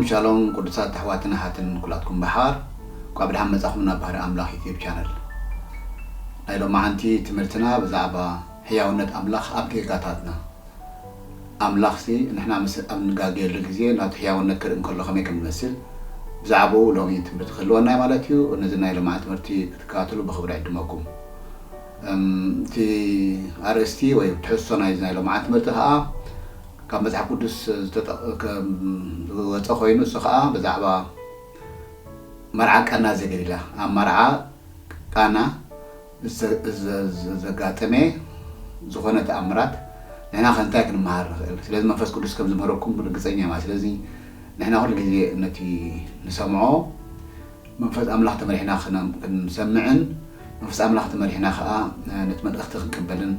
ሻሎም ቅዱሳት ኣሕዋትን ኣሓትን ኩላትኩም ብሓባር፣ እንኳዕ ብደሓን መጻኹም ናብ ባህሪ ኣምላኽ ዩትዩብ ቻነል። ናይ ሎማዓንቲ ትምህርትና ብዛዕባ ሕያውነት ኣምላኽ ኣብ ጌጋታትና። ኣምላኽሲ ንሕና ምስ ኣብ ንጋገየሉ ግዜ ናቱ ሕያውነት ክርኢ እንከሎ ከመይ ከም ዝመስል ብዛዕባኡ ሎሚ ትምህርቲ ክህልወና እዩ ማለት እዩ። ነዚ ናይ ሎማዓንቲ ትምህርቲ ክትከታተሉ ብኽብሪ ዕድመኩም። እም፣ እቲ ኣርእስቲ ወይ ትሕዝቶ ናይዚ ናይ ሎማዓንቲ ትምህርቲ ከኣ ካብ መጽሓፍ ቅዱስ ዝተጠ-፣ ከም ዝወጸ ኮይኑ፣ እሱ ከኣ ብዛዕባ መርዓ ቃና ዘገሊላ፣ ኣብ መርዓ ቃና ዘ-፣ ዘ-፣ ዘ-፣ ዘጋጠመ ዝኾነ ተኣምራት ንሕና ከ እንታይ ክንመሃር ንኽእል? ስለዚ መንፈስ ቅዱስ ከም ዝምህረኩም ርግጸኛ እየ ማለት። ስለዚ ንሕና ኩሉ ግዜ ነቲ ንሰምዖ መንፈስ ኣምላኽ ተመሪሕና ክነ-፣ ክንሰምዕን መንፈስ ኣምላኽ ተመሪሕና ከኣ፣ እ፣ ነቲ መልእኽቲ ክንቅበልን፣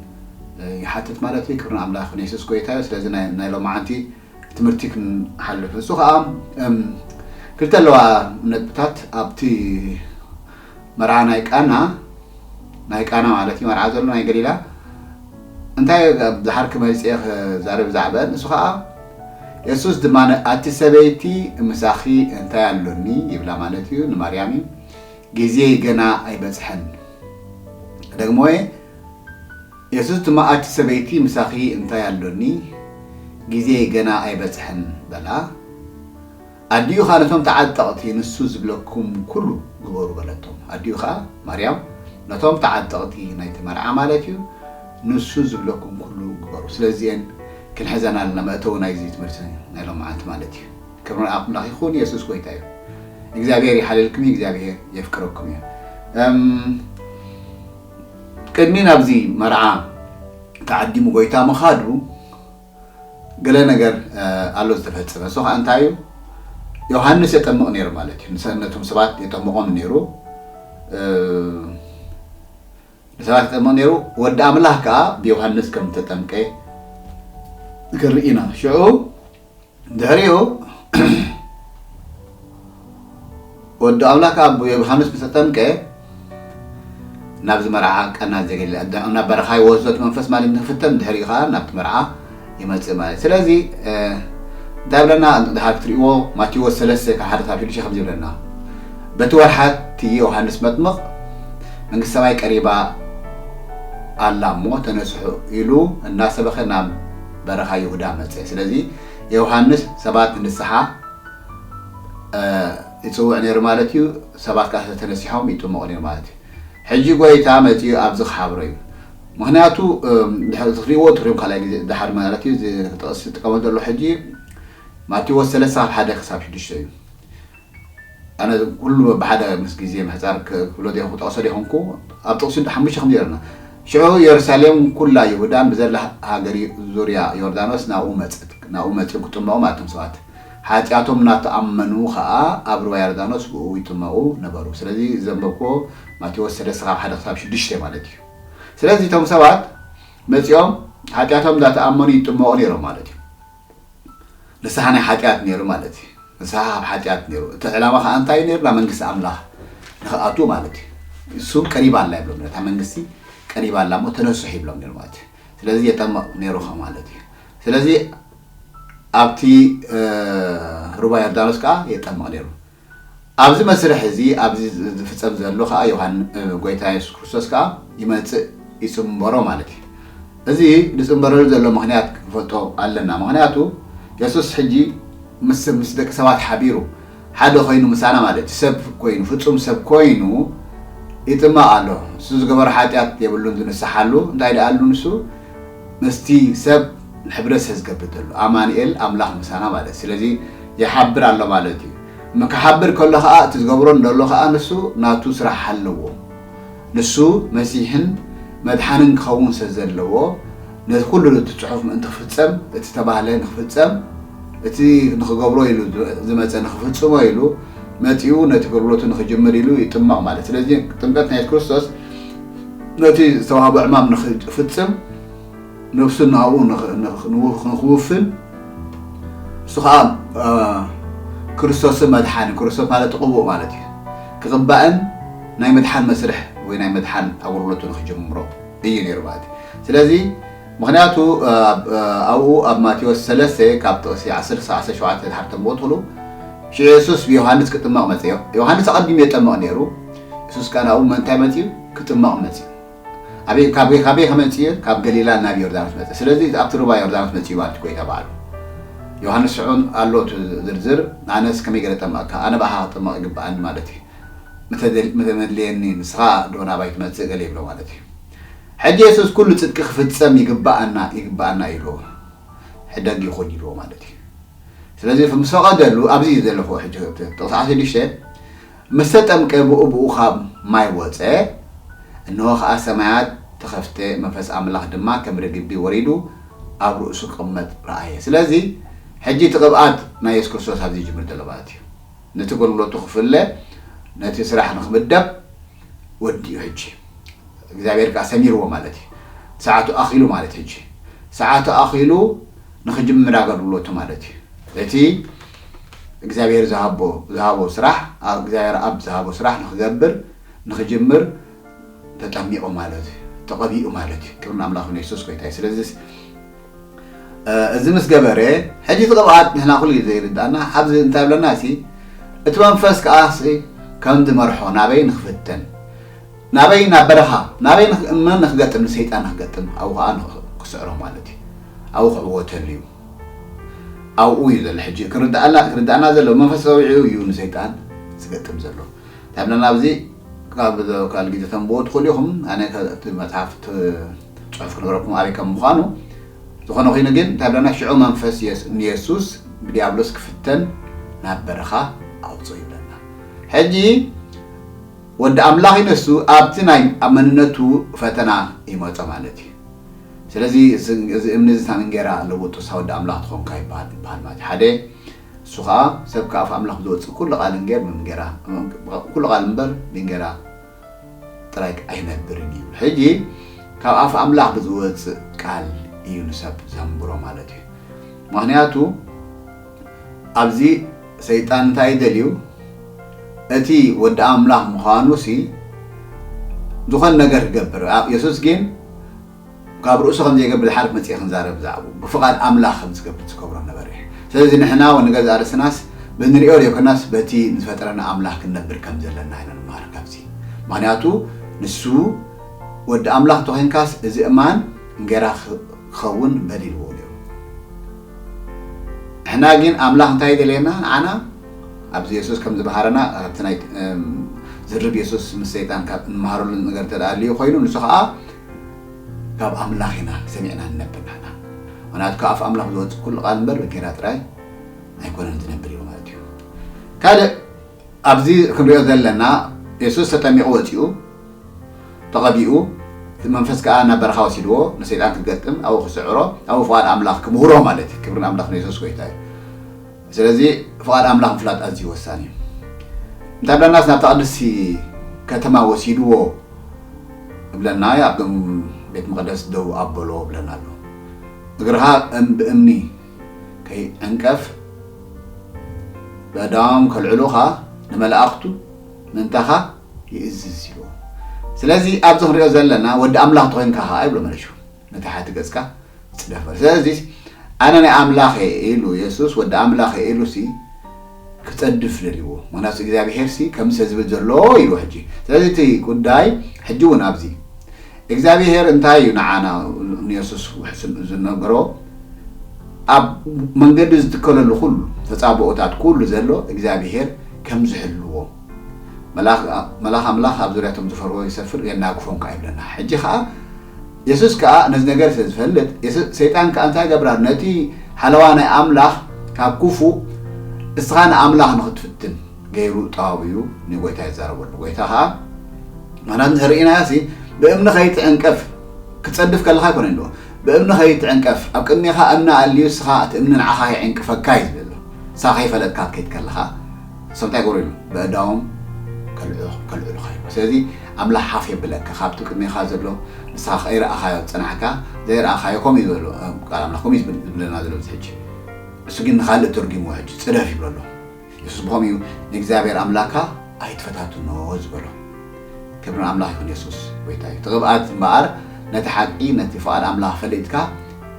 እ፣ ይሓትት ማለት እዩ። ክብሪ ንኣምላኽ ይኹን፣ የሱስ ጎይታ እዩ። ስለዚ ናይ፣ ናይ ሎማዓንቲ ትምህርቲ ክንሓልፍ። እሱ ከኣ፣ እም፣ ክልተ ኣለዋ ነጥብታት ኣብቲ መርዓ ናይ ቃና፣ ናይ ቃና ማለት እዩ፣ መርዓ ዘሎ ናይ ገሊላ። እንታይ ድሓር ክመጽእ እየ ክዛረብ ብዛዕባአን። እሱ ከኣ፣ የሱስ ድማ፣ "ኣቲ ሰበይቲ፣ ምሳኺ እንታይ ኣሎኒ?" ይብላ ማለት እዩ፣ ንማርያም እዩ። "ግዜይ ገና ኣይበጽሐን።" ደግሞ እየ፣ የሱስ ድማ፣ "ኣቲ ሰበይቲ፣ ምሳኺ እንታይ ኣሎኒ? ግዜይ ገና ኣይበጽሐን" በላ። ኣዲኡ ኸኣ ነቶም ተዓጠቕቲ፣ "ንሱ ዝብለኩም ኩሉ ግበሩ" በለቶም። ኣዲኡ ኸኣ ማርያም ነቶም ተዓጠቕቲ ናይቲ መርዓ ማለት እዩ፣ "ንሱ ዝብለኩም ኩሉ ግበሩ።" ስለዚኤን ክንሕዘን ኣለና፣ መእተዊ ናይዚ ትምህርቲ ናይ ሎማዓንቲ ማለት እዩ። ክብሪ ንኣምላኽ ይኹን፣ የሱስ ጎይታ እዩ። እግዚኣብሔር ይሓልልኩም እዩ፣ እግዚኣብሔር የፍቅረኩም እዩ። እም፣ ቅድሚ ናብዚ መርዓ ተዓዲሙ ጎይታ ምኻዱ፣ ገለ ነገር፣ እ፣ ኣሎ ዝተፈጸመ። እሱ ኸኣ እንታይ እዩ? ዮሃንስ የጠምቕ ነይሩ ማለት እዩ። ንሰ-፣ ነቶም ሰባት የጠምቖም ነይሩ። እ፣ ንሰባት የጠምቕ ነይሩ። ወዲ ኣምላኽ ከኣ ብዮሃንስ ከም እተጠምቀ ንርኢ ኢና። ሽዑ ድሕሪኡ ወዲ ኣምላኽ ከኣ ብዮሃንስ ምስ ተጠምቀ፣ ናብዚ መርዓ ቃና ዘገሊላ፣ ናብ በረኻ ይወስዶ እቲ መንፈስ ማለት ንክፍተን፣ ድሕሪኡ ከኣ ናብቲ መርዓ ይመጽእ ማለት። ስለዚ፣ እ፣ እንታይ ብለና፣ ድሓር ክትርእይዎ፣ ማቴዎስ ሰለስተ ካብ ሓደ ክሳብ ሽዱሽተ ከምዚ ይብለና፣ "በቲ ወርሓት እቲ ዮሃንስ መጥምቕ መንግስቲ ሰማይ ቀሪባ ኣላ እሞ ተነስሑ" ኢሉ እናሰበኸ ናብ በረኻ ይሁዳ መጸ። ስለዚ ዮሃንስ ሰባት ንንስሓ፣ እ፣ ይጽውዕ ነይሩ ማለት እዩ። ሰባት ከኣ ተነሲሖም ይጥመቑ ነይሩ ማለት እዩ። ሕጂ ጎይታ መጺኡ ኣብዚ ክሓብሮ እዩ። ምኽንያቱ፣ እም፣ ድሕሪ ትሪእዎ ትሪም ካልኣይ ግዜ ድሓር ማለት እዩ፣ እዚ ጥቕሲ ዝጥቀመሉ ዘሎ ሕጂ ማቴዎስ ሰለስተ ካብ ሓደ ክሳብ ሽዱሽተ እዩ። ኣነ ኩሉ በብሓደ ምስ ግዜ ምሕጻር ክ-፣ ክብሎ ዘይኮንኩ፣ ጠቕሶ ዘይኮንኩ፣ ኣብ ጥቕሲ ሓሙሽተ ከምዚ ይብለና። ሽዑ የሩሳሌም ኩላ ይሁዳን ብዘላ ሃገር ዙርያ ዮርዳኖስ ናብኡ መጸት፣ ናብኡ መጺኦም ክጥመቑ ማለት እዮም ሰባት። ሓጢኣቶም እናተኣመኑ ኸኣ ኣብ ሩባ ዮርዳኖስ ብኡ ይጥመቑ ነበሩ። ስለዚ ዘንበብክዎ ማቴዎስ ሰለስተ ካብ ሓደ ክሳብ ሽዱሽተ ማለት እዩ። ስለዚ እቶም ሰባት መጺኦም ሓጢኣቶም እንዳተኣመኑ ይጥመቑ ነይሮም ማለት እዩ። ንስሓ ናይ ሓጢኣት ነይሩ ማለት እዩ። ንስሓ ካብ ሓጢኣት ነይሩ። እቲ ዕላማ ኸኣ እንታይ ነይሩ? ናብ መንግስቲ ኣምላኽ ንኽኣትዉ ማለት እዩ። እሱ ቀሪባ ኣላ ይብሎም ነይሩ። እታ መንግስቲ ቀሪባ ኣላ እሞ ተነስሑ ይብሎም ነይሩ ማለት እዩ። ስለዚ የጠመቕ ነይሩ ኸ ማለት እዩ። ስለዚ ኣብቲ፣ እ፣ ሩባ ዮርዳኖስ ከኣ የጠመቕ ነይሩ። ኣብዚ መስርሕ እዚ፣ ኣብዚ ዝፍጸም ዘሎ ከኣ ዮሃን-፣ እ፣ ጎይታ የሱስ ክርስቶስ ከኣ ይመጽእ፣ ይጽንበሮ ማለት እዩ። እዚ ዝጽንበረሉ ዘሎ ምኽንያት ክንፈልጦ ኣለና። ምኽንያቱ የሱስ ሕጂ ምስ፣ ምስ ደቂ ሰባት ሓቢሩ ሓደ ኮይኑ ምሳና ማለት እዩ። ሰብ ኮይኑ፣ ፍጹም ሰብ ኮይኑ ይጥመቕ ኣሎ። እሱ ዝገበሮ ሓጢኣት የብሉን ዝንስሓሉ። እንታይ ደኣ ኣሉ ንሱ? ምስቲ ሰብ ሕብረት ስለ ዝገብር ዘሎ፣ ኣማኑኤል ኣምላኽ ምሳና ማለት እዩ። ስለዚ ይሓብር ኣሎ ማለት እዩ። ም-፣ ክሓብር ከሎ ኸኣ እቲ ዝገብሮ እንደሎ ኸኣ ንሱ ናቱ ስራሕ ኣለዎ። ንሱ መሲሕን መድሓንን ክኸውን ስለ ዘለዎ፣ ነዚ ኩሉ እቲ ጽሑፍ ምእንቲ ክፍጸም፣ እቲ ተባህለ ንክፍጸም፣ እቲ ንክገብሮ ኢሉ ዝ-፣ ዝመጸ ንክፍጽሞ ኢሉ መጺኡ፣ ነቲ ኣገልግሎቱ ንክጅምር ኢሉ ይጥመቕ ማለት። ስለዚ ጥምቀት ናይ የሱስ ክርስቶስ ነቲ ዝተዋህቦ ዕማም ንክፍጽም፣ ነፍሱ ናብኡ ንኽ-፣ ንኽ-፣ ንው-፣ ንኽውፍን፣ እሱ ኸኣ፣ እ፣ ክርስቶስን መድሓኒ፣ ክርስቶስ ማለት ቅቡእ ማለት እዩ። ክቕባእን ናይ ምድሓን መስርሕ ወይ ናይ ምድሓን ኣገልግሎቱ ንኽጅምሮ እዩ ነይሩ ማለት እዩ። ስለዚ፣ ምኽንያቱ፣ እ፣ ኣብ፣ እ፣ ኣብኡ ኣብ ማቴዎስ ሰለስተ ካብ ጥቕሲ ዓሰርተ ክሳብ ዓሰርተ ሸውዓተ ድሓር ተንብቦ ትኽእሉ፣ ሽዑ የሱስ ብዮሃንስ ክጥመቕ መጽእ። ዮሃንስ ኣቐዲሙ የጠምቕ ነይሩ። የሱስ ከኣ ናብኡ ምእንታይ መጽኡ? ክጥመቕ መጽኡ። ኣበይ፣ ካበይ፣ ካበይ ከመጽእ? ካብ ገሊላ ናብ ዮርዳኖስ መጽእ። ስለዚ ኣብቲ ሩባ ዮርዳኖስ መጽኡ ማለት እኮ እዩ ተባህሉ። ዮሃንስ ሽዑ ኣሎ እቲ ዝርዝር፣ ኣነስ ከመይ ገለ ጠመቕካ? ኣነ ብኣኻ ክጥመቕ ይግብኣኒ ማለት እዩ። ምተደል-፣ ምተመድለየኒ ንስኻ ዶ ናባይ ትመጽእ? ገለ ይብሎ ማለት እዩ። ሕጂ የሱስ ኩሉ ጽድቂ ክፍጸም ይግብኣና፣ ይግብኣና ኢሉ ሕደግ ይኹን ኢልዎ ማለት እዩ። ስለዚ ምስ ፈቐደሉ፣ ኣብዚ እዩ ዘለኹ ሕጂ እቲ ጥቕሲ ዓሰርተ ሽዱሽተ፣ ምስ ተጠምቀ ብኡ ብኡ ካብ ማይ ወጸ፣ እንሆ ኸኣ ሰማያት ተኸፍተ፣ መንፈስ ኣምላኽ ድማ ከም ርግቢ ወሪዱ ኣብ ርእሱ ክቕመጥ ረኣየ። ስለዚ ሕጂ እቲ ቅብኣት ናይ የሱስ ክርስቶስ ኣብዚ ይጅምር ዘሎ ማለት እዩ። ነቲ ኣገልግሎቱ ክፍለ፣ ነቲ ስራሕ ንኽምደብ ወዲኡ ሕጂ። እግዚኣብሔር ከኣ ሰሚርዎ ማለት እዩ። ሰዓቱ ኣኺሉ ማለት ሕጂ። ሰዓቱ ኣኺሉ ንኽጅምር ኣገልግሎቱ ማለት እዩ። እቲ እግዚኣብሔር ዝሃቦ፣ ዝሃቦ ስራሕ፣ ኣብ እግዚኣብሔር ኣብ ዝሃቦ ስራሕ ንኽገብር፣ ንኽጅምር ተጠሚቑ ማለት እዩ። ተቐቢኡ ማለት እዩ። ክብሪ ንኣምላኽ ይኹን፣ የሱስ ጎይታ እዩ። ስለዚ እ፣ እዚ ምስ ገበረ፣ ሕጂ እቲ ቅብኣት ንሕና ኩሉ ግዜ ይርድኣና። ኣብዚ እንታይ ይብለና? እሲ እቲ መንፈስ ከኣ ሲ ከም ዝመርሖ ናበይ ንኽፍተን፣ ናበይ? ናብ በረኻ። ናበይ ንኽ-፣ መን ንኽገጥም? ንሰይጣን ንኽገጥም፣ ኣብኡ ከኣ ንኽ-፣ ክስዕሮ ማለት እዩ። ኣብኡ ክዕወተሉ እዩ። ኣብኡ እዩ ዘሎ ሕጂ ክርድኣና፣ ክርድኣና ዘሎ። መንፈስ ተጸዊዑ እዩ ንሰይጣን ዝገጥም ዘሎ። እንታይ ብለና ኣብዚ? ካብ ካልእ ግዜ ተንብቦ ትኽእሉ ኢኹም። ኣነ ከ-፣ እቲ መጽሓፍ፣ እቲ ጽሑፍ ክነግረኩም ኣበይ ከም ምዃኑ። ዝኾነ ኮይኑ ግን እንታይ ብለና? ሽዑ መንፈስ የስ-፣ ንየሱስ ብዲያብሎስ ክፍተን ናብ በረኻ ኣውጽኦ ይብለና። ሕጂ ወዲ ኣምላኽ ይነሱ ኣብቲ ናይ ኣብ መንነቱ ፈተና ይመጾ ማለት እዩ። ስለዚ እዚ፣ እዚ እምኒ እዚ ካብ እንጌራ ለውጡ፣ ንስኻ ወዲ ኣምላኽ ትኾንካ ይበሃል፣ ይበሃል ማለት እዩ። ሓደ፣ እሱ ኸኣ ሰብ ካብ ኣፍ ኣምላኽ ብዝወጽእ ኩሉ ቃል እንጌር፣ እንጌራ፣ ኩሉ ቃል እምበር ብእንጌራ ጥራይ ኣይነብርን እዩ። ሕጂ ካብ ኣፍ ኣምላኽ ብዝወጽእ ቃል እዩ ንሰብ ዘንብሮ ማለት እዩ። ምኽንያቱ ኣብዚ ሰይጣን እንታይ ደልዩ? እቲ ወዲ ኣምላኽ ምዃኑ ሲ ዝኾነ ነገር ክገብር። ኣ-፣ የሱስ ግን ካብ ርእሱ ከም ዘይገብር ድሓር መጽእ ክንዛረብ ብዛዕባኡ ብፍቓድ ኣምላኽ ከም ዝገብር ዝገብሮ ነበረ። ስለዚ ንሕና እውን ንገዛእ ርእስናስ ብንሪኦ ዘይኮናስ በቲ ዝፈጠረና ኣምላኽ ክንነብር ከም ዘለና ኢና ንመሃር ካብዚ። ምኽንያቱ ንሱ ወዲ ኣምላኽ እንተኾይንካስ እዚ እማን እንጌራ ክ-፣ ክኸውን በል ኢልዎ ነይሩ። ንሕና ግን ኣምላኽ እንታይ ይደልየና? ንዓና ኣብዚ የሱስ ከም ዝመሃረና፣ ኣብቲ ናይ፣ እም፣ ዝርብ የሱስ ምስ ሰይጣን ካብ እንመሃረሉ ነገር እንተ ደኣ ኣልዩ ኮይኑ፣ ንሱ ኸኣ ካብ ኣምላኽ ኢና ሰሚዕና ንነብር ንሕና። ምኽንያቱ ካብ ኣፍ ኣምላኽ ዝወጽእ ኩሉ ቃል እምበር ብእንጌራ ጥራይ ኣይኮነን ዝነብር ኢሉ ማለት እዩ። ካልእ ኣብዚ ክንሪኦ ዘለና፣ የሱስ ተጠሚቑ ወጺኡ፣ ተቐቢኡ፣ እቲ መንፈስ ከኣ ናብ በረኻ ወሲድዎ፣ ንሰይጣን ክገጥም፣ ኣብኡ ክስዕሮ፣ ኣብኡ ፍቓድ ኣምላኽ ክምህሮ ማለት እዩ። ክብሪ ንኣምላኽ ንየሱስ ጎይታ እዩ። ስለዚ ፍቓድ ኣምላኽ ምፍላጥ ኣዝዩ ወሳኒ እዩ። እንታይ ብለናስ ናብታ ቅድስቲ ከተማ ወሲድዎ እብለና፣ ኣብ ገም-፣ ቤት መቕደስ ደው ኣበሎ እብለና ኣሎ። እግርኻ እም-፣ ብእምኒ ከይዕንቀፍ በዳም ከልዕሉኻ ንመላእኽቱ ምእንታኻ ይእዝዝ ኢልዎ። ስለዚ ኣብዚ ክንሪኦ ዘለና ወዲ ኣምላኽ ተኾይንካ ኸዓ ይብሎ መለሹ። ነቲ ሓቲ ገጽካ ጽደፈ። ስለዚ ኣነ ናይ ኣምላኽ እየ ኢሉ የሱስ ወዲ ኣምላኽ እየ ኢሉ ሲ ክጸድፍ ደልዎ። ምኽንያቱ እግዚኣብሔር ሲ ከምዚ ዝብል ዘሎ ኢሉ ሕጂ። ስለዚ እቲ ጉዳይ ሕጂ እውን ኣብዚ እግዚኣብሔር እንታይ እዩ ንዓና ንየሱስ ውሕስን ዝነገሮ? ኣብ መንገዲ ዝትከለሉ ኩሉ ተጻብኦታት ኩሉ ዘሎ እግዚኣብሔር ከም ዝሕልዎ። መልኣኽ፣ መልኣኽ ኣምላኽ ኣብ ዙርያቶም ዝፈርዎ ይሰፍር የናግፎም ከኣ ይብለና። ሕጂ ከኣ የሱስ ከኣ ነዚ ነገር ስለ ዝፈልጥ፣ የሱ-፣ ሰይጣን ከኣ እንታይ ገብራ? ነቲ ሓለዋ ናይ ኣምላኽ ካብ ክፉእ እስኻ ንኣምላኽ ንኽትፍትን ገይሩ ጠዋዊኡ ንጎይታ ይዛረበሉ። ጎይታ ከኣ ምኽንያቱ ንርእይናዮ ሲ ብእምኒ ከይትዕንቀፍ ክትጸድፍ ከለኻ ኣይኮነን ኢልዎ። ብእምኒ ከይትዕንቀፍ፣ ኣብ ቅድሜኻ እምኒ ኣልዩ እስኻ እቲ እምኒ ንዓኻ ይዕንቅፈካ እዩ ዝብል ኣሎ። ንስኻ ከይፈለጥካ ክትከይድ ከለኻ፣ እሶም እንታይ ይገብሩ ኢሉ? በእዳዎም ከልዑ-፣ ከልዕሉኻ ኢሉ። ስለዚ ኣምላኽ ሓፍ የብለካ። ካብቲ ቅድሜኻ ዘሎ ንስኻ ከይረኣኻዮ ዝጸናሕካ፣ ዘይረኣኻዮ ከምኡ እዩ ዘሎ። ቃል ኣምላኽ ከምኡ እዩ ዝብል-፣ ዝብለና ዘሎ ኣብዚ ሕጂ። እሱ ግን ንኻልእ ተርጉምዎ ሕጂ፣ ጽደፍ ይብሎ ኣሎ። የሱስ ብኸምኡ እዩ ንእግዚኣብሔር ኣምላኽካ ኣይትፈታትኖ ዝበሎ። ክብሪ ንኣምላኽ ይኹን፣ የሱስ ጎይታ እዩ። እቲ ቅብኣት እምበኣር ነቲ ሓቂ፣ ነቲ ፍቓድ ኣምላኽ ፈሊጥካ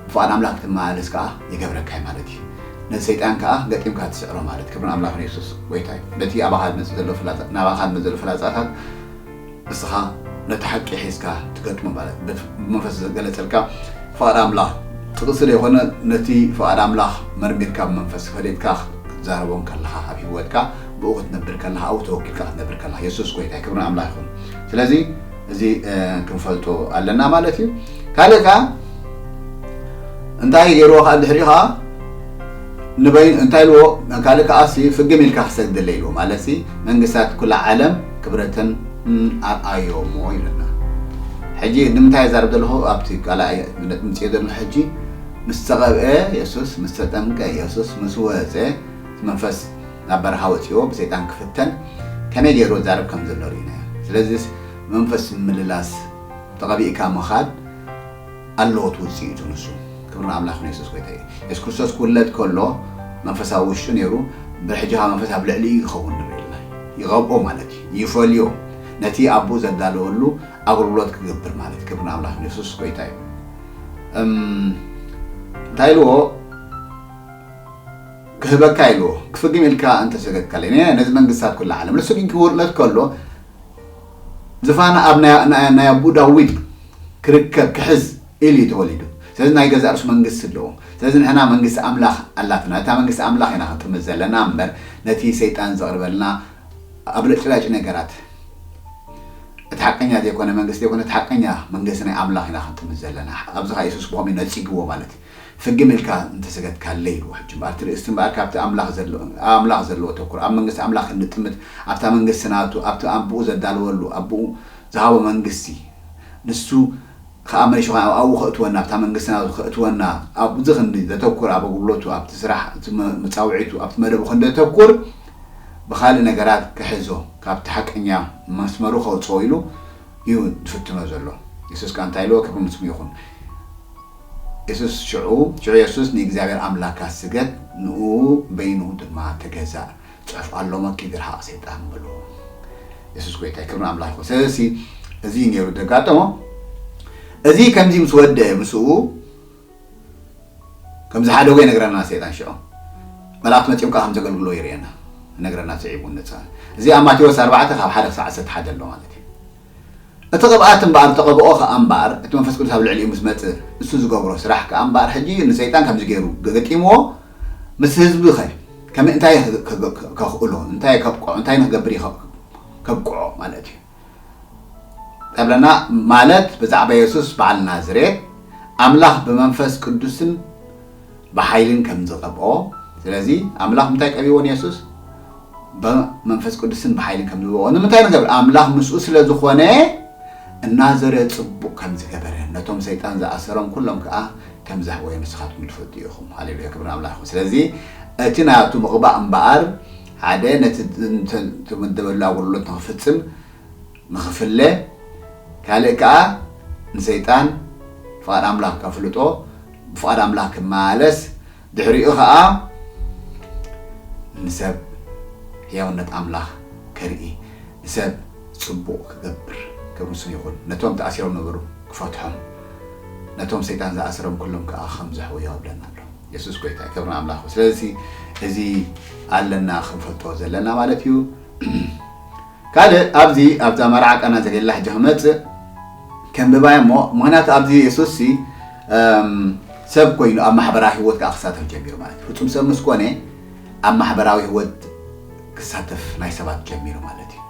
ብፍቓድ ኣምላኽ ክትመላለስ ከኣ ይገብረካ እዩ ማለት እዩ። ነቲ ሰይጣን ከኣ ገጢምካ ትስዕሮ ማለት። ክብርን ኣምላኽን የሱስ ጎይታ እዩ። በቲ ኣባኻ ዝመጽእ ዘሎ ፍላጻ፣ ናባኻ ዝመጽእ ዘሎ ፍላጻታት ንስኻ ነቲ ሓቂ ሒዝካ ትገጥሞ ማለት። ብፍ-፣ ብመንፈስ ዝገለጸልካ ፍቓድ ኣምላኽ ጥቕሲ ዘይኮነ፣ ነቲ ፍቓድ ኣምላኽ መርሚርካ ብመንፈስ ፈሊጥካ ክትዛረቦ ከለኻ፣ ኣብ ህይወትካ ብኡ ክትነብር ከለኻ፣ ኣብኡ ተወኪልካ ክትነብር ከለኻ፣ የሱስ ጎይታ እዩ። ክብርን ኣምላኽ ይኹን። ስለዚ እዚ፣ እ፣ ክንፈልጦ ኣለና ማለት እዩ። ካልእ ከኣ እንታይ ገይርዎ ከኣ ድሕሪኡ ከኣ ንበይኑ እንታይ ኢልዎ? ካልእ ከኣ ሲ ፍግም ኢልካ ክሰግደለይ ኢልዎ። ማለት ሲ መንግስታት ኩላ ዓለም ክብረተን፣ ም፣ ኣርኣዮሞ ኢለና። ሕጂ ንምንታይ ይዛረብ ዘለኹ? ኣብቲ ካልኣይ ነጥቢ ምጽኦ ዘለኹ ሕጂ ምስ ተቐብአ የሱስ፣ ምስ ተጠምቀ የሱስ፣ ምስ ወጸ፣ እቲ መንፈስ ናብ በረኻ ወጺዎ ብሰይጣን ክፍተን ከመይ ገይሩ ዛረብ ከም ዘሎ ርኢና። ስለዚ መንፈስ ምልላስ ተቐቢእካ ምኻድ ኣለዎ እቲ ውጽኢቱ ንሱ። ክብሪ ንኣምላኽ ንየሱስ ጎይታ እዩ። የሱስ ክርስቶስ ክውለድ ከሎ መንፈስ ኣብ ውሽጡ ነይሩ፣ ብሕጂ ኸዓ መንፈስ ኣብ ልዕሊኡ ይኸውን ንርኢ ኣለና። ይቐብኦ ማለት እዩ፣ ይፈልዮ፣ ነቲ ኣቦኡ ዘዳለወሉ ኣገልግሎት ክገብር ማለት እዩ። ክብሪ ንኣምላኽ ንየሱስ ጎይታ እዩ። እም፣ እንታይ ኢልዎ? ክህበካ ኢልዎ። ክፍግም ኢልካ እንተሰገድካለይ፣ ነዚ መንግስታት ኩላ ዓለም። ንሱ ግን ክውለድ ከሎ ዝፋን ኣብ ናይ፣ ናይ፣ ናይ ኣቦኡ ዳዊት ክርከብ፣ ክሕዝ ኢሉ እዩ ተወሊዱ። ስለዚ ናይ ገዛእ ርእሱ መንግስቲ ኣለዎ። ስለዚ ንሕና መንግስቲ ኣምላኽ ኣላትና። እታ መንግስቲ ኣምላኽ ኢና ክንጥምት ዘለና እምበር ነቲ ሰይጣን ዘቕርበልና ኣብለጭላጭ ነገራት፣ እቲ ሓቀኛ ዘይኮነ መንግስቲ ዘይኮነ፣ እቲ ሓቀኛ መንግስቲ ናይ ኣምላኽ ኢና ክንጥምት ዘለና። ኣብዚ ኸዓ የሱስ ብኸምኡ ነጺግዎ ማለት እዩ። ፍግም ኢልካ እንተሰገድካለይ ኢልዎ። ሕጂ እምበኣር እቲ ርእስቲ እምበኣር ካብቲ ኣምላኽ ዘሎ-፣ ኣምላኽ ዘለዎ ተኩር፣ ኣብ መንግስቲ ኣምላኽ ክንጥምት፣ ኣብታ መንግስቲ ናቱ፣ ኣብቲ ኣቦኡ ዘዳለወሉ፣ ኣቦኡ ዝሃቦ መንግስቲ፣ ንሱ ኸኣ መሊሱ ኸኣ ኣብኡ ከእትወና፣ ኣብታ መንግስቲ ናቱ ከእትወና፣ ኣብዚ ክንዲ ዘተኩር፣ ኣብ ኣገልግሎቱ፣ ኣብቲ ስራሕ፣ እቲ መ-፣ መጻውዒቱ፣ ኣብቲ መደቡ ክንዲ ዘተኩር፣ ብኻልእ ነገራት ክሕዞ፣ ካብቲ ሓቀኛ መስመሩ ከውጽኦ ኢሉ እዩ ዝፍትኖ ዘሎ። የሱስ ከኣ እንታይ ኢልዎ? ክብሪ ንስሙ ይኹን። የሱስ ሽዑ፣ ሽዑ የሱስ ንእግዚኣብሔር ኣምላካ ስገድ፣ ንኡ በይኑ ድማ ተገዛእ፣ ጽሑፍ ኣሎ፣ "መኪ ድርሃቕ ሰይጣን" በሎ። የሱስ ጎይታ እዩ፣ ክብሪ ንኣምላኽ ይኹን። ስለዚ እዚ ነይሩ ዘጋጠሞ። እዚ ከምዚ ምስ ወደአ ምስኡ ከም ዝሓደጎ ይነግረና ሰይጣን ሽዑ። መላእክቲ መጺኦም ከኣ ከም ዘገልግሎ ይርእየና፣ ይነግረና ስዒቡ ነጻ። እዚ ኣብ ማቴዎስ ኣርባዕተ ካብ ሓደ ክሳዕ ዓሰርተ ሓደ ኣሎ ማለት እዩ። እቲ ቅብኣት እምበኣር፣ ዝተቐብኦ ከኣ እምበኣር፣ እቲ መንፈስ ቅዱስ ኣብ ልዕሊኡ ምስ መጽእ፣ እሱ ዝገብሮ ስራሕ ከኣ እምበኣር፣ ሕጂ ንሰይጣን ከምዚ ገይሩ ገጢምዎ፣ ምስ ህዝቢ ኸ፣ ከመይ፣ እንታይ ከ-፣ ከ-፣ ከ-፣ ከኽእሎ፣ እንታይ ከብቅዖ፣ እንታይ ንክገብር እዩ ከ-፣ ከብቅዖ ማለት እዩ። ቀብለና ማለት ብዛዕባ የሱስ በዓል ናዝሬት፣ ኣምላኽ ብመንፈስ ቅዱስን ብሓይልን ከም ዝቐብኦ። ስለዚ ኣምላኽ ምንታይ ቀቢዎ ንየሱስ? ብመንፈስ ቅዱስን ብሓይልን ከም ዝቐብኦ። ንምንታይ ንገብር? ኣምላኽ ምስኡ ስለ ዝኾነ፣ እናዘረ ጽቡቕ ከም ዝገበረ፣ ነቶም ሰይጣን ዝኣሰሮም ኩሎም ከኣ ከም ዘሕወዮ ንስኻትኩም ትፈልጡ ኢኹም። ሃሌሉያ፣ ክብሪ ንኣምላኽ ይኹን። ስለዚ እቲ ናቱ ምቕባእ እምበኣር፣ ሓደ ነቲ፣ ነቲ፣ ነቲ መደበሉ ኣገልግሎት ንኽፍጽም፣ ንኽፍለ፣ ካልእ ከኣ ንሰይጣን ፍቓድ ኣምላኽ ከፍልጦ፣ ብፍቓድ ኣምላኽ ክመላለስ፣ ድሕሪኡ ከኣ ንሰብ ሕያውነት ኣምላኽ ከርኢ፣ ንሰብ ጽቡቕ ክገብር፣ ክብሪ ንስሙ ይኹን። ነቶም ተኣሲሮም ነበሩ ክፈትሖም፣ ነቶም ሰይጣን ዝኣሰሮም ኩሎም ከኣ ከም ዘሕወዮ ይብለና ኣሎ። የሱስ ጎይታ፣ ክብሪ ንኣምላኽ። ስለዚ እዚ ኣለና ክንፈልጦ ዘለና ማለት እዩ። ካልእ ኣብዚ፣ ኣብዛ መርዓ ቃና ዘገሊላ ሕጂ ክመጽእ ከንብባ እሞ፣ ምኽንያቱ ኣብዚ የሱስ ሲ፣ እም፣ ሰብ ኮይኑ ኣብ ማሕበራዊ ህይወት ከኣ ክሳተፍ ጀሚሩ ማለት እዩ። ፍጹም ሰብ ምስ ኮነ ኣብ ማሕበራዊ ህይወት ክሳተፍ ናይ ሰባት ጀሚሩ ማለት እዩ።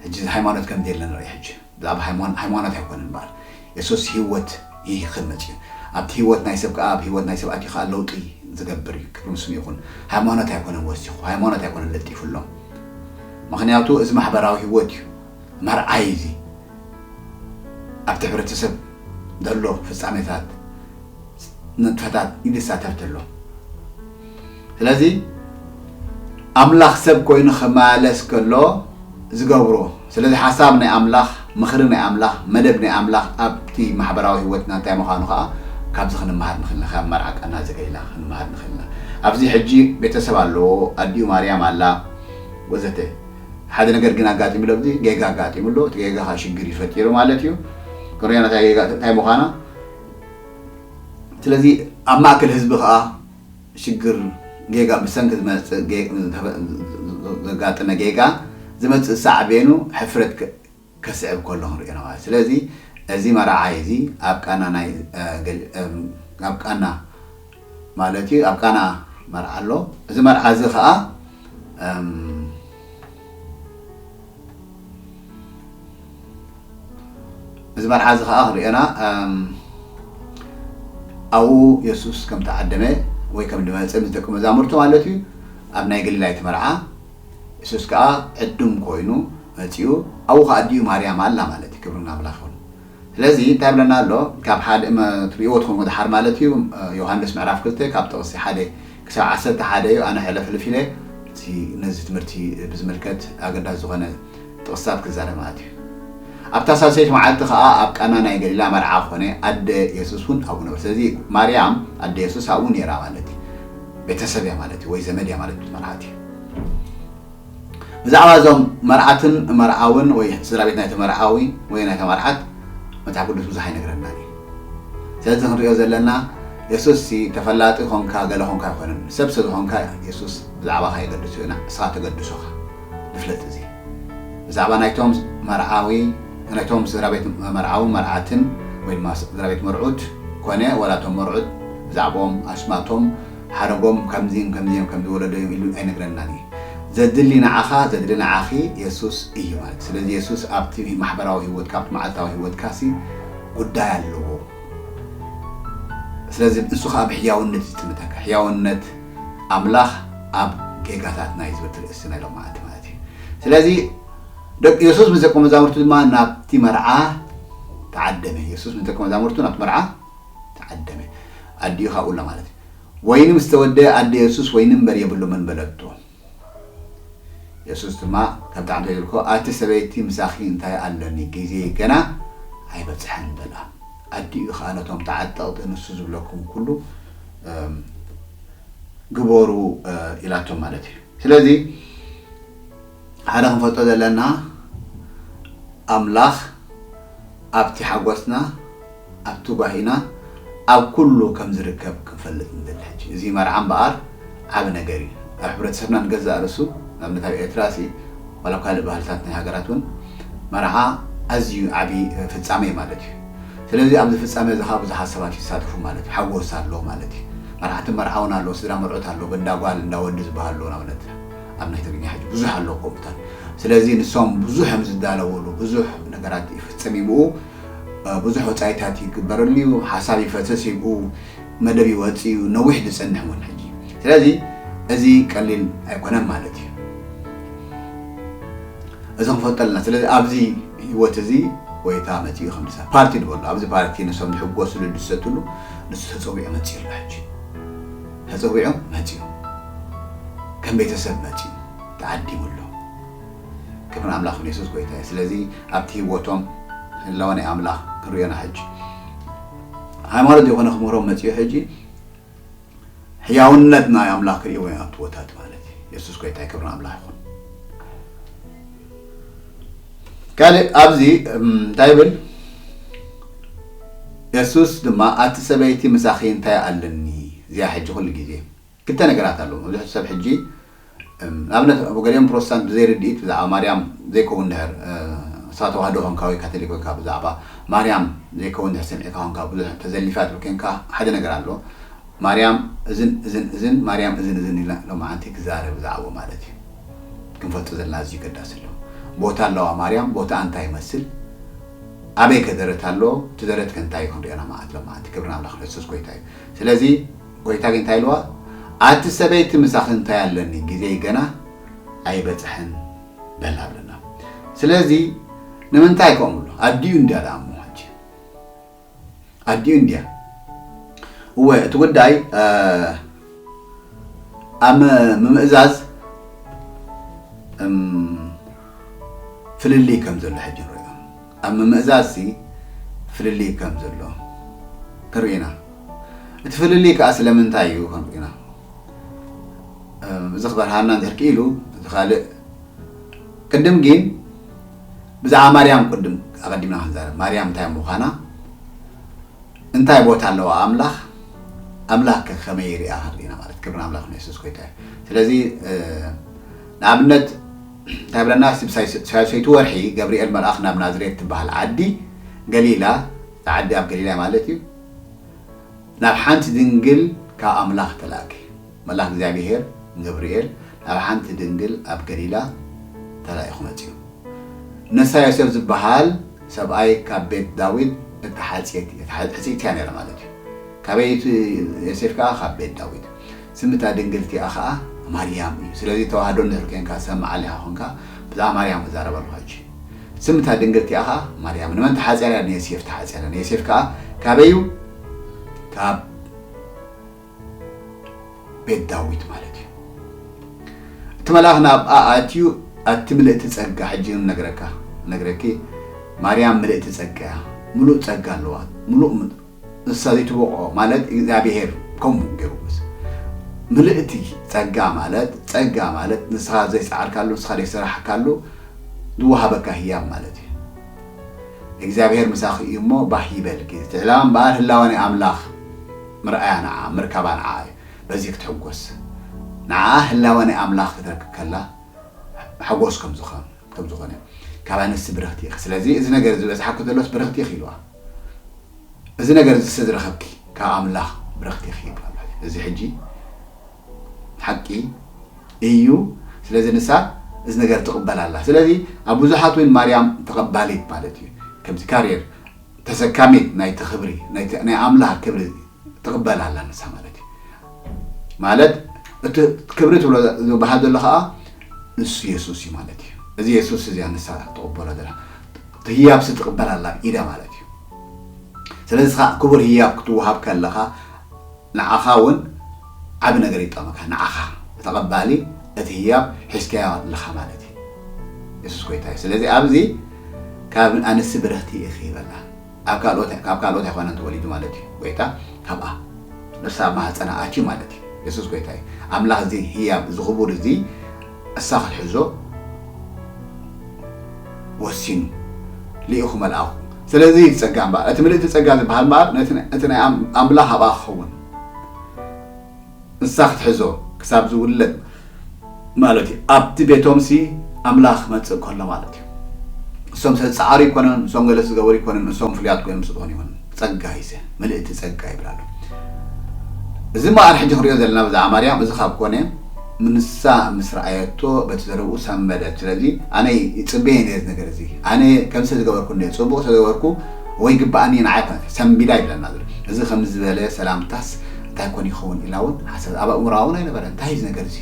ሕጂ እዚ ሃይማኖት ከም ዘየለ ንርኢ ሕጂ። ብዛዕባ ሃይማኖ-፣ ሃይማኖት ኣይኮነን እምበኣር። የሱስ ህይወት ይህብ መጽዩ። ኣብቲ ህይወት ናይ ሰብ ከኣ፣ ኣብ ህይወት ናይ ሰብ ኣትዩ ከኣ ለውጢ ዝገብር እዩ። ክብሪ ንስሙ ይኹን። ሃይማኖት ኣይኮነን ወሲኹ፣ ሃይማኖት ኣይኮነን ለጢፉሎም። ምኽንያቱ እዚ ማሕበራዊ ህይወት እዩ። መርዓይ እዚ ኣብቲ ሕብረተሰብ ዘሎ ፍጻሜታት፣ ንጥፈታት እዩ ዝሳተፍ ዘሎ። ስለዚ ኣምላኽ ሰብ ኮይኑ ክመላለስ ከሎ ዝገብሮ፣ ስለዚ ሓሳብ ናይ ኣምላኽ፣ ምኽሪ ናይ ኣምላኽ፣ መደብ ናይ ኣምላኽ ኣብቲ ማሕበራዊ ህይወትና እንታይ ምዃኑ ከኣ ካብዚ ክንመሃር ንኽእል ኢና። ካብ መርዓ ቃና ዘገሊላ ክንመሃር ንኽእል ኢና። ኣብዚ ሕጂ ቤተሰብ ኣለዎ፣ ኣዲኡ ማርያም ኣላ ወዘተ። ሓደ ነገር ግን ኣጋጢሙ ኣሎ፣ ኣብዚ ጌጋ ኣጋጢሙ ኣሎ። እቲ ጌጋ ከኣ ሽግር እዩ ፈጢሩ ማለት እዩ። ክንሪኦ ነታ ጌጋ እንታይ ምዃና። ስለዚ ኣብ ማእከል ህዝቢ ከኣ ሽግር ጌጋ ብሰንኪ ዝመጽእ ጌ- ዘጋጠመ ጌጋ ዝመጽእ ሳዕቤኑ ሕፍረት ከ- ከስዕብ ከሎ ክንሪኦ ኢና ማለት። ስለዚ እዚ መርዓይ እዚ ኣብ ቃና ናይ እ፣ ገል- እም፣ ኣብ ቃና ማለት እዩ ኣብ ቃና መርዓ ኣሎ። እዚ መርዓ እዚ ከዓ እም፣ እዚ መርዓ እዚ ከዓ ክንሪኦና እም፣ ኣብኡ የሱስ ከም ተዓደመ ወይ ከም ዝመፀ ምስ ደቂ መዛሙርቱ ማለት እዩ ኣብ ናይ ገሊላ እቲ መርዓ የሱስ ከዓ ዕዱም ኮይኑ መፂኡ ኣብኡ ከዓ ኣዲኡ ማርያም ኣላ ማለት እዩ። ክብሪ ንኣምላኽ ይኹን። ስለዚ እንታይ ብለና ኣሎ? ካብ ሓደ መ- ትሪእዎ ትኾኑ ድሓር ማለት እዩ ዮሃንስ ምዕራፍ ክልተ ካብ ጥቕሲ ሓደ ክሳብ ዓሰርተ ሓደ እዩ። ኣነ ሕለፍልፍ ኢለ እቲ ነዚ ትምህርቲ ብዝምልከት ኣገዳሲ ዝኾነ ጥቕስታት ክዛረብ ማለት እዩ። ኣብታ ሳልሰይቲ መዓልቲ ከዓ ኣብ ቃና ናይ ገሊላ መርዓ ኮነ፣ ኣደ የሱስ እውን ኣብኡ ነበር። ስለዚ ማርያም ኣደ የሱስ ኣብኡ ነይራ ማለት እዩ። ቤተሰብ እያ ማለት እዩ፣ ወይ ዘመድ እያ ማለት እዩ መርዓት እዩ። ብዛዕባ እዞም መርዓትን መርዓውን ወይ ስድራ ቤት ናይቲ መርዓዊ ወይ ናይታ መርዓት መጽሓፍ ቅዱስ ብዙሕ ኣይነግረናን እዩ። ስለዚ ክንሪኦ ዘለና የሱስ ሲ ተፈላጢ ኾንካ ገለ ኾንካ ኣይኮነን። ሰብ ስለ ዝኾንካ የሱስ ብዛዕባኻ የገድሶ እዩ፣ ንስኻ ተገድሶኻ ንፍለጥ። እዚ ብዛዕባ ናይቶም መርዓዊ ናይቶም ስድራ ቤት መርዓዊ መርዓትን ወይ ድማ ስድራ ቤት መርዑት ኮነ ዋላ እቶም መርዑት ብዛዕባኦም ኣስማቶም ሓረጎም ከምዚን ከምዚን ከም ዝወለደዮም ኢሉ ኣይነግረናን እዩ። ዘድሊ ንዓኻ ዘድሊ ንዓኺ የሱስ እዩ ማለት። ስለዚ የሱስ ኣብቲ ማሕበራዊ ህይወትካ ኣብቲ መዓልታዊ ህይወትካ ሲ ጉዳይ ኣለዎ። ስለዚ ንሱ ከዓ ብሕያውነት እዩ ዝጥምተካ። ሕያውነት ኣምላኽ ኣብ ጌጋታትና እዩ ዝብል ትርእስቲ ናይ ሎም መዓልቲ ማለት እዩ። ስለዚ ደቂ የሱስ ምስ ደቂ መዛሙርቱ ድማ ናብቲ መርዓ ተዓደመ። የሱስ ምስ ደቂ መዛሙርቱ ናብቲ መርዓ ተዓደመ። ኣዲኡ ካብኡ ኣሎ ማለት እዩ። ወይኒ ምስ ተወደ ኣደ የሱስ ወይኒ እምበር የብሎምን በለቶ። የሱስ ድማ ከምቲ ዓንቶ ይልኮ ኣቲ ሰበይቲ ምሳኺ እንታይ ኣለኒ ግዜ ገና ኣይበጽሐን በላ። ኣዲኡ ኸዓ ነቶም ተዓጠቕቲ ንሱ ዝብለኩም ኩሉ እም፣ ግበሩ እ፣ ኢላቶም ማለት እዩ። ስለዚ ሓደ ክንፈልጦ ዘለና ኣምላኽ ኣብቲ ሓጎስና ኣብቲ ጓሂና ኣብ ኩሉ ከም ዝርከብ ክንፈልጥ ንደሊ። ሕጂ እዚ መርዓ እምበኣር ዓቢ ነገር እዩ ኣብ ሕብረተሰብና ንገዛእ ርእሱ። ንኣብነት ኣብ ኤርትራ ሲ ዋላ ካልእ ባህልታት ናይ ሃገራት እውን መርዓ ኣዝዩ ዓቢ ፍጻመ እዩ ማለት እዩ። ስለዚ ኣብዚ ፍጻመ እዚ ከዓ ብዙሓት ሰባት ይሳተፉ ማለት እዩ። ሓጎስ ኣሎ ማለት እዩ። መርዓትን መርዓውን ኣሎ፣ ስድራ መርዑት ኣሎ፣ እንዳ ጓል እንዳ ወዲ ዝበሃል ኣሎ። ንኣብነት ኣብ ናይ ትግርኛ ሕጂ ብዙሕ ኣሎ ከምኡታት። ስለዚ ንሶም ብዙሕ እዮም ዝዳለውሉ፣ ብዙሕ ነገራት ይፍጸም እዩ ብኡ፣ ብዙሕ ወጻኢታት ይግበረሉ እዩ፣ ሓሳብ ይፈሰስ እዩ ብኡ፣ መደብ ይወጽእ እዩ፣ ነዊሕ ዝጸንሕ እውን ሕጂ። ስለዚ እዚ ቀሊል ኣይኮነን ማለት እዩ። እዚ ክንፈልጦ ኣለና። ስለዚ ኣብዚ ህይወት እዚ ጎይታ መጺኡ ከም ዝሳ ፓርቲ ንበሎ ኣብዚ ፓርቲ ንሶም ዝሕጎስሉ ዝሰትሉ ንሱ ተጸዊዑ መጺኡ ኣሎ። ሕጂ ተጸዊዑ መጺኡ ከም ቤተሰብ መጺኡ ተዓዲሙ ኣሎ። ክብሪ ኣምላኽ ንየሱስ ጎይታ እዩ። ስለዚ ኣብቲ ህይወቶም ህላወ ናይ ኣምላኽ ክንሪኦና ሕጂ ሃይማኖት ዘይኮነ ክምህሮም መጺኡ ሕጂ ሕያውነት ናይ ኣምላኽ ክርእይዎ እዮም ኣብቲ ቦታ እቲ ማለት እዩ። የሱስ ጎይታ ክብሪ ኣምላኽ ይኹን። ካልእ ኣብዚ እም፣ እንታይ ይብል የሱስ ድማ ኣቲ ሰበይቲ ምሳኺ እንታይ ኣለኒ? እዚኣ ሕጂ ኩሉ ግዜ ክልተ ነገራት ኣለዎ። ብዙሕ ሰብ ሕጂ እም፣ ንኣብነት ኣብ ገሊኦም ፕሮቴስታንት ብዘይ ርድኢት ብዛዕባ ማርያም ዘይከውን ድሕር እሳ ተዋህዶ ኮንካ ወይ ካቶሊክ ኮንካ ብዛዕባ ማርያም ዘይከውን ድሕር ሰሚዕካ ኮንካ ብዙሕ ተዘሊፋ ትብል ኮንካ ሓደ ነገር ኣሎ። ማርያም እዝን እዝን እዝን ማርያም እዝን እዝን ኢልና ሎማዓንቲ ክዛረብ ብዛዕባኡ ማለት እዩ። ክንፈልጦ ዘለና ኣዝዩ ገዳሲ ኣሎ። ቦታ ኣለዋ ማርያም፣ ቦታ እንታይ ይመስል፣ ኣበይ ከ ደረት ኣሎ፣ እቲ ደረት ከ እንታይ ክንሪኦ ኢና ማለት ሎማዓንቲ። ክብሪ ንኣምላኽ ንየሱስ ጎይታ እዩ። ስለዚ ጎይታ ግን እንታይ ኢልዋ? ኣቲ ሰበይቲ ምሳኺ እንታይ ኣለኒ፣ ግዜይ ገና ኣይበጽሐን በላ ብለና። ስለዚ ንምንታይ ከምኡ ኣሎ? ኣዲኡ እንድያ ደኣ እሞ ሕጂ ኣዲኡ እንድያ። እወ እቲ ጉዳይ እ፣ ኣብ ምምእዛዝ እም፣ ፍልልይ ከም ዘሎ ሕጂ ንሪኦ። ኣብ ምምእዛዝ ሲ ፍልልይ ከም ዘሎ ክንርኢ ኢና። እቲ ፍልልይ ከዓ ስለምንታይ እዩ ክንርኢ ኢና። እም፣ እዚ ክበርሃና እንድሕር ክኢሉ እቲ ካልእ ቅድም ግን ብዛዕባ ማርያም ቅድም ኣቐዲምና ክንዛረብ ማርያም እንታይ ምዃና እንታይ ቦታ ኣለዋ ኣምላኽ ኣምላኽ ከ ከመይ ይሪኣ ክንርኢ ኢና ማለት። ክብሪ ኣምላኽ ንየሱስ ጎይታ እዩ። ስለዚ ንኣብነት እንታይ ብለና? ሳልሰይቲ ወርሒ ገብርኤል መልኣኽ ናብ ናዝሬት ትበሃል ዓዲ ገሊላ፣ ዓዲ ኣብ ገሊላ ማለት እዩ፣ ናብ ሓንቲ ድንግል ካብ ኣምላኽ ተላእከ። መልኣኽ እግዚኣብሔር ገብርኤል ናብ ሓንቲ ድንግል ኣብ ገሊላ ተላኢኹ መጺኡ። ንሳ ዮሴፍ ዝበሃል ሰብኣይ ካብ ቤት ዳዊት እተሓጽየት እያ። ተሓ- ሕጽይቲ እያ ነይራ ማለት እዩ። ካበይ እቲ ዮሴፍ ከኣ ካብ ቤት ዳዊት። ስም እታ ድንግል እቲኣ ከኣ ማርያም እዩ። ስለዚ ተዋህዶ እንድሕር ኮንካ ሰብ መዓሊኻ ኮንካ ብዛዕባ ማርያም ክዛረብ ኣለኹ ሕጂ። ስም እታ ድንግል እቲኣ ከኣ ማርያም። ንመን ተሓጽያ? ንዮሴፍ ተሓጽያ። ንዮሴፍ ከኣ ካበይ እዩ? ካብ ቤት ዳዊት ማለት እዩ። እቲ መልኣኽ ናብኣ ኣትዩ፣ ኣቲ ምልእቲ ጸጋ፣ ሕጂ እውን ነግረካ ነግረኪ፣ ማርያም ምልእቲ ጸጋ እያ፣ ምሉእ ጸጋ ኣለዋ፣ ምሉእ ም- ንሳ ዘይትበቕዖ ማለት እግዚኣብሔር ከምኡ ገይሩ ምስ ምልእቲ ጸጋ ማለት ጸጋ ማለት ንስኻ ዘይጸዓርካሉ ንስኻ ዘይሰራሕካሉ ዝወሃበካ ህያብ ማለት እዩ። እግዚኣብሔር ምሳኺ እዩ እሞ ባህ ይበልኪ። እቲ ዕላማ እምበኣር ህላወ ናይ ኣምላኽ ምርኣያ ንዓ ምርካባ ንዓ እዩ። በዚ ክትሕጎስ ንዓ ህላወ ናይ ኣምላኽ ክትረክብ ከላ ሓጎስ ከም ዝኾነ ከም ዝኾነ ካብ ኣንስቲ ብርኽቲ ኢኺ። ስለዚ እዚ ነገር ዝበዝሓኪ ዘሎስ ብርኽቲ ኢኺ ኢልዋ። እዚ ነገር እዚ ዝረኸብኪ ካብ ኣምላኽ ብረኽቲ ይኽእል ኣሎ። እዚ ሕጂ ሓቂ እዩ። ስለዚ ንሳ እዚ ነገር ትቕበል ኣላ። ስለዚ ኣብ ብዙሓት እውን ማርያም ተቐባሊት ማለት እዩ። ከምዚ ካሪየር ተሰካሚት ናይቲ ክብሪ ናይቲ ናይ ኣምላኽ ክብሪ ትቕበል ኣላ ንሳ ማለት እዩ። ማለት እቲ ክብሪ ትብሎ ዝበሃል ዘሎ ከዓ ንሱ የሱስ እዩ ማለት እዩ። እዚ የሱስ እዚ ንሳ ትቕበሎ ዘላ እቲ ህያብሲ ትቕበል ኣላ ኢዳ ማለት እዩ። ስለዚ ከዓ ክቡር ህያብ ክትወሃብ ከለኻ ንዓኻ እውን ዓቢ ነገር ይጠቕመካ። ንዓኻ ተቐባሊ እቲ ህያብ ሒዝካዮ ኣለኻ ማለት እዩ። የሱስ ጎይታ እዩ። ስለዚ ኣብዚ ካብ ኣንስቲ ብርኽቲ ኢኺ ይበላ። ኣብ ካልኦት ካብ ካልኦት ኣይኮነን ተወሊዱ ማለት እዩ። ጎይታ ካብኣ ንሳ ኣብ ማህፀና ኣትዩ ማለት እዩ። የሱስ ጎይታ እዩ። ኣምላኽ እዚ ህያብ እዚ ክቡር እዚ እሳ ክትሕዞ ወሲኑ ልኢኹ መልኣኹ። ስለዚ ጸጋ እምበኣር እቲ ምልእቲ ጸጋ ዝበሃል እምበኣር ነቲ እቲ ናይ ኣም- ኣምላኽ ኣብኣ ክኸውን ንሳ ክትሕዞ ክሳብ ዝውለድ ማለት እዩ። ኣብቲ ቤቶምሲ ኣምላኽ ክመጽእ ከሎ ማለት እዩ። እሶም ሰብ ጻዕሩ ይኮነን፣ እሶም ገለ ዝገበሩ ይኮነን፣ እሶም ፍሉያት ኮይኖም ስለ ዝኾኑ ይኮነን። ጸጋ ይሰ ምልእቲ ጸጋ ይብል ኣሎ። እዚ እምበኣር ሕጂ ክንሪኦ ዘለና ብዛዕባ ማርያም እዚ ካብ ኮነ ንሳ ምስ ረኣየቶ በቲ ዘረብኡ ሰንበደት። ስለዚ ኣነ ይጽበየ ነዚ ነገር እዚ ኣነ ከም ሰብ ዝገበርኩ እንደ ጽቡቕ ተገበርኩ ወይ ግባኣኒ ንዓይ ኮነ ሰንቢዳ ይብለና ዘሎ። እዚ ከም ዝበለ ሰላምታስ እንታይ ኮን ይኸውን ኢላ እውን ሓሳብ ኣብ ኣእምሮኣ እውን ኣይነበረ። እንታይ እዩ እዚ ነገር እዚ?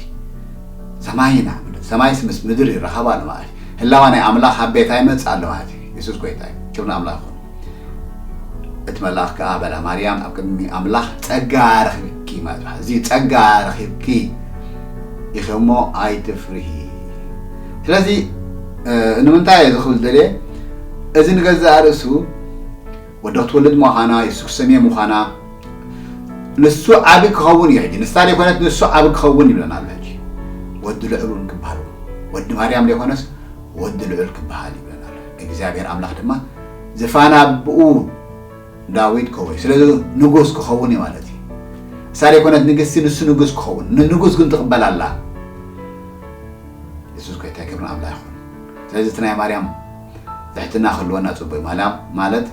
ሰማይና ሰማይስ ምስ ምድር ይረኸባ ኣሎ ማለት እዩ። ህላዋ ናይ ኣምላኽ ኣብ ቤታ ይመጽእ ኣሎ ማለት እዩ። የሱስ ጎይታ እዩ። ክብሪ ኣምላኽ ይኹን። እቲ መልኣኽ ከኣ በላ፣ ማርያም ኣብ ቅድሚ ኣምላኽ ጸጋ ረኺብኪ ማለት እዩ። እዚ ጸጋ ረኺብኪ ኢኺ እሞ ኣይትፍርሂ። ስለዚ እ፣ ንምንታይ እየ ዝኽብል ደልየ? እዚ ንገዛእ ርእሱ ወዲ ክትወልድ ምዃና፣ የሱስ ክሰምየ ምዃና፣ ንሱ ዓቢ ክኸውን እዩ። ሕጂ ንሳ ዘይኮነት ንሱ ዓቢ ክኸውን ይብለና ኣሎ። ሕጂ ወዲ ልዑል እውን ክበሃል፣ ወዲ ማርያም ዘይኮነስ ወዲ ልዑል ክበሃል ይብለና ኣሎ። እግዚኣብሔር ኣምላኽ ድማ ዝፋን ኣቦኡ ዳዊት ከወይ ስለዚ ንጉስ ክኸውን እዩ ማለት እዩ። እሳ ዘይኮነት ንግስቲ ንሱ ንጉስ ክኸውን ንንጉስ ግን ትቕበል ኣላ። የሱስ ጎይታ ክብርን ኣምላኽ ይኹን። ስለዚ እቲ ናይ ማርያም ትሕትና ክህልወና ጽቡቅ እዩ። ማርያም ማለት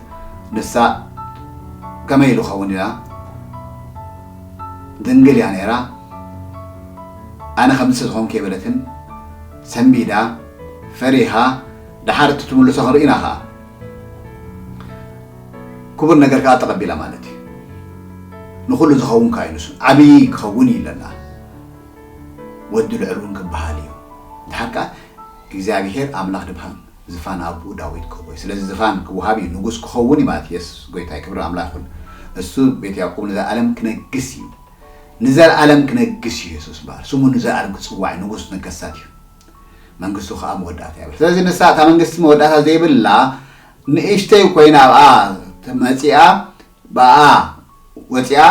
ንሳ ከመይ ኢሉ ክኸውን ኢላ ድንግል እያ ነይራ። ኣነ ከምዚ ዝኾንኩ የበለትን ሰንቢዳ ፈሪሃ ደሓር እቲ ትምልሶ ክንርኢ ኢና ኸዓ ክቡር ነገር ከዓ ተቐቢላ ማለት እዩ። ንኹሉ ዝኸውን ከዓ እዩ ንሱ ዓብዪ ክኸውን እዩ ኢለና። ወዲ ልዑል እውን ክበሃል እዩ። ድሓር ከዓ እግዚኣብሔር ኣምላኽ ድብሃም ዝፋን ኣቦኡ ዳዊት ክህቦ እዩ። ስለዚ ዝፋን ክወሃብ እዩ፣ ንጉስ ክኸውን እዩ ማለት እዩ። የሱስ ጎይታ እዩ፣ ክብሪ ኣምላኽ ይኹን። እሱ ቤት ያዕቆብ ንዘለኣለም ክነግስ እዩ። ንዘለኣለም ክነግስ እዩ የሱስ በዓል። ስሙ ንዘለኣለም ክጽዋዕ እዩ፣ ንጉስ ነገስታት እዩ። መንግስቱ ከዓ መወዳእታ የብሉ። ስለዚ ንሳ እታ መንግስቲ መወዳእታ ዘይብላ ንእሽተይ ኮይና ኣብኣ መፂኣ ብኣ ወፂኣ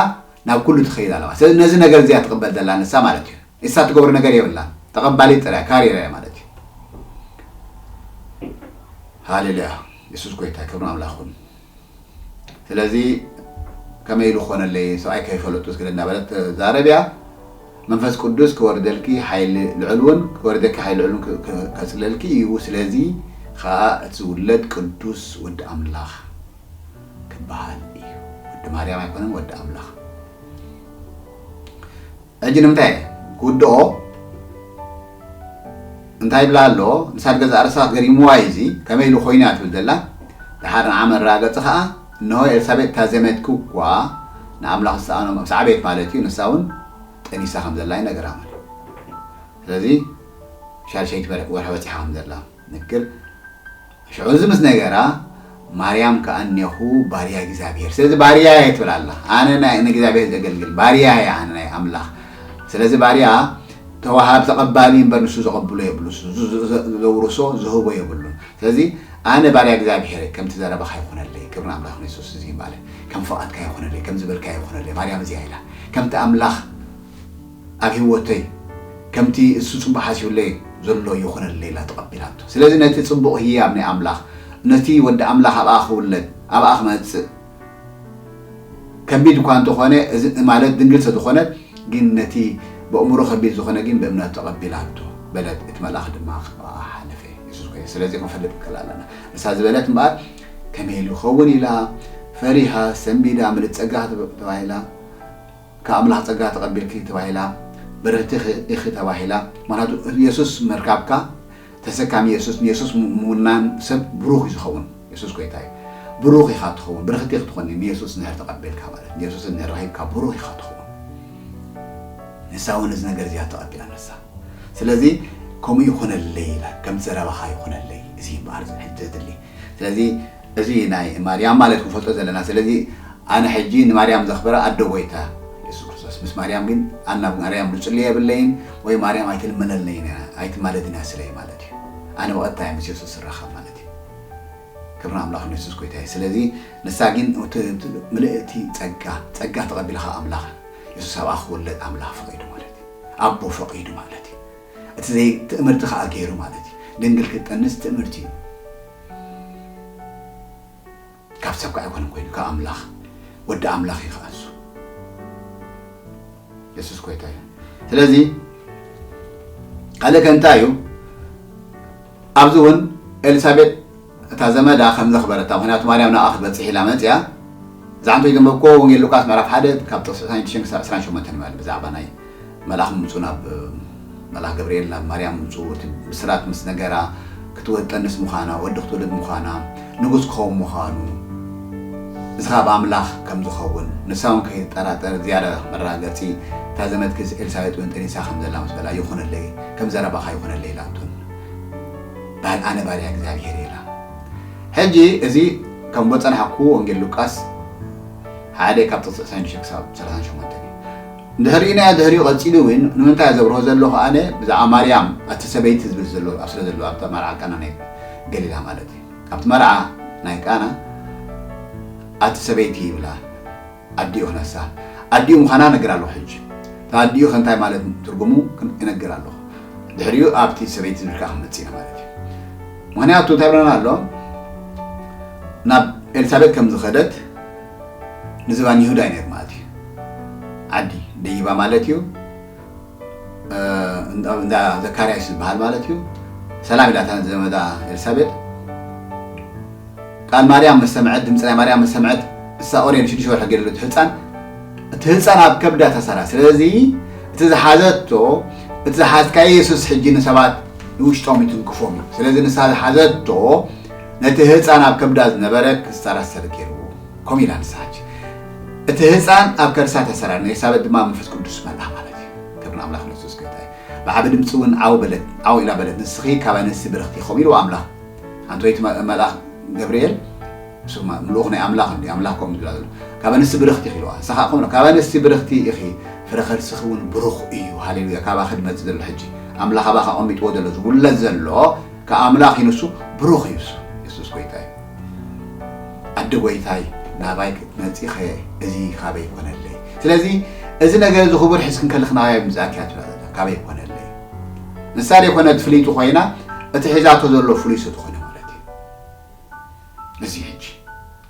ናብ ኩሉ ትኸይድ ኣለዋ። ስለዚ ነዚ ነገር እዚኣ ትቕበል ዘላ ንሳ ማለት እዩ። ንሳ ትገብሮ ነገር የብላን። ተቐባሊት ጥራይ ካሪራ እያ ማለት እዩ። ሃሌሉያ። የሱስ ጎይታ ክብሪ ኣምላኽ ይኹን። ስለዚ ከመይ ኢሉ ክኾነለይ፣ ሰብኣይ ከይፈለጡ እስከ እንዳበለት ተዛረብያ። መንፈስ ቅዱስ ክወርደልኪ ሓይሊ ልዑል እውን፣ ክወርደኪ ሓይሊ ልዑል እውን ክ-፣ ክ-፣ ከጽለልኪ እዩ። ስለዚ ኸኣ እቲ ዝውለድ ቅዱስ ወዲ ኣምላኽ ክበሃል እዩ። ወዲ ማርያም ኣይኮነን፣ ወዲ ኣምላኽ። ሕጂ ንምንታይ ክውድኦ እንታይ ይብላ ኣሎ? ንሳ ገዛእ ርእሳ ገሪምዋ እዩ እዚ። ከመይ ኢሉ ኮይኑ እያ ትብል ዘላ። ደሓር ንዓ መረጋገጺ ኸኣ፣ እንሆ ኤልሳቤጥ እታ ዘመድኪ እኳ ንኣምላኽ ዝሰኣኖ ምስ ዓበየት ማለት እዩ፣ ንሳ እውን ጠኒሳ ከም ዘላ ይነግራ ማለት እዩ። ስለዚ ሻድሸይቲ ወርሒ በጺሓ ከም ዘላ ንግር። ሽዑ እዚ ምስ ነገራ፣ ማርያም ከኣ እኔኹ ባርያ እግዚኣብሔር። ስለዚ ባርያ እየ ትብል ኣላ። ኣነ ናይ ንእግዚኣብሔር ዘገልግል ባርያ እየ፣ ኣነ ናይ ኣምላኽ። ስለዚ ባርያ ተዋሃብ ተቐባሊ እምበር ንሱ ዘቐብሎ የብሉ፣ ዝ-፣ ዝ-፣ ዝ-፣ ዘውርሶ ዝህቦ የብሉን። ስለዚ ኣነ ባርያ እግዚኣብሔር እየ፣ ከምቲ ዘረባኻ ይኹነለይ። ክብሪ ኣምላኽ ንየሱስ። እዚ ማለት ከም ፍቓድካ ይኹነለይ፣ ከም ዝበልካ ይኹነለይ። ማርያም እዚኣ ኢላ። ከምቲ ኣምላኽ ኣብ ህይወተይ ከምቲ እሱ ጽቡቕ ሓሲቡለይ ዘሎ ይኹነለይ ኢላ ተቐቢላቶ። ስለዚ ነቲ ጽቡቕ ህያብ ናይ ኣምላኽ፣ ነቲ ወዲ ኣምላኽ ኣብኣ ክውለድ፣ ኣብኣ ክመጽእ ከቢድ እኳ እንተኾነ፣ እዚ ማለት ድንግል ስለ ዝኾነት፣ ግን ነቲ በእምሮ ከቢድ ዝኾነ ግን ብእምነት ተቐቢላቶ በለት። እቲ መልኣኽ ድማ ካብኣ ሓለፈ። የሱስ ኮይኑ። ስለዚ ክንፈልጥ ንክእል ኣለና። ንሳ ዝበለት እምበኣር ከመይ ኢሉ ይኸውን ኢላ ፈሪሃ፣ ሰንቢዳ፣ ምልእቲ ጸጋ ተባሂላ፣ ካብ ኣምላኽ ጸጋ ተቐቢልኪ ተባሂላ፣ በረኽቲ ኢኺ ተባሂላ። ምኽንያቱ የሱስ ምርካብካ፣ ተሰካሚ የሱስ፣ ንየሱስ ምውናን ሰብ ብሩኽ እዩ ዝኸውን። የሱስ ጎይታ እዩ። ብሩኽ ኢኻ ትኸውን፣ ብርኽቲ ኢኺ ትኾኒ፣ ንየሱስ እንድሕር ተቐቢልካ ማለት፣ ንየሱስ እንድሕር ረኺብካ ብሩኽ ኢኻ ትኸውን። ንሳ እውን እዚ ነገር እዚኣ ተቐቢላ ንሳ። ስለዚ ከምኡ ይኹነለይ ኢላ፣ ከም ዘረባኻ ይኹነለይ። እዚ እምበኣር ሕጂ ዘድሊ። ስለዚ እዚ ናይ ማርያም ማለት ክንፈልጦ ዘለና። ስለዚ ኣነ ሕጂ ንማርያም ዘኽብራ ኣደ ጎይታ የሱስ ክርስቶስ። ምስ ማርያም ግን ኣነ ናብ ማርያም ዝጽሊ የብለይን፣ ወይ ማርያም ኣይትልመነለይን እያ፣ ኣይትማለድን እያ ስለይ ማለት እዩ። ኣነ ብቐጥታ እየ ምስ የሱስ ዝራኸብ ማለት እዩ። ክብሪ ኣምላኽ ንየሱስ ጎይታ እዩ። ስለዚ ንሳ ግን እቲ፣ እቲ ምልእቲ ጸጋ፣ ጸጋ ተቐቢልኻ ኣምላኽ፣ የሱስ ኣብኣ ክውለድ ኣምላኽ ፈቒዱ ማለት እዩ። ኣቦ ፈቒዱ ማለት እዩ። እቲ ዘይ-፣ ትእምርቲ ከኣ ገይሩ ማለት እዩ። ድንግል ክትጠንስ ትእምርቲ እዩ። ካብ ሰብ ከኣ ኣይኮነን ኮይኑ፣ ካብ ኣምላኽ፣ ወዲ ኣምላኽ እዩ ከኣ ንሱ። የሱስ ጎይታ እዩ። ስለዚ ካልእ ከ እንታይ እዩ? ኣብዚ እውን ኤልሳቤጥ እታ ዘመዳ ከም ዘኽበረታ፣ ምኽንያቱ ማርያም ናብኣ ክትበጽሕ ኢላ መጽያ። እዛ ዓንቶ ይተንበብኮ ወንጌል ሉቃስ ምዕራፍ ሓደ ካብ ጥቕሲ ዕስራን ሽዱሽተን ክሳብ ዕስራን ሸሞንተን ማለት ብዛዕባ ናይ መልኣኽ ምምፅኡ ናብ መልኣኽ ገብርኤል ናብ ማርያም ምምፅኡ፣ እቲ ብስራት ምስ ነገራ፣ ክትወጠንስ ምዃና፣ ወዲ ክትወልድ ምዃና፣ ንጉስ ክኸውን ምዃኑ፣ እዚ ካብ ኣምላኽ ከም ዝኸውን ንሳ እውን ከይትጠራጠር ዝያዳ መረጋገፂ፣ እታ ዘመድኪ ኤልሳቤጥ እውን ጠኒሳ ከም ዘላ ምስ በላ፣ ይኹነለይ፣ ከም ዘረባኻ ይኹነለይ ኢላቶ። በል ኣነ ባርያ እግዚኣብሔር እየ ኢላ። ሕጂ እዚ ከም ዝፀናሕኩ ወንጌል ሉቃስ ሓደ ካብ ጥቕሲ ዕስራን ሽዱሽተ ክሳብ ሰላሳን ሸሞንተን እዩ። እንድሕር ርኢናዮ ድሕሪኡ ቀጺሉ እውን ንምንታይ ዘብርሆ ዘሎ ከኣነ ብዛዕባ ማርያም ኣቲ ሰበይቲ ዝብል ዘሎ ኣብ ስለ ዘሎ ኣብታ መርዓ ቃና ናይ ገሊላ ማለት እዩ። ኣብቲ መርዓ ናይ ቃና ኣቲ ሰበይቲ ይብላ። ኣዲኡ ክነሳ ኣዲኡ ምዃና ነግር ኣለኹ። ሕጂ እታ ኣዲኡ ከ እንታይ ማለት ትርጉሙ ክን-፣ እነግር ኣለኹ። ድሕሪኡ ኣብቲ ሰበይቲ ዝብል ከዓ ክንመጽእ ኢና ማለት እዩ። ምኽንያቱ እንታይ ብለና ኣሎ? ናብ ኤልሳቤጥ ከም ዝኸደት ንዝባን ይሁዳ እዩ ነይሩ ማለት እዩ። ዓዲ ደይባ ማለት እዩ። እ፣ እንዳ፣ እንዳ ዘካርያስ ዝበሃል ማለት እዩ። ሰላም ኢላታ ዘመዳ ኤልሳቤጥ። ቃል ማርያም ምስ ሰምዐት፣ ድምፂ ናይ ማርያም ምስ ሰምዐት፣ እሳ ኦሬዲ ሽዱሽተ ወርሒ ገይሩ እቲ ህፃን፣ እቲ ህፃን ኣብ ከብዳ ተሰራ። ስለዚ እቲ ዝሓዘቶ፣ እቲ ዝሓዝካዮ የሱስ ሕጂ ንሰባት ንውሽጦም ይትንክፎም እዩ። ስለዚ ንሳ ዝሓዘቶ ነቲ ህፃን ኣብ ከብዳ ዝነበረ ክስተራሰር ገይርዎ። ከምኡ ኢላ ንሳ ሕጂ። እቲ ህፃን ኣብ ከርሳ ተሰራ፣ ንኤልሳቤጥ ድማ መንፈስ ቅዱስ መልኣ ማለት እዩ። ክብሪ ንኣምላኽ ንየሱስ ጎይታ እዩ። ብዓቢ ድምፂ እውን ዓው በለት፣ ዓው ኢላ በለት፣ "ንስኺ ካብ ኣንስቲ ብርኽቲ ኢኺ" ኢልዋ ኣምላኽ። ኣንቶ እቲ መ-፣ መልኣኽ ገብርኤል፣ እሱ መ-፣ ምልኡኽ ናይ ኣምላኽ እንዲ፣ ኣምላኽ ከምኡ ዝብላ ዘሎ። "ካብ ኣንስቲ ብርኽቲ ኢኺ" ኢልዋ። ንሳ ኸኣ ከምኡ፣ "ካብ ኣንስቲ ብርኽቲ ኢኺ፣ ፍረ ከርስኺ እውን ብሩኽ እዩ። ሃሌሉያ፣ ካባኺ ዝመጽእ ዘሎ ሕጂ፣ ኣምላኽ ኣባኺ ኣቐሚጥዎ ዘሎ፣ ዝውለድ ዘሎ፣ ካብ ኣምላኽ እዩ ንሱ፣ ብሩኽ እዩ እሱ። የሱስ ጎይታ እዩ። ኣደ ጎይታይ፣ ናባይ ክትመጺ ኸ እዚ ካበይ ኮነለይ?" ስለዚ፣ እዚ ነገር እዚ ክቡር ሒዝክን ከለኽ ናባይ ምጻእኪ እያ ትብላ ዘላ። ካበይ ኮነለይ? ንሳ ዘይኮነት ፍልይቲ ኮይና፣ እቲ ሒዛቶ ዘሎ ፍሉይ ስለ ዝኾነ ማለት እዩ። እዚ ሕጂ፣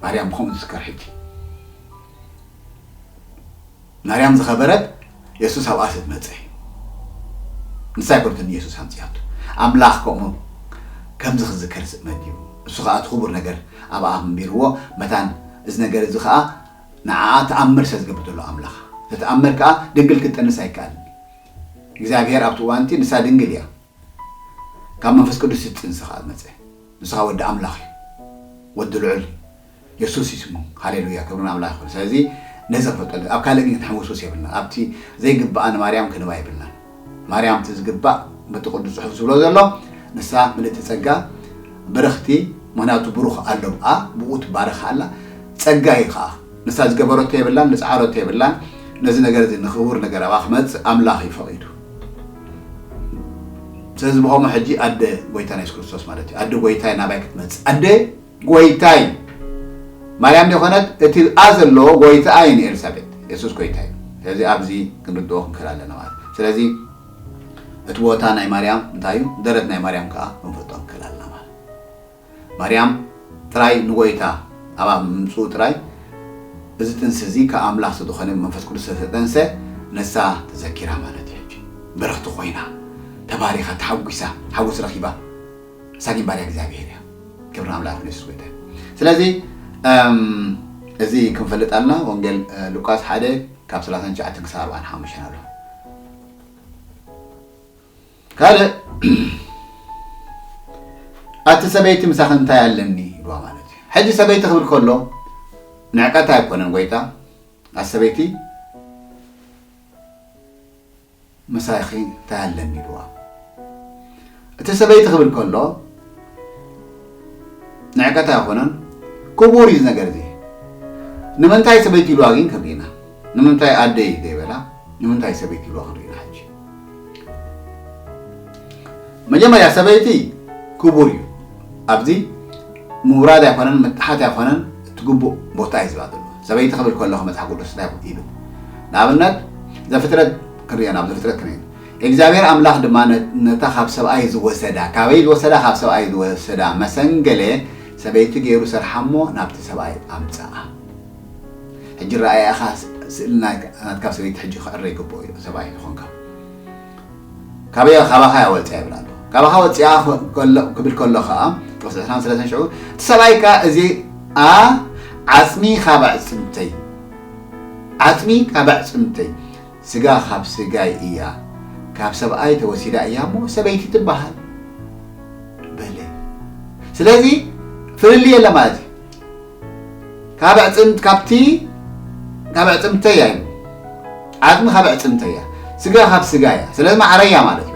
ማርያም ብኸምኡ ትዝከር ሕጂ። ማርያም ዝኸበረት የሱስ ኣብኣ ስለ ዝመጸ እዩ። ንሳ ኣይኮነትን የሱስ ኣምጺኣቶ። ኣምላኽ ከምኡ ከምዚ ክዝከር መዲቡ። እሱ ኸኣ እቲ ክቡር ነገር ኣብኣ ኣንቢርዎ። መታን እዚ ነገር እዚ ኸኣ ንዓኣ ተኣምር ስለ ዝገብር ዘሎ ኣምላኽ። ተተኣምር ከኣ ድንግል ክትጠንስ ኣይከኣልን። እግዚኣብሔር ኣብቲ እዋንቲ ንሳ ድንግል እያ። ካብ መንፈስ ቅዱስ ዝጥንስ ኸኣ መጸ። ንሱ ኸኣ ወዲ ኣምላኽ እዩ። ወዲ ልዑል እዩ። የሱስ እዩ ስሙ። ሃሌሉያ፣ ክብሪ ንኣምላኽ ይኹን። ስለዚ ነዚ ክንፈልጠሉ፣ ኣብ ካልእ ግን ክንሕውስውስ የብልና። ኣብቲ ዘይግባኣ ንማርያም ክንባ የብልና። ማርያም እቲ ዝግባእ በቲ ቅዱስ ጽሑፍ ዝብሎ ዘሎ፣ ንሳ ምልእቲ ጸጋ፣ ብርኽቲ፣ ምኽንያቱ ብሩኽ ኣሎ ብኣ፣ ብኡ ትባረኽ ኣላ። ጸጋ እዩ ኸኣ። ንሳ ዝገበረቶ የብላን፣ ዝጸዓረቶ የብላን። ነዚ ነገር እዚ ንኽቡር ነገር ኣብኣ ክመጽእ ኣምላኽ እዩ ፈቒዱ። ስለዚ ብኸምኡ ሕጂ ኣደ ጎይታና የሱስ ክርስቶስ ማለት እዩ። ኣደ ጎይታይ ናባይ ክትመጽእ። ኣደ ጎይታይ ማርያም ዘይኮነት እቲ ብኣ ዘሎ ጎይታኣ እዩ ንኤልሳቤጥ። የሱስ ጎይታ እዩ። ስለዚ ኣብዚ ክንርድኦ ክንክእል ኣለና ማለት እዩ። ስለዚ እቲ ቦታ ናይ ማርያም እንታይ እዩ? ደረት ናይ ማርያም ከኣ ክንፈልጦ ክንክእል ኣለና ማለት እዩ። ማርያም ጥራይ ንጎይታ ኣብኣ ምምጽኡ ጥራይ እዚ ጥንሲ እዚ ካብ ኣምላኽ ስለ ዝኾነ ብመንፈስ ቅዱስ ስለ ዝተጠንሰ ነሳ ተዘኪራ ማለት እዩ። ሕጂ ብርኽቲ ኮይና ተባሪኻ ተሓጒሳ ሓጎስ ረኺባ። እሳ ግን ባርያ እግዚኣብሔር እያ። ክብሪ ኣምላኽ ንየሱስ ጎይታ እዩ። ስለዚ እም፣ እዚ ክንፈልጥ ኣለና። ወንጌል እ፣ ሉቃስ ሓደ ካብ ሰላሳን ትሽዓተን ክሳብ ኣርባዓን ሓሙሽተን ኣሎ። ካልእ ኣቲ ሰበይቲ ምሳኺ እንታይ ኣለኒ ኢልዋ ማለት እዩ። ሕጂ ሰበይቲ ክብል ከሎ ንዕቀት ኣይኮነን ጎይታ። ኣቲ ሰበይቲ ምሳኺ እንታይ ኣለኒ ኢልዋ። እቲ ሰበይቲ ክብል ከሎ ንዕቀት ኣይኮነን፣ ክቡር እዩ እዚ ነገር እዚ። ንምንታይ ሰበይቲ ኢልዋ ግን ክንርኢ ኢና። ንምንታይ ኣደይ ዘይበላ፣ ንምንታይ ሰበይቲ ኢልዋ ክንርኢ ኢና ሕጂ። መጀመርያ ሰበይቲ ክቡር እዩ። ኣብዚ ምውራድ ኣይኮነን፣ ምትሓት ኣይኮነን፣ እቲ ግቡእ ቦታ እዩ ዝባ ዘሎ። ሰበይቲ ክብል ከለኹ መጽሓፍ ቅዱስ እንታይ ይብል? ንኣብነት ዘፍጥረት ክንሪኦ፣ ናብ ዘፍጥረት ክንሪኦ። እግዚኣብሔር ኣምላኽ ድማ ነ- ነታ ካብ ሰብኣይ ዝወሰዳ፣ ካበይ ዝወሰዳ? ካብ ሰብኣይ ዝወሰዳ መሰንገለ ሰበይቲ ገይሩ ሰርሓ እሞ ናብቲ ሰብኣይ ኣምጽኣ። ሕጂ ረኣያ ኢኻ ስ- ስእሊ ናይ- ናትካ ሰበይቲ ሕጂ ክዕረ ይግብኦ እዩ፣ ሰብኣይ ዝኾንካ። ካበይ ካባኻ እያ ወፂኣ ይብል ኣሎ። ካባኻ ወፂኣ ከሎ- ክብል ከሎ ከዓ ጥቕሲ ዕስራን ሰለስተን ሽዑ እቲ ሰብኣይ ከዓ እዚ ኣ ዓፅሚ ካብ ኣዕፅምተይ ዓፅሚ ካብ ኣዕፅምተይ ስጋ ካብ ስጋይ እያ ካብ ሰብኣይ ተወሲዳ እያ እሞ ሰበይቲ ትበሃል በለ። ስለዚ ፍልልይ የለ ማለት እዩ። ካብ ኣዕፅምት ካብቲ ካብ ኣዕፅምተይ እያ ኢሉ። ዓፅሚ ካብ ኣዕፅምተይ እያ፣ ስጋ ካብ ስጋ እያ። ስለዚ ማዕረ እያ ማለት እዩ።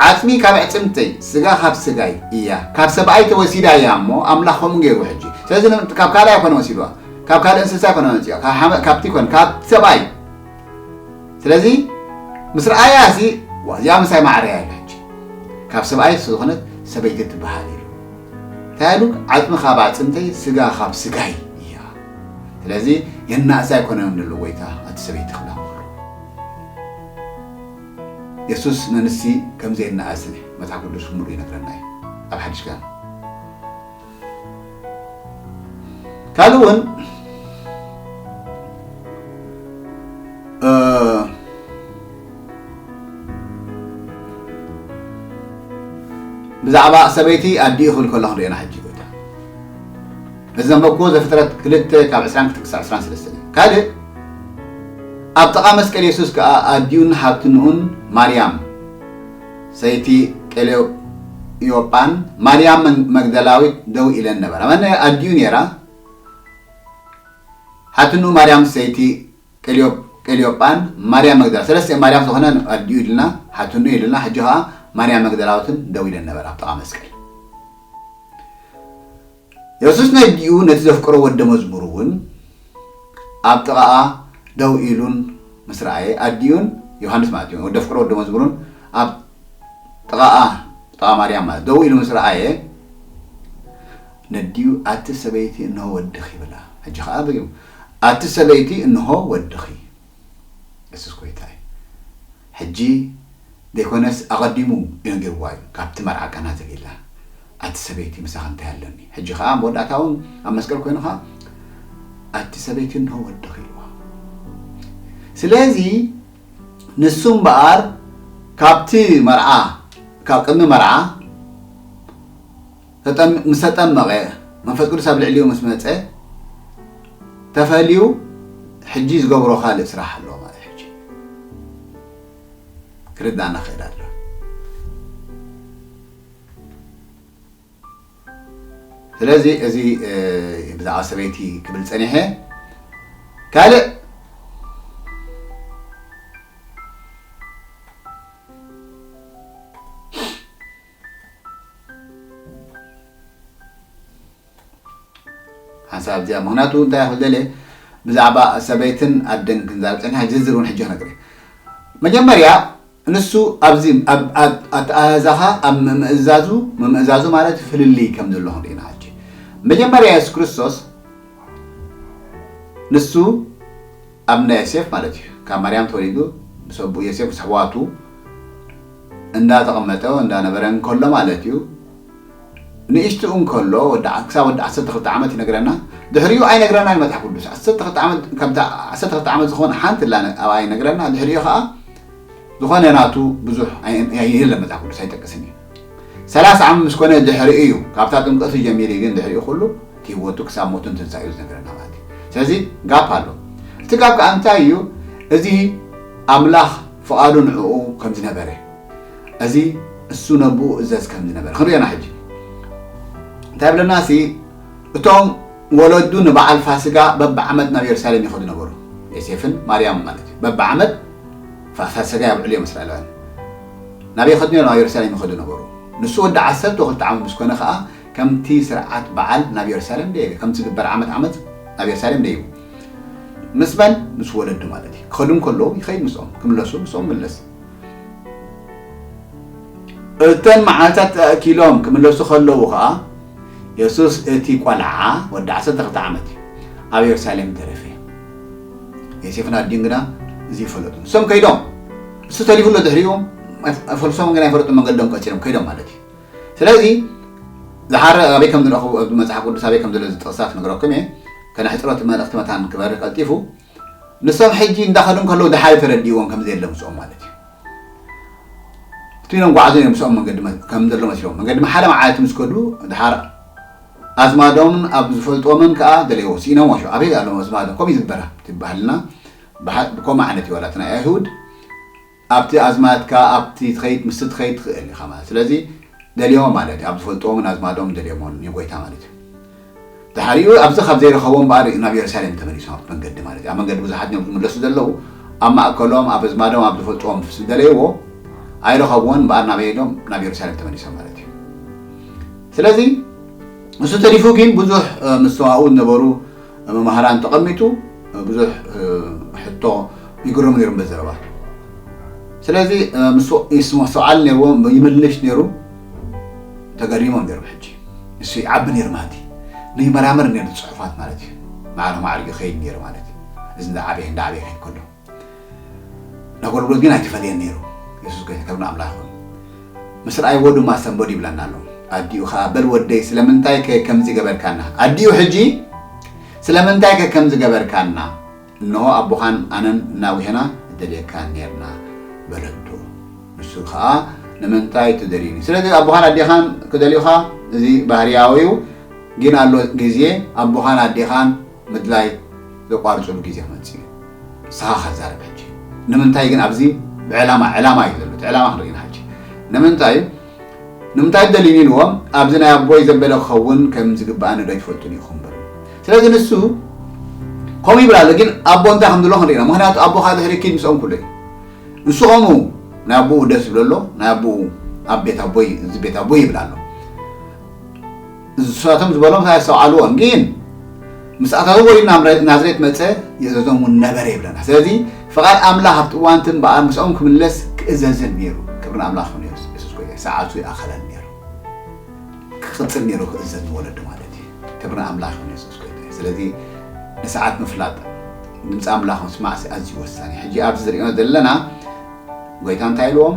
ዓፅሚ ካብ ኣዕፅምተይ ስጋ ካብ ስጋይ እያ ካብ ሰብኣይ ተወሲዳ እያ እሞ ኣምላኽ ከምኡ ገይሩ ሕጂ። ስለዚ ን- ካብ ካልእ ኣይኮነ ወሲድዋ፣ ካብ ካልእ እንስሳ ኣይኮነ መፅዋ፣ ካብ ሓመ- ካብቲ ይኮነ ካብ ሰብኣይ። ስለዚ ምስ ረኣያ እዚ ዋ እዚኣ ምሳይ ማዕረ እያ ኢላ ሕጂ ካብ ሰብኣይ ዝኾነት ሰበይቲ ትበሃል ኢሉ እንታይ ኢሉ? ዓፅሚ ካብ ኣዕፅምተይ ስጋ ካብ ስጋይ እያ። ስለዚ የናእስ ኣይኮነን ዘሎ ጎይታ ኣቲ ሰበይቲ ክብላ ከሎ። የሱስ ነንሲ ከም ዘየናእስ መጽሓፍ ቅዱስ ሙሉ ይነግረና እዩ ኣብ ሓድሽ ኪዳን። ካልእ እውን እ፣ ብዛዕባ ሰበይቲ ኣዲኡ ክብል ከለኹ ንሪኤና ሕጂ ጎይታ እዚ ዘንበብክዎ ዘፍጥረት ክልተ ካብ ዕስራን ክሳብ ዕስራን ሰለስተን እዩ። ካልእ ኣብ ጥቓ መስቀል የሱስ ከኣ ኣዲኡን ሓብትንኡን ማርያም ሰይቲ ቀለዮጳን ማርያም መን- መግደላዊት ደው ኢለን ነበራ። መን ኣዲኡ ነይራ? ሓትንኡ ማርያም ሰይቲ ቀልዮ- ቀልዮጳን ማርያም መግደላ ሰለስተ ማርያም ዝኾነ ኣዲኡ ኢልና ሓትንኡ ኢልና ሕጂ ኸዓ ማርያም መግደላዊትን ደው ኢለን ነበራ ኣብ ጥቓ መስቀል። የሱስ ነዲኡ ነቲ ዘፍቅሮ ወደ መዝሙር እውን ኣብ ጥቓኣ ደው ኢሉን ምስ ረኣየ ኣዲኡን ዮሃንስ ማለት እዩ ወደ ፍቅሮ ወደ መዝሙሩን ኣብ ጥቓኣ ጥቓ ማርያም ማለት ደው ኢሉ ምስ ረኣየ ነዲኡ ኣቲ ሰበይቲ እንሆ ወድኺ ይብላ። ሕጂ ከዓ በዩ ኣቲ ሰበይቲ እንሆ ወድኺ የሱስ ጎይታ እዩ። ሕጂ ዘይኮነስ ኣቐዲሙ እዩ ነጊርዋ እዩ ካብቲ መርዓ ቃና ዘሊላ ኣቲ ሰበይቲ ምሳኺ እንታይ ኣለኒ። ሕጂ ከዓ መወዳእታ እውን ኣብ መስቀል ኮይኑ ከዓ ኣቲ ሰበይቲ እንሆ ወድኺ ኢልዋ። ስለዚ ንሱ እምበኣር ካብቲ መርዓ፣ ካብ ቅድሚ መርዓ ተጠም-፣ ምስ ተጠመቐ፣ መንፈስ ቅዱስ ኣብ ልዕሊኡ ምስ መጸ፣ ተፈልዩ፣ ሕጂ ዝገብሮ ካልእ ስራሕ ኣለዎ ማለት እዩ። ሕጂ ክርዳእና ክእል ኣሎ። ስለዚ እዚ፣ እ፣ ብዛዕባ ሰበይቲ ክብል ጸኒሐ። ካልእ ሓንሳብ እዚኣ፣ ምኽንያቱ እንታይ ክብል ደልየ፣ ብዛዕባ ሰበይትን ኣደን ክንዛረብ ጸኒሓ፣ ዝርዝር እውን ሕጂ ክነግር እየ። መጀመርያ ንሱ ኣብዚ ኣብ፣ ኣብ ኣተኣዛዛኻ ኣብ ምምእዛዙ፣ ምምእዛዙ ማለት ፍልልይ ከም ዘሎ ክንርኢ ኢና ሕጂ። መጀመርያ የሱስ ክርስቶስ ንሱ ኣብ እንዳ ዮሴፍ ማለት እዩ፣ ካብ ማርያም ተወሊዱ ምስ ኣቦኡ ዮሴፍ ምስ ኣሕዋቱ እንዳተቐመጠ እንዳነበረ እንከሎ ማለት እዩ። ንእሽቱ እንከሎ ወዲ ዓ-፣ ክሳብ ወዲ ዓሰርተ ክልተ ዓመት ይነግረና። ድሕሪኡ ኣይነግረናን መጽሓፍ ቅዱስ። ዓሰርተ ክልተ ዓመት፣ ከምታ ዓሰርተ ክልተ ዓመት ዝኾነ ሓንቲ ላ ኣብኣ ይነግረና። ድሕሪኡ ኸኣ ዝኾነ ናቱ ብዙሕ ኣይ-፣ ኣይ-፣ የለን መጽሓፍ ቅዱስ ኣይጠቅስን እዩ። ሰላሳ ዓመት ምስ ኮነ ድሕሪኡ እዩ፣ ካብታ ጥምቀቱ ጀሚሩ ግን ድሕሪኡ ኩሉ እቲ ህይወቱ ክሳብ ሞቱን ትንሳኤኡ ዝነግረና ማለት እዩ። ስለዚ ጋፕ ኣሎ። እቲ ጋፕ ከኣ እንታይ እዩ? እዚ ኣምላኽ ፍቓዱ ንዕኡ ከም ዝነበረ፣ እዚ እሱ ነብኡ እዘዝ ከም ዝነበረ ክንሪኦ ኢና። ሕጂ እንታይ ብለና ሲ፣ እቶም ወለዱ ንበዓል ፋሲጋ በብዓመት ናብ የሩሳሌም ይኸዱ ነበሩ። ዮሴፍን ማርያምን ማለት እዩ። በብዓመት ፋ-፣ ፋሲጋ የብዕሉ እዮም እስራኤላውያን። ናበይ ይኸዱ ነይሮም? ናብ የሩሳሌም ይኸዱ ነበሩ። ንሱ ወዲ ዓሰርተ ክልተ ዓመት ምስ ኮነ ኸኣ ከምቲ ስርዓት በዓል ናብ የሩሳሌም ደየበ። ከምቲ ዝግበር ዓመት ዓመት ናብ የሩሳሌም ደይቡ። ምስ መን? ምስ ወለዱ ማለት እዩ። ክኸዱ እንከለዉ ይኸይድ ምስኦም፣ ክምለሱ ምስኦም ምለስ። እተን መዓልታት ተኣኪሎም ክምለሱ ከለዉ ኸኣ፣ የሱስ እቲ ቆልዓ፣ ወዲ ዓሰርተ ክልተ ዓመት እዩ፣ ኣብ የሩሳሌም ተረፈ። ዮሴፍን ኣዲኡን ግና እዚ ይፈለጡ። ንሶም ከይዶም፣ እሱ ተሪፉ ኣሎ ድሕሪኡ፣ ኣይፍ-፣ ኣይፈልሶምን ግን ኣይፈለጡን፣ መንገዶም ቀጺሎም ከይዶም ማለት እዩ። ስለዚ፣ ዝሓረ ኣበይ ከም ዝረኸቡ፣ ኣብ መጽሓፍ ቅዱስ ኣበይ ከም ዘሎ እዚ ጥቕስታት ክነግረኩም እየ። ከነሕጽሮ እቲ መልእኽቲ መታን ክበርህ ቀልጢፉ። ንሶም ሕጂ እንዳኸዱ እንከለዉ ድሓር ተረዲእዎም ከም ዘየለ ምስኦም ማለት እዩ። እቲ ኢሎም ጓዓዞ እዮም ምስኦም መንገዲ መ-፣ ከም ዘሎ መሲሎም። መንገዲ ሓደ መዓልቲ ምስ ከዱ ድሓር ኣዝማዶምን ኣብ ዝፈልጥዎምን ከኣ ደለይዎ። ስኢኖም ዋሾ። ኣበይ ኣለዉ ኣዝማዶም? ከምኡ እዩ ዝበሃል። እቲ ባህልና ብሓ-፣ ብከምኡ ዓይነት እዩ ዋላ እቲ ናይ ኣይሁድ። ኣብቲ ኣዝማድካ፣ ኣብቲ ትኸይድ፣ ምስቲ ትኸይድ ትኽእል ኢኻ ማለት። ስለዚ ደልዮሞ ማለት እዩ። ኣብ ዝፈልጥዎምን ኣዝማዶም ደልዮሞ ንጎይታ ማለት እዩ። ድሓሪኡ ኣብዚ ካብ ዘይረኸቦም እምበኣር ናብ የሩሳሌም ተመሊሶም ኣብቲ መንገዲ ማለት እዩ። ኣብ መንገዲ ብዙሓት እዮም ዝምለሱ ዘለዉ። ኣብ ማእከሎም፣ ኣብ ኣዝማዶም፣ ኣብ ዝፈልጥዎም ምስ ደለይዎ ኣይረኸብዎን እምበኣር ናበይ ኢሎም? ናብ የሩሳሌም ተመሊሶም ማለት እዩ። ስለዚ ንሱ ተሪፉ ግን ብዙሕ፣ እ፣ ምስ ኣብኡ ዝነበሩ መማህራን ተቐሚጡ፣ እ፣ ብዙሕ፣ እ፣ ሕቶ ይግረሙ ነይሮም በዚ ዘረባ። ስለዚ፣ እ፣ ምስ፣ ይስማ-፣ ይስተውዓል ነይርዎ፣ ይምልሽ ነይሩ፣ ተገሪሞም ነይሮም። ሕጂ ንሱ ይዓቢ ነይሩ ማለት እዩ። ንይመራመር ነይሩ ጽሑፋት ማለት እዩ። ማዕረ ማዕሪጉ ይኸይድ ነይሩ ማለት እዩ። እዚ እንዳዓበየ፣ እንዳዓበየ ይኸይድ ከሎ። ነጎልጎል ግን ኣይተፈለየን ነይሩ። የሱስ ጎይታ፣ ክብሪ ንኣምላኽ ይኹን። ምስ ረኣይዎ ድማ ሰንበዱ ይብለና ኣሎ። ኣዲኡ ኸኣ፣ "በል ወደይ፣ ስለምንታይ ከ ከምዚ ገበርካና?" ኣዲኡ ሕጂ፣ "ስለምንታይ ከ ከምዚ ገበርካና? እንሆ ኣቦኻን ኣነን እናጉሄና ንደልየካ ኔርና" በለቶ። ንሱ ኸኣ፣ "ንምንታይ ትደልዩኒ?" ስለዚ ኣቦኻን ኣዴኻን ክደልዩኻ፣ እዚ ባህርያዊ እዩ። ግን ኣሎ ግዜ ኣቦኻን ኣዴኻን ምድላይ ዘቋርጽሉ ግዜ ክመጽእ እዩ። ንስኻ ኸዛረብ ሕጂ። ንምንታይ ግን ኣብዚ ብዕላማ፣ ዕላማ እዩ ዘሎ። እቲ ዕላማ ክንርኢ ኢና ሕጂ። ንምንታይ፣ ንምንታይ ደልዩኒ ኢልዎም፣ ኣብዚ ናይ ኣቦይ ዘበለ ክኸውን ከም ዝግብኣኒ ዶ ኣይትፈልጡን ኢኹም በሉ። ስለዚ ንሱ ከምኡ ይብል ኣሎ፣ ግን ኣቦ እንታይ ከም ዝብሎ ክንርኢ ኢና። ምኽንያቱ ኣቦኻ ድሕሪ ኪድ ምስኦም ኩሉ እዩ። ንሱ ከምኡ ናይ ኣቦኡ ደስ ይብሎ ኣሎ፣ ናይ ኣቦኡ ኣብ ቤት ኣቦይ፣ እዚ ቤት ኣቦይ ይብል ኣሎ። ንሳቶም ዝበሎም ኣየስተውዓልዎን፣ ግን ምስ ኣታቱ ወዲኡ ናብ ናዝሬት መጸ፣ ይእዘዞም እውን ነበረ ይብለና። ስለዚ ፍቓድ ኣምላኽ ኣብቲ እዋን እቲ እምበኣር ምስኦም ክምለስ ክእዘዝን ነይሩ። ክብሪ ንኣምላኽ ይኹን፣ የሱስ፣ የሱስ ጎይታ፣ ሰዓቱ ይኣኸለን ነይሩ። ክቕጽል ነይሩ ክእዘዝ ንወለዱ ማለት እዩ። ክብሪ ንኣምላኽ ይኹን፣ የሱስ ጎይታ እዩ። ስለዚ ንሰዓት ምፍላጥ፣ ድምፂ ኣምላኽ ምስማዕ ኣዝዩ ወሳኒ። ሕጂ ኣብዚ ዝሪኦ ዘለና ጎይታ እንታይ ኢልዎም?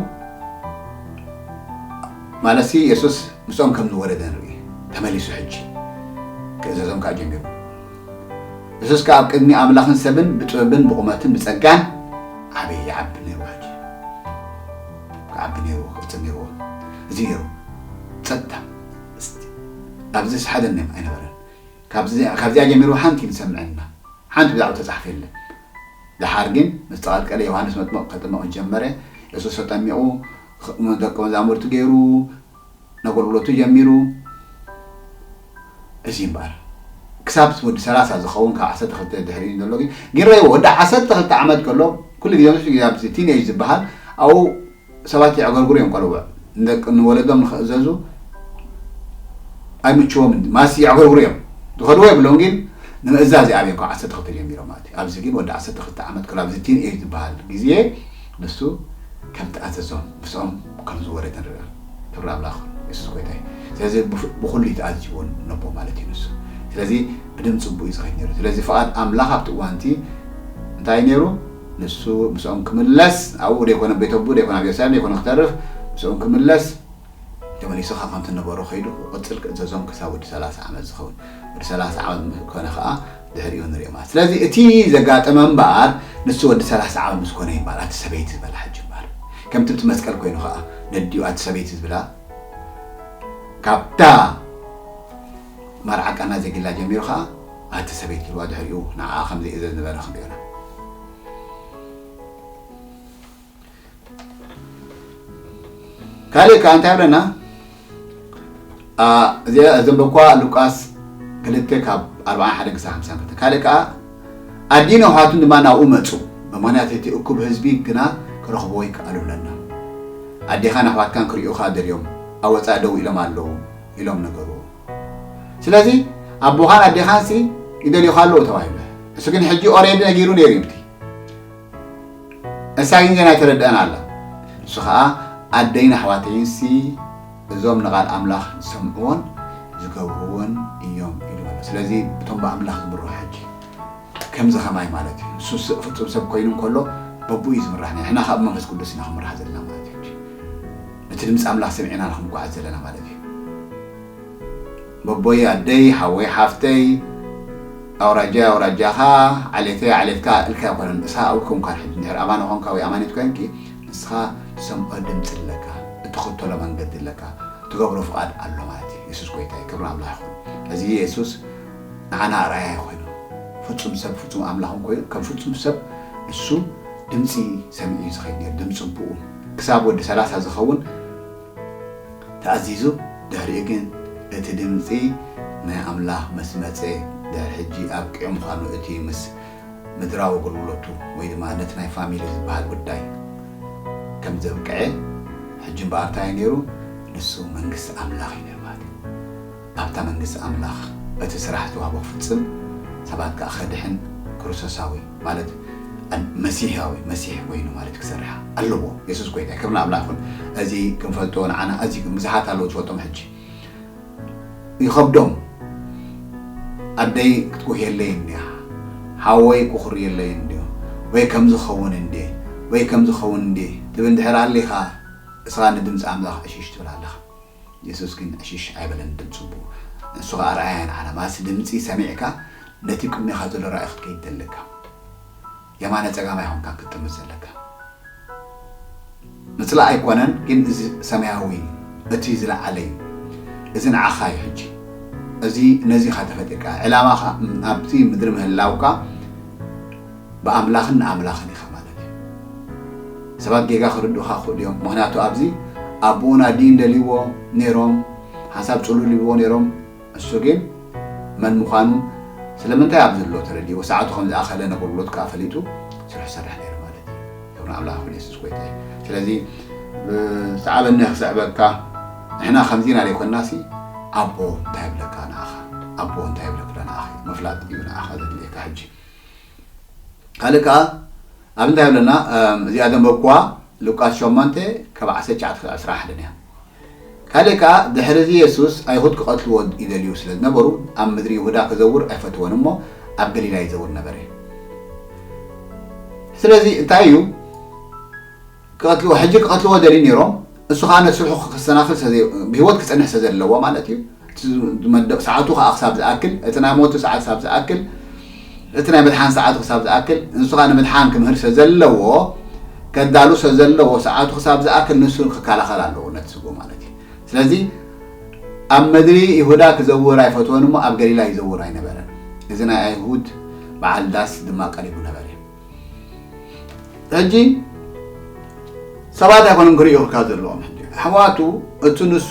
ማለትሲ የሱስ ምስኦም ከም ዝወረደ ንርኢ። ተመሊሱ ሕጂ ክእዘዞም ከኣ ጀሚሩ። የሱስ ከኣ ኣብ ቅድሚ ኣምላኽን ሰብን ብጥበብን ብቑመትን ብጸጋን ዓበየ ይዓቢ ነይሩ። ሕጂ ክዓቢ ነይሩ፣ ክቕፅል ነይርዎ። እዚ ነይሩ ጸጥታ። ኣብዚ ሓደ ኣይነበረን። ካብዚኣ ጀሚሩ ሓንቲ ንሰምዐና ሓንቲ ብዛዕባ ተጻሕፈ የለን። ደሓር ግን ምስ ተቐልቀለ፣ ዮሃንስ መጥምቕ ከጥምቕ ጀመረ። የሱስ ተጠሚቑ፣ ደቂ መዛሙርቲ ገይሩ፣ ነገልግሎቱ ጀሚሩ። እዚ እምበኣር ክሳብ ወዲ ሰላሳ ዝኸውን፣ ካብ ዓሰርተ ክልተ ድሕሪ እዩ ዘሎ። ግን ግን ረእይዎ፣ ወዲ ዓሰርተ ክልተ ዓመት ከሎ፣ ኩሉ ግዜ ኣብዚ ቲኔጅ ዝበሃል ኣብኡ ሰባት የዕገርግሩ እዮም። ቆልዑ ንደቂ ንወለዶም ንኽእዘዙ ኣይምችዎም፣ ማሲ የዕገርግሩ እዮም። ዝኸድዎ የብሎም፣ ግን ንምእዛዝ ይኣብዮም ካብ ዓሰርተ ክልተ ጀሚሮም ማለት እዩ። ኣብዚ ግን ወዲ ዓሰርተ ክልተ ዓመት ከሎ ኣብዚ ቲን ኤጅ ዝበሃል ግዜ ንሱ ከም ተኣዘዞም ምስኦም ከም ዝወረደ ንርኢ። ክብሪ ኣምላኽ፣ የሱስ ጎይታ እዩ። ስለዚ ብፍ- ብኹሉ እዩ ተኣዚዝዎ ነቦ ማለት እዩ ንሱ። ስለዚ ብድምፂ ኣቦኡ እዩ ዝኸይድ ነይሩ። ስለዚ ፍቓድ ኣምላኽ ኣብቲ እዋንቲ እንታይ ነይሩ? ንሱ ምስኦም ክምለስ፣ ኣብኡ ደይኮነ ቤት ኣቦኡ ደይኮነ ኣብ የሩሳሌም ደይኮነ ክተርፍ፣ ምስኦም ክምለስ፣ ተመሊሱ ካብ ከምቲ ነበሮ ከይዱ ክቕፅል ክእዘዞም ክሳብ ወዲ ሰላሳ ዓመት ዝኸውን። ወዲ ሰላሳ ዓመት ምስ ኮነ ከዓ ድሕሪኡ ንሪኦ ማለት። ስለዚ እቲ ዘጋጠመ እምበኣር ንሱ ወዲ ሰላሳ ዓመት ምስ ኮነ እዩ እምበኣር ኣቲ ሰበይቲ ዝበላ ሕጂ እምበኣር። ከምቲ እቲ መስቀል ኮይኑ ከዓ ነዲኡ ኣቲ ሰበይቲ ዝብላ ካብታ መርዓ ቃና ዘጊላ ጀሚሩ ከዓ ኣቲ ሰበይቲ ኢልዋ ድሕሪኡ ንዓኣ ከም ዘይእዘዝ ነበረ ክንሪኦ ኢና። ካልእ ከዓ እንታይ ይብለና? አ፣ እዚኣ ዘንበብኳ ሉቃስ ክልተ ካብ ኣርብዓን ሓደን ክሳብ ሓምሳን ክልተ። ካልእ ከዓ ኣዲን ኣሕዋቱን ድማ ናብኡ መጹ፣ ብምኽንያት እቲ እኩብ ህዝቢ ግና ክረኽብዎ ይከኣሉ ኣለና። ኣዴኻን ኣሕዋትካን ክርእዩኻ ደልዮም ኣብ ወጻኢ ደው ኢሎም ኣለዉ ኢሎም ነገርዎ። ስለዚ ኣቦኻን ኣዴኻንሲ ይደልዩኻ ኣለዉ ተባሂሉ። እሱ ግን ሕጂ ኦሬዲ ነጊሩ ነይሩ እዩ። እሳ ግን ገና ኣይተረድአን ኣላ። ንሱ ኸዓ ኣደይን ኣሕዋተይንሲ እዞም ንቓል ኣምላኽ ዝሰምዕዎን ዝገብርዎን እዮም ኢሉ ኣሎ። ስለዚ እቶም ብኣምላኽ ዝምርሑ ሕጂ ከምዚ ኸማይ ማለት እዩ። ንሱ ስ- ፍጹም ሰብ ኮይኑ እንከሎ በብኡ እዩ ዝምራሕ። ንሕና ካብ መንፈስ ቅዱስ ኢና ክንምራሕ ዘለና ማለት እዩ። ሕጂ ነቲ ድምፂ ኣምላኽ ሰሚዕና ኢና ክንጓዓዝ ዘለና ማለት እዩ። በቦይ ኣደይ፣ ሓወይ ሓፍተይ፣ ኣውራጃ ኣውራጃኻ፣ ዓሌተይ ዓሌትካ ኢልካ ኣይኮነን። እሳ ኣብኡ ኮንካ ሕጂ እንድሕር ኣማኒ ኮንካ ወይ ኣማኒት ኮንኪ፣ ንስኻ ትሰምዖ ድምፂ ኣለካ፣ እትኽተሎ መንገዲ ኣለካ፣ ትገብሮ ፍቓድ ኣሎ ማለት እዩ። የሱስ ጎይታ እዩ፣ ክብሪ ኣምላኽ ይኹን። እዚ የሱስ ንዓና ኣርኣያ ኮይኑ፣ ፍጹም ሰብ ፍጹም ኣምላኽን ኮይኑ፣ ከም ፍጹም ሰብ እሱ ድምፂ ሰሚዑ እዩ ዝኸይድ ነይሩ፣ ድምፂ ኣቦኡ። ክሳብ ወዲ ሰላሳ ዝኸውን ተኣዚዙ፣ ድሕሪኡ ግን እቲ ድምፂ ናይ ኣምላኽ ምስ መፀ፣ ድሕሪ ሕጂ ኣብቂዑ ምዃኑ፣ እቲ ምስ ምድራዊ ኣገልግሎቱ ወይ ድማ ነቲ ናይ ፋሚሊ ዝበሃል ጉዳይ ከም ዘብቅዐ፣ ሕጂ እምበኣር እንታይ እዩ ነይሩ? ንሱ መንግስቲ ኣምላኽ እዩ ነይሩ ማለት እዩ። ኣብታ መንግስቲ ኣምላኽ እቲ ስራሕ ዝተዋህቦ ክፍጽም፣ ሰባት ከኣ ከድሕን፣ ክርስቶሳዊ ማለት መሲሕያዊ መሲሕ ኮይኑ ማለት ክሰርሕ ኣለዎ። የሱስ ጎይታ እዩ። ክብሪ ንኣምላኽ ይኹን። እዚ ክንፈልጦ ንዓና ኣዝዩ ግን ብዙሓት ኣለዉ ዝፈልጦም ሕጂ ይኸብዶም። ኣደይ ክትኩህየለይ እንድያ፣ ሓወይ ክኹርየለይ እንድዮ፣ ወይ ከምዚ ክኸውን እንድየ፣ ወይ ከምዚ ክኸውን እንድየ ትብል እንድሕር ኣሊኻ፣ እስኻ ንድምፂ ኣምላኽ ዕሽሽ ትብል ኣለኻ። የሱስ ግን ዕሽሽ ኣይበለን ድምፂ ኣቦኡ። ንሱ ኸዓ ኣርኣያ ንዓና። ማለትሲ ድምፂ ሰሚዕካ ነቲ ቅድሜኻ ዘሎ ራእይ ክትከይድ ዘለካ። የማነ ጸጋማይ ኾንካ ክትጥምት ዘለካ። ምጽላእ ኣይኮነን፣ ግን እዚ ሰማያዊ፣ እቲ ዝለዓለ እዩ። እዚ ንዓኻ እዩ ሕጂ። እዚ ነዚ ኢኻ ተፈጢርካ። ዕላማኻ ኣብቲ ምድሪ ምህላውካ ብኣምላኽን ንኣምላኽን ኢኻ ማለት እዩ። ሰባት ጌጋ ክርድኡኻ ክኽእሉ እዮም። ምኽንያቱ ኣብዚ ኣቦኡን ኣዲኡን ደልይዎ ነይሮም፣ ሓንሳብ ጽሉል ይብዎ ነይሮም። እሱ ግን መን ምዃኑ ስለምንታይ ኣብዚ ዘሎ ተረዲእዎ፣ ሰዓቱ ከም ዝኣኸለ ነገልግሎት ከኣ ፈሊጡ ስርሑ ይሰርሕ ነይሩ ማለት እዩ። ክብሪ ንኣምላኽ ይኹን፣ የሱስ ጎይታ እዩ። ስለዚ ብሰዓበኒ ክስዕበካ፣ ንሕና ከምዚ ኢና ዘይኮንናሲ፣ ኣቦ እንታይ ይብለካ ንኣኻ? ኣቦ እንታይ ይብለካ ንኣኺ? ምፍላጥ እዩ ንኣኻ ዘድልየካ ሕጂ። ካልእ ከኣ ኣብ እንታይ ኣለና? እዚኣ ዘንበብኩዋ ሉቃስ ሸሞንተ ካብ ዓሰርተ ትሽዓተ ክሳብ ዕስራን ሓደን እያ። ካልእ ከኣ ድሕሪ እዚ የሱስ ኣይሁድ ክቐትልዎ ይደልዩ ስለ ዝነበሩ ኣብ ምድሪ ይሁዳ ክዘውር ኣይፈትዎን እሞ ኣብ ገሊላ ይዘውር ነበረ። ስለዚ እንታይ እዩ ክቐትልዎ፣ ሕጂ ክቐትልዎ ደልዩ ነይሮም። እሱ ኸኣ ነቲ ስርሑ ክሰናኽል ስለ ዘይ-፣ ብህይወት ክጸንሕ ስለ ዘለዎ ማለት እዩ። እቲ ዝመደብ ሰዓቱ ኸኣ ክሳብ ዝኣክል፣ እቲ ናይ ሞቱ ሰዓት ክሳብ ዝኣክል፣ እቲ ናይ ምድሓን ሰዓቱ ክሳብ ዝኣክል፣ ንሱ ኸኣ ንምድሓን ክምህር ስለ ዘለዎ፣ ከዳሉ ስለ ዘለዎ፣ ሰዓቱ ክሳብ ዝኣክል ንሱ ክከላኸል ኣለዎ፣ ነቲ ስግኡ ማለት እዩ። ስለዚ ኣብ ምድሪ ይሁዳ ክዘውር ኣይፈትወን እሞ ኣብ ገሊላ ይዘውር ኣይነበረን። እዚ ናይ ኣይሁድ በዓል ዳስ ድማ ቀሪቡ ነበረ። ሕጂ ሰባት ኣይኮኑን ክርእዩካ ዘለዎም። ሕጂ ኣሕዋቱ እቲ ንሱ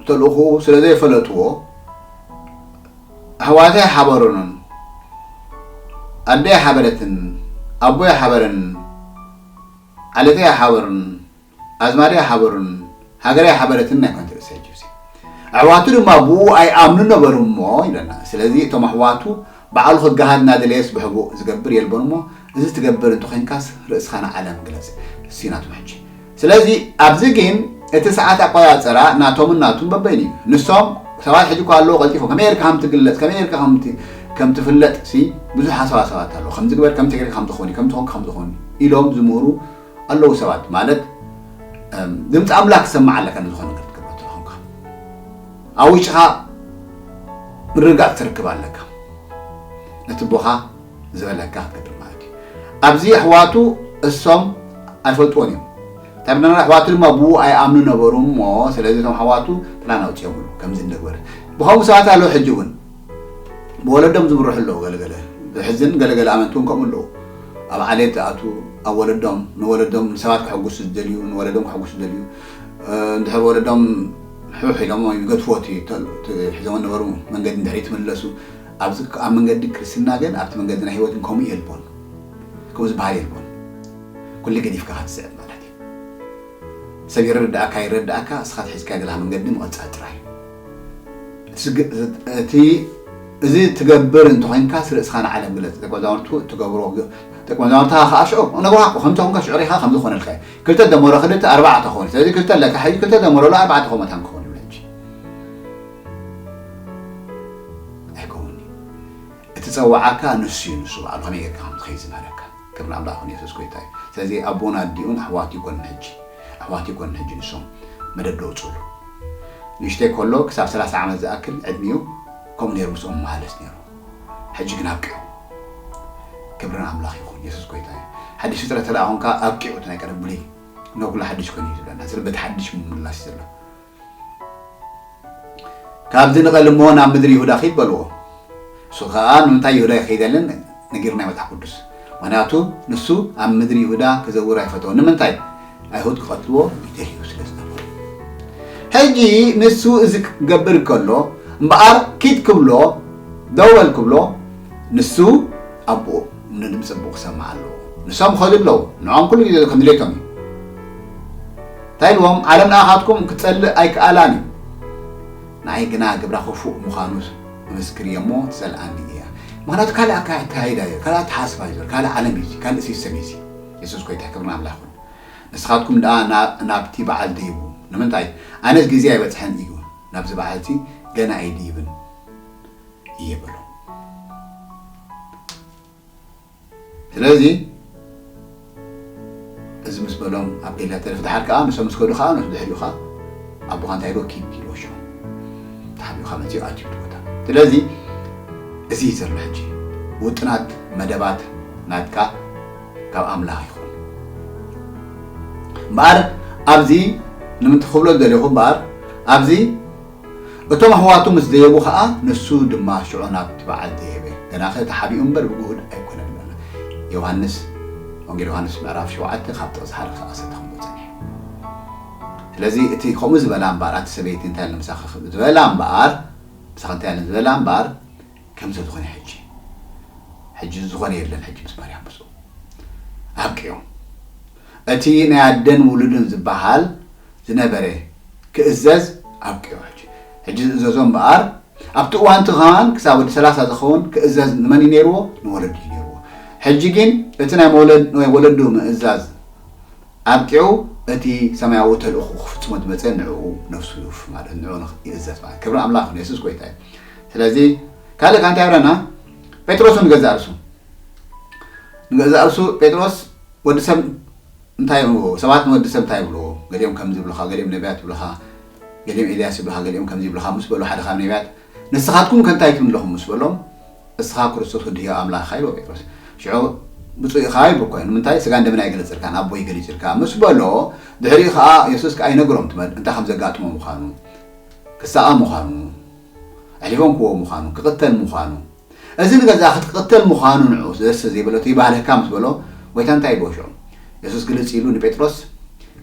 ተልእኹ ስለ ዘይፈለጥዎ፣ ኣሕዋተይ ሓበሩንን፣ ኣደይ ሓበረትን፣ ኣቦይ ሓበረን፣ ዓሌተይ ሓበሩን፣ ኣዝማደይ ሓበሩን፣ ሃገረይ ሓበረትን ናይ ኮንት ርእሲ ሕጂ እዚ። ኣሕዋቱ ድማ ብኡ ኣይኣምኑ ነበሩ እሞ ይብለና። ስለዚ እቶም ኣሕዋቱ ባዕሉ ክገሃድ እናደለየስ ብሕቡእ ዝገብር የልቦን እሞ፣ እዚ ትገብር እንተኾይንካስ ርእስኻ ንዓለም ግለጽ። እሱ እዩ ናቶም ሕጂ። ስለዚ ኣብዚ ግን እቲ ሰዓት ኣቆጻጽራ ናቶምን ናቱን በበይኑ እዩ። ንሶም ሰባት ሕጂ እኮ ኣለዉ ቀልጢፎም፣ ከመይ ጌርካ ከም ትግለጽ፣ ከመይ ጌርካ ከም ት-፣ ከም ትፍለጥ ሲ ብዙሕ ሓሳባት ሰባት ኣለዉ። ከምዚ ግበር፣ ከምዚ ጌርካ ከም ትኾኒ፣ ከም ትኾን፣ ከም ትኾኒ ኢሎም ዝምህሩ ኣለዉ ሰባት። ማለት፣ እም፣ ድምፂ ኣምላኽ ክሰማዕ ኣለካ፣ ንዝኾነ ነገር ትገብሮ እንተኾንካ። ኣብ ውሽጥኻ ምርግጋጽ ትርክብ ኣለካ። ነቲ ቦኻ ዝበለካ ክትገብር ማለት እዩ። ኣብዚ ኣሕዋቱ እሶም ኣይፈልጥዎን እዮም። እንታይ ብለና? ኣሕዋቱ ድማ ብኡ ኣይኣምኑ ነበሩ እሞ፣ ስለዚ እቶም ኣሕዋቱ ፕላን ኣውፂኦምሉ፣ ከምዚ እንደግበር። ብኸምኡ ሰባት ኣለዉ ሕጂ እውን። ብወለዶም ዝምርሑ ኣለዉ፣ ገለገለ። ዘሕዝን፣ ገለገለ ኣመንቲ እውን ከምኡ ኣለዉ። ኣብ ዓሌት ዝኣትዉ፣ ኣብ ወለዶም፣ ንወለዶም፣ ንሰባት ከሐጉሱ ዝደልዩ፣ ንወለዶም ከሐጉሱ ዝደልዩ፣ እ፣ እንድሕር ወለዶም ሕውሕ ኢሎም ይገድፍዎ፣ እቲ ተል-፣ እቲ ሒዞሞ ነበሩ መንገዲ እንድሕር ይትምለሱ፣ ኣብዚ ኣብ መንገዲ ክርስትና ግን፣ ኣብቲ መንገዲ ናይ ህይወት ግን ከምኡ የልቦን። ከምኡ ዝበሃል የልቦን። ኩሉ ገዲፍካ ክትስዕብ ማለት እዩ። ሰብ ይረዳእካ፣ ይረዳእካ፣ እስኻ ትሒዝካ ዘለኻ መንገዲ ምቕጻል ጥራይ እዩ። እቲ ዝግ-፣ እቲ፣ እዚ ትገብር እንተኾይንካ፣ ርእስኻ ንዓለም ግለጽ። ደቂ መዛሙርቱ እትገብሮ ግ-፣ ደቂ መዛሙርትኻ ከኣ ሽዑ፣ ነግሮኻ እኮ፣ ከምቲ ኾንካ ሽዑ ሪኻ፣ ከምዚ ኾነልካ እዩ። ክልተ ደመሮ ክልተ ኣርባዕተ ኾነ። ስለዚ ክልተ ኣለካ፣ ሕጂ ክልተ ደመሮ ኣሎ፣ ኣርባዕተ ከምኡ መታን ክኸውን እዩ ሕጂ። ኣይከውን'ዩ። እቲ ጸዋዓካ ንሱ እዩ፣ ንሱ ባዕሉ ከመይ ጌርካ ከም ትኸይድ ዝምህረካ። ክብሪ ንኣምላኽ ይኹን፣ የሱስ ጎይታ እዩ። ስለዚ ኣቦን ኣዲኡን ኣሕዋት ይኮኑን ሕጂ፣ ኣሕዋት ይኮኑን ሕጂ ንሶም መደብ ደውጽሉ። ንእሽተይ ከሎ ክሳብ ሰላሳ ዓመት ዝኣክል ዕድሚኡ ከምኡ ነይሩ፣ ምስኦም መሃለስ ነይሩ። ሕጂ ግን ኣብቂዑ። ክብሪ ንኣምላኽ ይኹን፣ የሱስ ጎይታ እዩ። ሓድሽ ፍጥረት ተደኣ ኾንካ ኣብቂዑ፣ እቲ ናይ ቀደም ብሉይ፣ እነሆ ኩሉ ሓድሽ ኮይኑ እዩ ዝብለና። ስለዚ በቲ ሓድሽ ምምላስ እዩ ዘሎ። ካብዚ ንቐል እሞ ናብ ምድሪ ይሁዳ ኺድ በልዎ። እሱ ኸኣ ንምንታይ ይሁዳ ይኸይደለን ነጊርና መጽሓፍ ቅዱስ። ምኽንያቱ ንሱ ኣብ ምድሪ ይሁዳ ክዘውር ኣይፈተወን። ንምንታይ? ኣይሁድ ክቐትልዎ ይደልዩ ስለ ዝነበሩ። ሕጂ ንሱ እዚ ክገብር ከሎ እምበኣር ኪድ ክብሎ፣ ደው በል ክብሎ፣ ንሱ ኣቦኡ ንድምፂ ኣቦኡ ክሰምዕ ኣለዎ። ንሶም ኸዱ ኣለዉ። ንዖም ኩሉ ግዜ ከም ድሌቶም እዩ። እንታይ ኢልዎም? ዓለም ንኣኻትኩም ክትጸልእ ኣይከኣላን እዩ። ንዓይ ግና ግብራ ክፉእ ምዃኑ እምስክር እየ እሞ ትጸልኣኒ እያ። ምኽንያቱ ካልእ ኣካ-፣ ኣካይዳ እዩ፣ ካልእ ኣተሓሳስባ እዩ ዘሎ፣ ካልእ ዓለም እዩ፣ ካልእ ሲስተም እዩ። የሱስ ጎይታ ክብሪ ንኣምላኽ ይኹን። ንስኻትኩም ደኣ ና-፣ ናብቲ በዓል ደይቡ። ንምንታይ? ኣነስ ግዜ ኣይበጽሐን እዩ፣ ናብዚ በዓል እዚ ገና ኣይድይብን እየ በሎ። ስለዚ እዚ ምስ በሎም ኣብ ገሊላ ተረፍ። ድሓር ከኣ ንሶም ምስ ከዱ ከኣ ንሱ ድሕሪኡ ከኣ ኣቦኻ እንታይ ኢልዎ? ኪድ ኢልዎ። ሽዑ ተሓቢኡካ መጺኡ ኣትዩ እቲ ቦታ። ስለዚ እዚ እዩ ዘሎ ሕጂ ውጥናት መደባት ናትካ ካብ ኣምላኽ ይኹን። እምበኣር ኣብዚ ንምንታይ ክብሎ ዝደለኹ እምበኣር ኣብዚ እቶም ኣሕዋቱ ምስ ደየቡ ኸኣ፣ ንሱ ድማ ሽዑ ናብቲ በዓል ደየበ። ገናኸ ተሓቢኡ እምበር ብግሁድ ኣይኮነን ይብለና። ዮሃንስ፣ ወንጌል ዮሃንስ ምዕራፍ ሸውዓተ ካብ ጥቕሲ ሓደ ክሳብ ዓሰርተ ክምፅእ ጸኒሑ። ስለዚ እቲ ከምኡ ዝበላ እምበኣር፣ ኣቲ ሰበይቲ እንታይ ኢለ ምሳኺ ክብል ዝበላ እምበኣር፣ ምሳኺ እንታይ ኢለ ዝበላ እምበኣር፣ ከምዚ ዝኾነ ሕጂ፣ ሕጂ ዝኾነ የለን ሕጂ ምስ ማርያም ምስኡ ኣብቂዑ። እቲ ናይ ኣደን ውሉድን ዝበሃል ዝነበረ ክእዘዝ ኣብቂዑ። ሕጂ፣ ሕጂ ዝእዘዞ እምበኣር፣ ኣብቲ እዋን እቲ ኸማን ክሳብ ወዲ ሰላሳ ዝኸውን ክእዘዝ ንመን እዩ ነይርዎ? ንወለዱ እዩ ነይርዎ። ሕጂ ግን እቲ ናይ መውለድ-፣ ናይ ወለዱ ምእዛዝ ኣብቂዑ፣ እቲ ሰማያዊ ተልእኾ ክፍጽሞ ዝመጸ ንዕኡ ነፍሱ ይውፍ ማለት፣ ንዕኡ ንኽ-፣ ይእዘዝ ማለት። ክብሪ ኣምላኽ ይኹን፣ የሱስ ጎይታ እዩ። ስለዚ ካልእ ከ እንታይ ይብለና? ጴጥሮስ ንገዛእ ርእሱ፣ ንገዛእ ርእሱ ጴጥሮስ ወዲ ሰብ እንታይ ይብልዎ? ሰባት ንወዲ ሰብ እንታይ ይብልዎ? ገሊኦም ከምዚ ይብሉኻ፣ ገሊኦም ነቢያት ይብሉኻ፣ ገሊኦም ኤልያስ ይብሉኻ፣ ገሊኦም ከምዚ ይብሉኻ ምስ በሉ ሓደ ካብ ነቢያት፣ ንስኻትኩም ከ እንታይ ትብሉ ኣለኹም ምስ በሎም፣ እስኻ ክርስቶስ ወዲ ህያው ኣምላኽ ኢኻ ኢልዎ ጴጥሮስ። ሽዑ ብፁዕ ኢኻ ይብሉ ኮይኑ። ምንታይ? ስጋን ደምን ኣይገለጽልካን፣ ኣቦይ ገሊጽልካ ምስ በሎ፣ ድሕሪኡ ኸኣ የሱስ ከኣ ይነግሮም ትመ-፣ እንታይ ከም ዘጋጥሞ ምዃኑ፣ ክሳቐ ምዃኑ፣ ኣሕሊፎም ክህቦ ምዃኑ፣ ክቕተል ምዃኑ፣ እዚ ንገዛእኺ ክትቅተል ምዃኑ ንዑ ደስ ዘይበሎ እቲ ባህልካ ምስ በሎ፣ ጎይታ እንታይ ይብሎ ሽዑ? የሱስ ግልጽ ኢሉ ንጴጥሮስ፣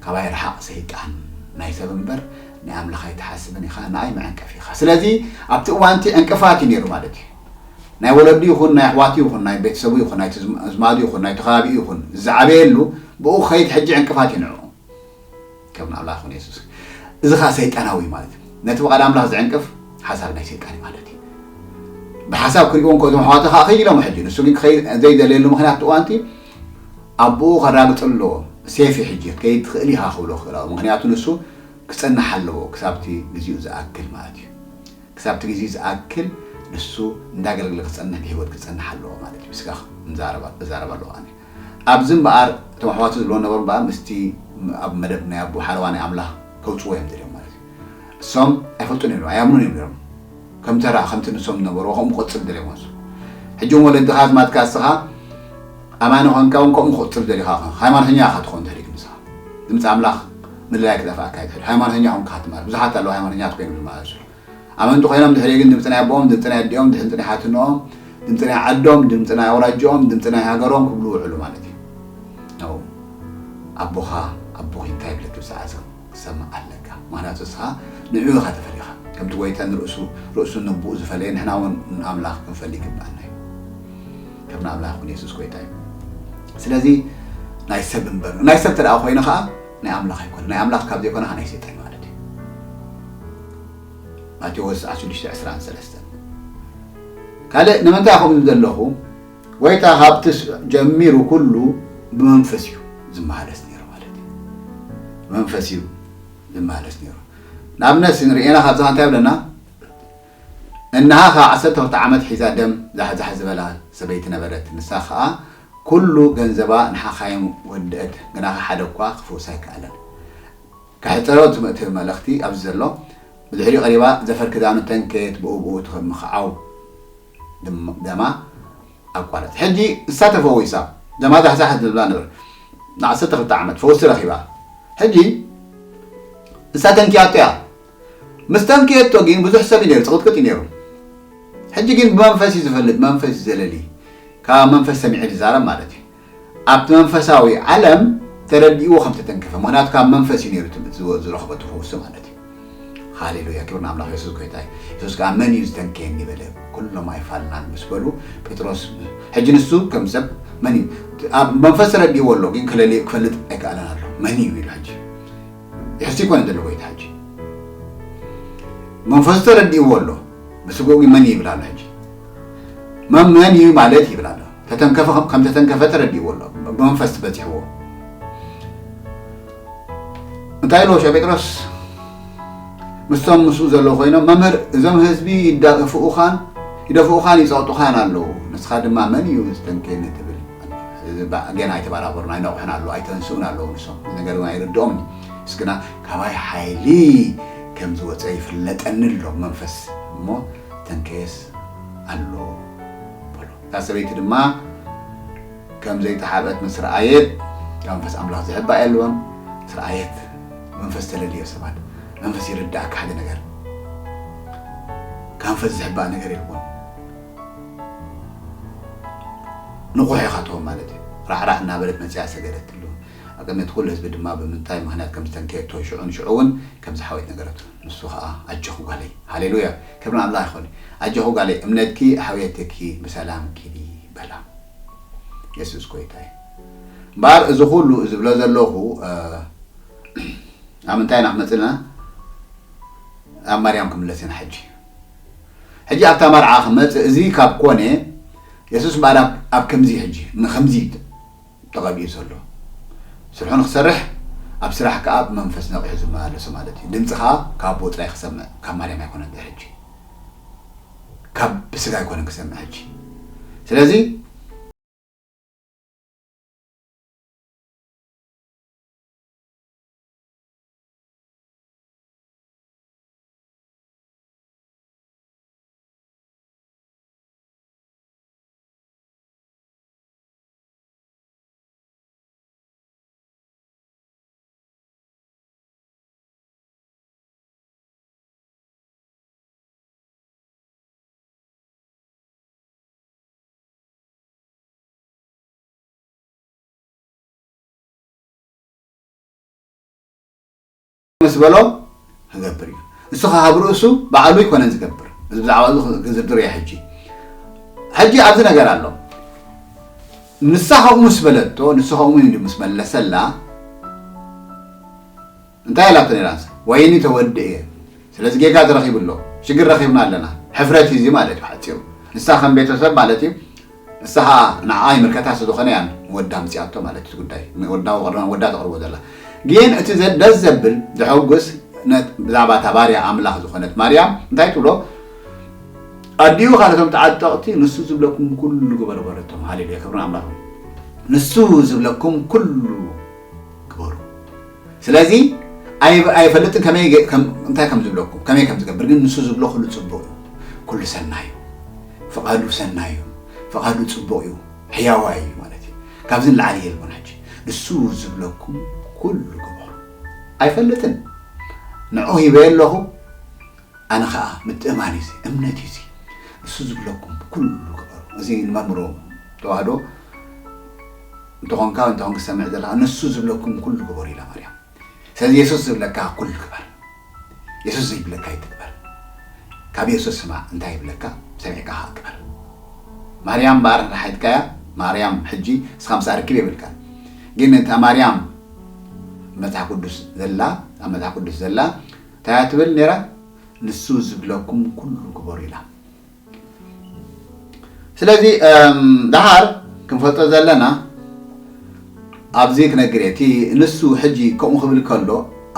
"ካባይ ርሓቕ ሰይጣን፣ ናይ ሰብ እምበር ናይ ኣምላኽ ኣይትሓስብን ኢኻ፣ ንኣይ መዐንቀፊ ኢኻ." ስለዚ ኣብቲ እዋንቲ ዕንቅፋት እዩ ነይሩ ማለት እዩ። ናይ ወለዱ ይኹን፣ ናይ ኣሕዋቱ ይኹን፣ ናይ ቤተሰቡ ይኹን፣ ናይ ትዝም-፣ ኣዝማዱ ይኹን፣ ናይ ተኸባቢኡ ይኹን፣ ዝዓበየሉ ብኡ ክኸይድ ሕጂ ዕንቅፋት እዩ ንዑ። ከም ንኣምላኽ ይኹን የሱስ። እዚ ኸኣ ሰይጣናዊ ማለት እዩ። ነቲ ፍቓድ ኣምላኽ ዝዕንቅፍ ሓሳብ ናይ ሰይጣን እዩ ማለት እዩ። ብሓሳብ ክሪእዎ እንከ እዞም ኣሕዋቱ ኸኣ ከይድ ኢሎም ሕጂ። ንሱ ግን ክኸይድ ዘይደለየሉ ምኽንያት እቲ እዋንቲ ኣቦኡ ከራግጽ ኣለዎ። ሴፍ እዩ ሕጂ፣ ክትከይድ ትኽእል ኢኻ ክብሎ ክኽእል ኣለዎ። ምኽንያቱ ንሱ ክጸንሕ ኣለዎ ክሳብቲ ግዜኡ ዝኣክል ማለት እዩ። ክሳብ እቲ ግዜ ዝኣክል ንሱ እንዳገለግለ ክጸንሕ፣ ብህይወት ክጸንሕ ኣለዎ ማለት እዩ። ብስጋ ንዛረባ-፣ እዛረብ ኣለኹ ኣነ። ኣብዚ እምበኣር እቶም ኣሕዋቱ ዝብልዎ ነበሩ እምበኣር ምስቲ ኣብ መደብ ናይ ኣቦ ሓለዋ ናይ ኣምላኽ ከውጽዎ እዮም ደልዮም ማለት እዩ። እሶም ኣይፈልጡን እዮም፣ ኣይኣምኑን እዮም ነይሮም። ከም ተራ፣ ከምቲ ንሶም ዝነበርዎ ከምኡ ክቕጽል ደልዮም ማለት እዩ። ሕጂ እውን ወለድኻ ኣዝማድካ እስኻ ኣማኒ ኾንካ እውን ከምኡ ክቕጽል ደሊኻ ኾንካ፣ ሃይማኖተኛ ኢኻ ትኾን ድሕሪኡ ንስኻ። ድምፂ ኣምላኽ ምልላይ ክጠፍኣካ እዩ ድሕሪ ሃይማኖተኛ ኾንካ ክትመሃር። ብዙሓት ኣለዉ ሃይማኖተኛታት ኮይኖም ዝመላለሱ። ኣመንቲ ኮይኖም ድሕሪ ግን ድምፂ ናይ ኣቦኦም፣ ድምፂ ናይ ኣዲኦም፣ ድምፂ ናይ ሓትንኦም፣ ድምፂ ናይ ዓዶም፣ ድምፂ ናይ ኣውራጅኦም፣ ድምፂ ናይ ሃገሮም ክብሉ ውዕሉ ማለት እዩ። ነው። ኣቦኻ፣ ኣቦኺ እንታይ ይብለኪ ብሰዓት እዚ ክትሰምዕ ኣለካ። ምኽንያቱ ንስኻ ንዕኡ ኢኻ ተፈሊኻ። ከምቲ ጎይታ ንርእሱ፣ ርእሱ ንቦኡ ዝፈለየ፣ ንሕና እውን ንኣምላኽ ክንፈሊ ይግብኣና እዩ። ከም ንኣምላኽ ይኹን፣ የሱስ ጎይታ እዩ። ስለዚ ናይ ሰብ እምበር፣ ናይ ሰብ ተደኣ ኮይኑ ኸኣ ናይ ኣምላኽ ኣይኮነ። ናይ ኣምላኽ ካብ ዘይኮነ ኸኣ ናይ ሰይጣን ማለት እዩ። ማቴዎስ ዓሰርተ ሽዱሽተ ዕስራን ሰለስተን። ካልእ ንምንታይ ከምኡ ዘለኹ? ጎይታ ካብቲ ስ-፣ ጀሚሩ ኩሉ ብመንፈስ እዩ ዝመላለስ ነይሩ ማለት እዩ። ብመንፈስ እዩ ዝመላለስ ነይሩ። ንኣብነት ንርእየና ካብዚ እንታይ ይብለና? እንሃ ኸዓ ዓሰርተ ክልተ ዓመት ሒዛ ደም ዛሕዛሕ ዝበላ ሰበይቲ ነበረት። ንሳ ኸዓ ኩሉ ገንዘባ ንሓኻይም ወደአት፣ ግናኸ ሓደ እኳ ክፍውሳ ኣይከኣለን። ከሕጽሮ እቲ፣ እቲ መልእኽቲ ኣብዚ ዘሎ፣ ብድሕሪኡ ቀሪባ ዘፈር ክዳኑ ተንከየት፣ ብኡ ብኡ ትኸ-፣ ምኽዓው ድም-፣ ደማ ኣቋረጸ። ሕጂ ንሳ ተፈዊሳ፣ ደማ ዛሕዛሕ ዝብላ ነበር። ንዓሰርተ ክልተ ዓመት ፈውሲ ረኺባ። ሕጂ ንሳ ተንኪያቶ እያ። ምስ ተንክየቶ ግን ብዙሕ ሰብ እዩ ነይሩ፣ ጽቕጥቅጥ እዩ ነይሩ። ሕጂ ግን ብመንፈስ እዩ ዝፈልጥ፣ መንፈስ እዩ ዘለሊ። ካብ መንፈስ ሰሚዑ ዝዛረብ ማለት እዩ። ኣብቲ መንፈሳዊ ዓለም ተረዲእዎ ከም ተተንከፈ፣ ምኽንያቱ ካብ መንፈስ እዩ ነይሩ እቲ ዝወ-፣ ዝረኽቦ እቲ ፈውሲ ማለት እዩ። ሃሌሉያ፣ ክብሪ ንኣምላኽ። የሱስ ጎይታ እዩ። የሱስ ከኣ፣ "መን እዩ ዝተንከየኒ?" በለ። ኩሎም ኣይፋልናን ምስ በሉ፣ ጴጥሮስ፣ ሕጂ ንሱ ከም ሰብ፣ "መን እዩ?" ኣብ መንፈስ ተረዲእዎ ኣሎ፣ ግን ክለሊ-፣ ክፈልጥ ኣይከኣለን ኣሎ። "መን እዩ?" ኢሉ ሕጂ። ይሕሱ ይኮነ ዘሎ ጎይታ ሕጂ። መንፈሱ ተረዲእዎ ኣሎ። ብስግኡ ግን መን እዩ ይብል ኣሎ ሕጂ። መን፣ መን እዩ ማለት ይብል ኣሎ። ተተንከፈ፣ ከም ተተንከፈ ተረዲእዎ ኣሎ። ብመንፈስ በጺሕዎ። እንታይ ኢልዎ ሽዑ ጴጥሮስ? ምስቶም ምስኡ ዘለዉ ኮይኖም፣ "መምህር፣ እዞም ህዝቢ ይዳፍኡኻን፣ ይደፍኡኻን ይጸቕጡኻን ኣለዉ። ንስኻ ድማ መን እዩ ዝተንከየኒ ትብል?" እዚ ባ-፣ ገና ኣይተበራበሩን፣ ኣይነቕሑን ኣለዉ፣ ኣይተንስኡን ኣለዉ ንሶም። እዚ ነገር እውን ኣይርድኦምን እዩ። እስክና ካባይ ሓይሊ ከም ዝወፀ ይፍለጠኒ ኣሎ መንፈስ እሞ ተንከየስ ኣሎ በሎ። እታ ሰበይቲ ድማ ከም ዘይተሓብአት ምስ ረኣየት፣ ካብ መንፈስ ኣምላኽ ዝሕባእ የልቦን። ምስ ረኣየት፣ መንፈስ ተለልዮ ሰባት፣ መንፈስ ይርዳእካ ሓደ ነገር። ካብ መንፈስ ዝሕባእ ነገር የልቦን። ንቑሕ ኢኻ ትኸውን ማለት እዩ። ራዕራዕ እናበለት መጺኣ ሰገደትሉ። ኣብ ቅድሚ እቲ ኩሉ ህዝቢ ድማ ብምንታይ ምኽንያት ከም ዝተንከየቶ ሽዑን ሽዑ እውን ከም ዝሓወየት ነገረቶ። ንሱ ኸኣ ኣጆኺ ጓለይ፣ ሃሌሉያ፣ ክብሪ ንኣምላኽ ይኹን። ኣጆኺ ጓለይ፣ እምነትኪ ኣሕውየትኪ፣ ብሰላም ኪዲ በላ። የሱስ ጎይታ እዩ። እምበኣር እዚ ኩሉ ዝብሎ ዘለኹ፣ እ፣ ኣብ ምንታይ ኢና ክመጽእ ኣለና? ኣብ ማርያም ክምለስ ኢና ሕጂ። ሕጂ ኣብታ መርዓ ክመጽእ እዚ ካብ ኮነ፣ የሱስ እምበኣር ኣብ፣ ኣብ ከምዚ ሕጂ፣ ንኸምዚ ተቐቢኡ ዘሎ። ስርሑ ንክሰርሕ፣ ኣብ ስራሕ ከኣ ብመንፈስ ነቒሑ ዝመላለሶ ማለት እዩ። ድምጺ ከኣ ካብ ኣቦኡ ጥራይ ክሰምዕ፣ ካብ ማርያም ኣይኮነን ድሕሪ ሕጂ። ካብ ብስጋ ኣይኮነን ክሰምዕ ሕጂ። ስለዚ፣ ምስ በሎ ክገብር እዩ። እሱ ካብ ርእሱ ባዕሉ ኣይኮነን ዝገብር። እዚ ብዛዕባ እዚ ክዝርዝር እየ ሕጂ። ሕጂ ኣብዚ ነገር ኣሎ። ንሳ ከምኡ ምስ በለቶ፣ ንሱ ከምኡ ኢሉ ምስ መለሰላ፣ እንታይ ኢላቶ ነይራ ንሳ? ወይኒ ተወድእ እየ። ስለዚ ጌጋ ተረኺቡ ኣሎ። ሽግር ረኺብና ኣለና። ሕፍረት እዩ እዚ ማለት እዩ ሓፂሩ። ንሳ ከም ቤተሰብ ማለት እዩ። ንሳ ኸዓ ንዓኣ ይምልከታ ስለ ዝኾነ እያ ንወዳ ኣምፂኣቶ ማለት እዩ እቲ ጉዳይ። ንወዳ ወቕርና ወዳ ተቕርቦ ዘላ። ግን እቲ ዘ-፣ ደስ ዘብል ዘሐጉስ ነ-፣ ብዛዕባ እታ ባርያ ኣምላኽ ዝኾነት ማርያም እንታይ ትብሎ? ኣዲኡ ካልኦቶም ተዓጠቕቲ ንሱ ዝብለኩም ኩሉ ግበሩ በለቶም። ሃሌሉያ፣ ክብሪ ንኣምላኽ። ንሱ ዝብለኩም ኩሉ ግበሩ። ስለዚ ኣይ-፣ ኣይፈልጥን ከመይ ገ-፣ ከም-፣ እንታይ ከም ዝብለኩም፣ ከመይ ከም ዝገብር፣ ግን ንሱ ዝብሎ ኩሉ ጽቡቕ እዩ፣ ኩሉ ሰናይ እዩ፣ ፍቓዱ ሰናይ እዩ፣ ፍቓዱ ጽቡቕ እዩ፣ ሕያዋይ እዩ ማለት እዩ። ካብዚ ንላዕሊ የልቦን። ሕጂ ንሱ ዝብለኩም ኩሉ ግበሩ። ኣይፈልጥን፣ ንዑ ሂበዮ ኣለኹ፣ ኣነ ኸኣ ምትእማን እዩ እዚ፣ እምነት እዩ እዚ። ንሱ ዝብለኩም ኩሉ ግበሩ። እዚ ንመርምሮ ተዋህዶ እንተኾንካ፣ እንተኾንኪ ትሰምዕ ዘለኻ፣ ንሱ ዝብለኩም ኩሉ ግበሩ ኢላ ማርያም። ስለዚ የሱስ ዝብለካ ኩሉ ግበር። የሱስ ዘይብለካ ኣይትግበር። ካብ የሱስ ስማዕ፣ እንታይ ይብለካ ሰሚዕካ ኸኣ ግበር። ማርያም እምበኣር ንሓይትካያ፣ ማርያም ሕጂ ንስኻ ምስኣ ርክብ የብልካን። ግን እታ ማርያም መጽሓፍ ቅዱስ ዘላ፣ ኣብ መጽሓፍ ቅዱስ ዘላ እንታይ እያ ትብል ነይራ? ንሱ ዝብለኩም ኩሉ ግበሩ ኢላ። ስለዚ፣ እም፣ ደሓር ክንፈልጦ ዘለና ኣብዚ ክነግር እየ። እቲ ንሱ ሕጂ ከምኡ ክብል ከሎ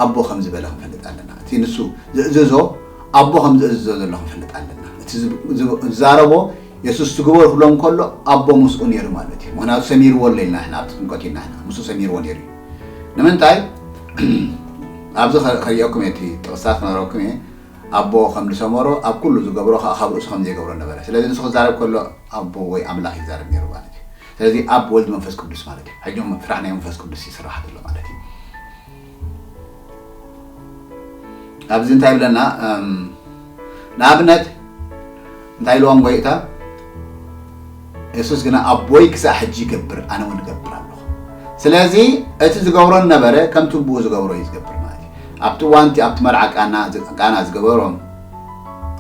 ኣቦ ከም ዝበለ ክንፈልጥ ኣለና። እቲ ንሱ ዝእዝዞ ኣቦ ከም ዝእዝዞ ዘሎ ክንፈልጥ ኣለና። እቲ ዝብ-፣ ዝብ-፣ ዝዛረቦ የሱስ ትግበሩ ክብሎም ከሎ ኣቦ ምስኡ ነይሩ ማለት እዩ። ምኽንያቱ ሰሚርዎ ኣሎ ኢልና ንሕና ኣብቲ ጥምቀት ኢልና ንሕና። ምስኡ ሰሚርዎ ነይሩ እዩ። ንምንታይ? ኣብዚ ከ-፣ ከርእየኩም እየ፣ እቲ ጥቕስታት ክነግረኩም እየ። ኣቦ ከም ዝሰመሮ ኣብ ኩሉ ዝገብሮ ኸኣ ካብ ርእሱ ከም ዘይገብሮ ነበረ። ስለዚ ንሱ ክዛረብ ከሎ ኣቦ ወይ ኣምላኽ ይዛረብ ነይሩ ማለት እዩ። ስለዚ ኣብ ወልድ መንፈስ ቅዱስ ማለት እዩ። ሕጂ እውን ስራሕ ናይ መንፈስ ቅዱስ ይስራሕ ዘሎ ማለት እዩ። ኣብዚ እንታይ ይብለና? እም፣ ንኣብነት እንታይ ኢልዎም ጎይታ? የሱስ ግና ኣቦይ ክሳዕ ሕጂ ይገብር፣ ኣነ እውን እገብር ኣለኹ። ስለዚ እቲ ዝገብሮ ነበረ፣ ከምቲ ብኡ ዝገብሮ እዩ ዝገብር ማለት እዩ። ኣብቲ እዋን እቲ ኣብቲ መርዓ ቃና ዝ-፣ ቃና ዝገበሮም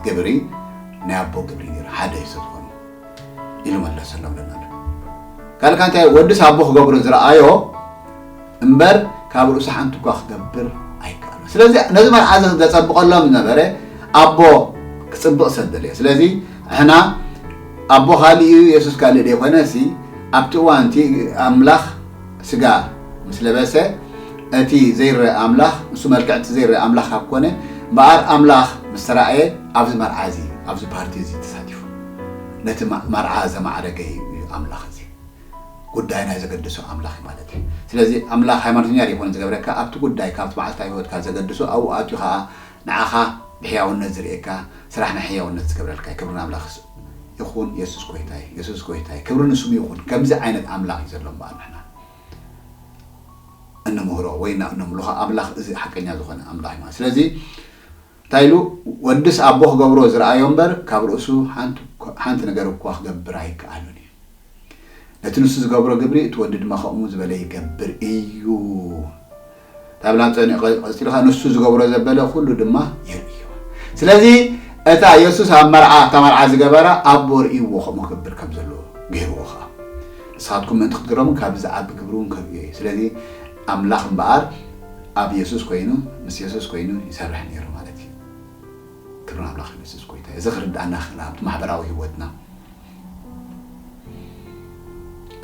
ግብሪ ናይ ኣቦ ግብሪ ነይሩ፣ ሓደ እዩ ዝኾኑ ኢሉ መለሰሎም። ለና ካልእ እንታይ ወድስ ኣቦ ክገብሮ ዝረኣዮ እምበር ካብ ርእሱ ሓንቲ እኳ ክገብር ኣይከኣሎ። ስለዚ ነዚ መርዓ እዚ ዘጸብቐሎም ዝነበረ ኣቦ ክጽብቕ ሰብ ደለየ። ስለዚ ንሕና ኣቦ ካልእ እዩ፣ የሱስ ካልእ ደይኮነ ሲ ኣብቲ እዋን እቲ ኣምላኽ ስጋ ምስ ለበሰ እቲ ዘይረአ ኣምላኽ፣ ንሱ መልክዕ እቲ ዘይረአ ኣምላኽ ካብ ኮነ፣ እምበኣር ኣምላኽ ምስ ተራእየ ኣብዚ መርዓ እዚ፣ ኣብዚ ፓርቲ እዚ ተሳቲፉ። ነቲ ማ-፣ መርዓ ዘማዕረገ እዩ ኣምላኽ እዚ። ጉዳይ ናይ ዘገድሶ ኣምላኽ እዩ ማለት እዩ። ስለዚ ኣምላኽ ሃይማኖተኛ ደይኮነ ዝገብረካ፣ ኣብቲ ጉዳይ ካብቲ መዓልታዊ ህይወትካ ዘገድሶ ኣብኡ ኣትዩ ኸኣ ንዓኻ ብሕያውነት ዝርእየካ፣ ስራሕ ናይ ሕያውነት ዝገብረልካ እዩ። ክብሪ ንኣምላኽ ይኹን። የሱስ ጎይታ እዩ፣ የሱስ ጎይታ እዩ፣ ክብሪ ንስሙ ይኹን። ከምዚ ዓይነት ኣምላኽ እዩ ዘሎ እምበኣር ንሕና እንምህሮ ወይ እና እነምልኾ ኣምላኽ እዚ ሓቀኛ ዝኾነ ኣምላኽ እዩ ማለት። ስለዚ እንታይ ኢሉ? ወድስ ኣቦ ክገብሮ ዝረኣዮ እምበር ካብ ርእሱ ሓንቲ፣ ሓንቲ ነገር እኳ ክገብር ኣይከኣሉን እዩ። ነቲ ንሱ ዝገብሮ ግብሪ እቲ ወዲ ድማ ከምኡ ዝበለ ይገብር እዩ። ታብላ ጸኒዑ ቀ-፣ ቀጺሉ ኸኣ ንሱ ዝገብሮ ዘበለ ኩሉ ድማ የርእዮ። ስለዚ እታ የሱስ ኣብ መርዓ፣ እታ መርዓ ዝገበራ ኣቦ ርእይዎ ከምኡ ክገብር ከም ዘለዎ ገይርዎ ኸኣ። ንስኻትኩም ምእንቲ ክትግረሙ ካብዚ ዝዓቢ ግብሪ እውን ከርእዮ እዩ። ስለዚ ኣምላኽ እምበኣር ኣብ የሱስ ኮይኑ፣ ምስ የሱስ ኮይኑ ይሰርሕ ነይሩ ማለት እዩ። ክብሪ ኣምላኽ፣ የሱስ ጎይታ እዩ። እዚ ክርድኣና ክኽእል ኣብቲ ማሕበራዊ ህይወትና።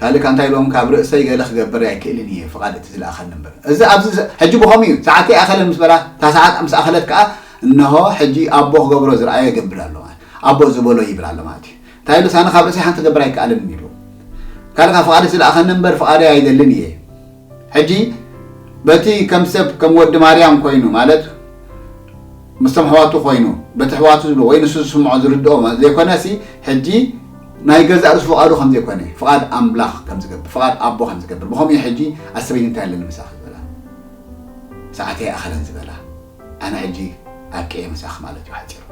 ካልእ ከ እንታይ ኢሎም? ካብ ርእሰይ ገለ ክገብር ኣይክእልን እየ፣ ፍቓድ እቲ ዝለኣኸኒ እምበር። እዚ ኣብዚ ዘ-፣ ሕጂ ብኸምኡ እዩ። ሰዓተይ ኣኸለ ምስ በላ፣ እታ ሰዓት ምስ ኣኸለት ከኣ፣ እንሆ ሕጂ ኣቦ ክገብሮ ዝረኣዮ ይገብር ኣሎ ማለት። ኣቦ ዝበሎ ይብል ኣሎ ማለት እዩ። እንታይ ኢሉ? ሳነ ካብ ርእሰይ ሓንቲ ክገብር ኣይከኣልን ኢሉ። ካልእ ከኣ ፍቓድ እቲ ዝለኣኸኒ እምበር ፍቓደይ ኣይደልን እየ። ሕጂ በቲ ከም ሰብ፣ ከም ወዲ ማርያም ኮይኑ፣ ማለት ምስቶም ኣሕዋቱ ኮይኑ፣ በቲ ኣሕዋቱ ዝብሎ ወይ ንሱ ዝስምዖ ዝርድኦ ማለት ዘይኮነ ሲ፣ ሕጂ ናይ ገዛእ ርእሱ ፍቓዱ ከም ዘይኮነ፣ ፍቓድ ኣምላኽ ከም ዝገብር፣ ፍቓድ ኣቦ ከም ዝገብር፣ ብኸምኡ እዩ ሕጂ ኣቲ ሰበይቲ እንታይ ኣለኒ ምሳኺ ዝበላ፣ ሰዓተይ ኣይኣኸለን ዝበላ፣ ኣነ ሕጂ ኣብቂዐ ምሳኺ ማለት እዩ ሓፂሩ።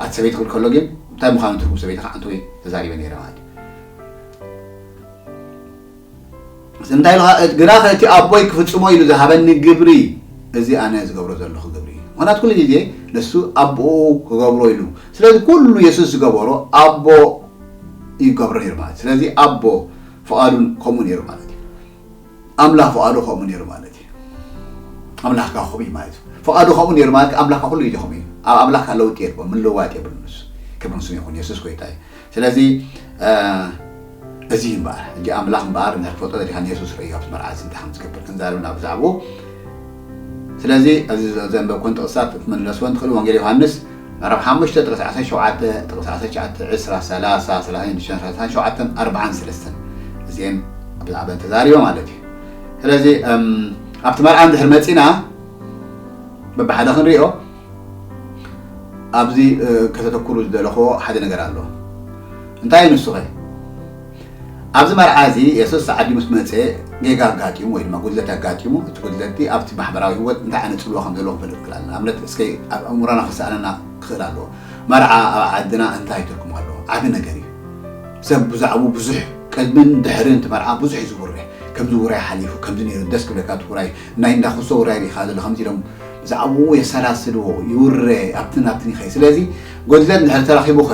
ኣቲ ሰበይቲ ክብል ከሎ ግን እንታይ ምዃኑ ትርጉም ሰበይቲ ከዓ እንተወይ ተዛሪበ ነይረ ማለት እዩ። እንታይ ኢልካ? ግና እቲ ኣቦይ ክፍጽሞ ኢሉ ዝሃበኒ ግብሪ እዚ ኣነ ዝገብሮ ዘለኹ ግብሪ እዩ። ምኽንያቱ ኩሉ ግዜ ንሱ ኣቦኡ ክገብሮ ኢሉ። ስለዚ ኩሉ የሱስ ዝገበሮ ኣቦ ይገብሮ ነይሩ ማለት እዩ። ስለዚ ኣቦ ፍቓዱን ከምኡ ነይሩ ማለት እዩ። ኣምላኽ ፍቓዱ ከምኡ ነይሩ ማለት እዩ። ኣምላኽ ከኣ ከምኡ እዩ ማለት እዩ። ፍቓዱ ከምኡ ነይሩ ማለት ኣምላኽ ከኣ ኩሉ ግዜ ከምኡ እዩ። ኣብ ኣምላኽ ከኣ ለውጢ የልቦ፣ ምልውዋጥ የብሉን ንሱ። ክብሪ ንስሙ ይኹን፣ የሱስ ጎይታ እዩ። ስለዚ እዚ እምበኣር ሕጂ ኣምላኽ እምበኣር ንክትፈልጦ ደሊኻ ንየሱስ ርእዮ ኣብቲ መርዓዚ እንታይ ከም ዝገብር ክንዛረብ ናብ ብዛዕባኡ። ስለዚ እዚ ዘንበብኩን ጥቕስታት ክትምለስወን ትኽእሉ። ወንጌል ዮሃንስ ምዕራፍ ሓሙሽተ ጥቕሲ ዓሰርተ ሸውዓተ፣ ጥቕሲ ዓሰርተ ትሽዓተ፣ ዕስራ፣ ሰላሳ፣ ሰላሳን ሽዱሽተን፣ ሰላሳን ሸውዓተን፣ ኣርባዓን ሰለስተን። እዚኤን ብዛዕባ ተዛሪበ ማለት እዩ። ስለዚ ኣብቲ መርዓ እንድሕር መፂና በብሓደ ክንሪኦ ኣብዚ ከተተኩሩ ዝደለኹዎ ሓደ ነገር ኣሎ። እንታይ እዩ ንሱ ኸ? ኣብዚ መርዓ እዚ የሱስ ሰዓዲ ምስ መጸ ጌጋ ኣጋጢሙ ወይ ድማ ጉድለት ኣጋጢሙ፣ እቲ ጉድለትቲ ኣብቲ ማሕበራዊ ህይወት እንታይ ዓይነት ጽልዋ ከም ዘለዎ ክንፈልጥ ንክእል ኣለና። ንኣብነት እስከ ኣብ ኣእምሮና ክሰኣነና ክኽእል ኣለዎ። መርዓ ኣብ ዓድና እንታይ ትርጉም ኣለዎ? ዓቢ ነገር እዩ። ሰብ ብዛዕባኡ ብዙሕ ቅድምን ድሕርን እቲ መርዓ ብዙሕ እዩ ዝውረ። ከምዚ ውራይ ሓሊፉ፣ ከምዚ ነይሩ፣ ደስ ክብለካ እቲ ውራይ፣ ናይ እንዳ ኩሶ ውራይ ርኢኻ ዘሎ፣ ከምዚ ኢሎም ብዛዕባኡ የሰላስልዎ፣ ይውረ፣ ኣብትን ኣብትን ይኸይድ። ስለዚ ጎድለት እንድሕር ተረኺቡ ኸ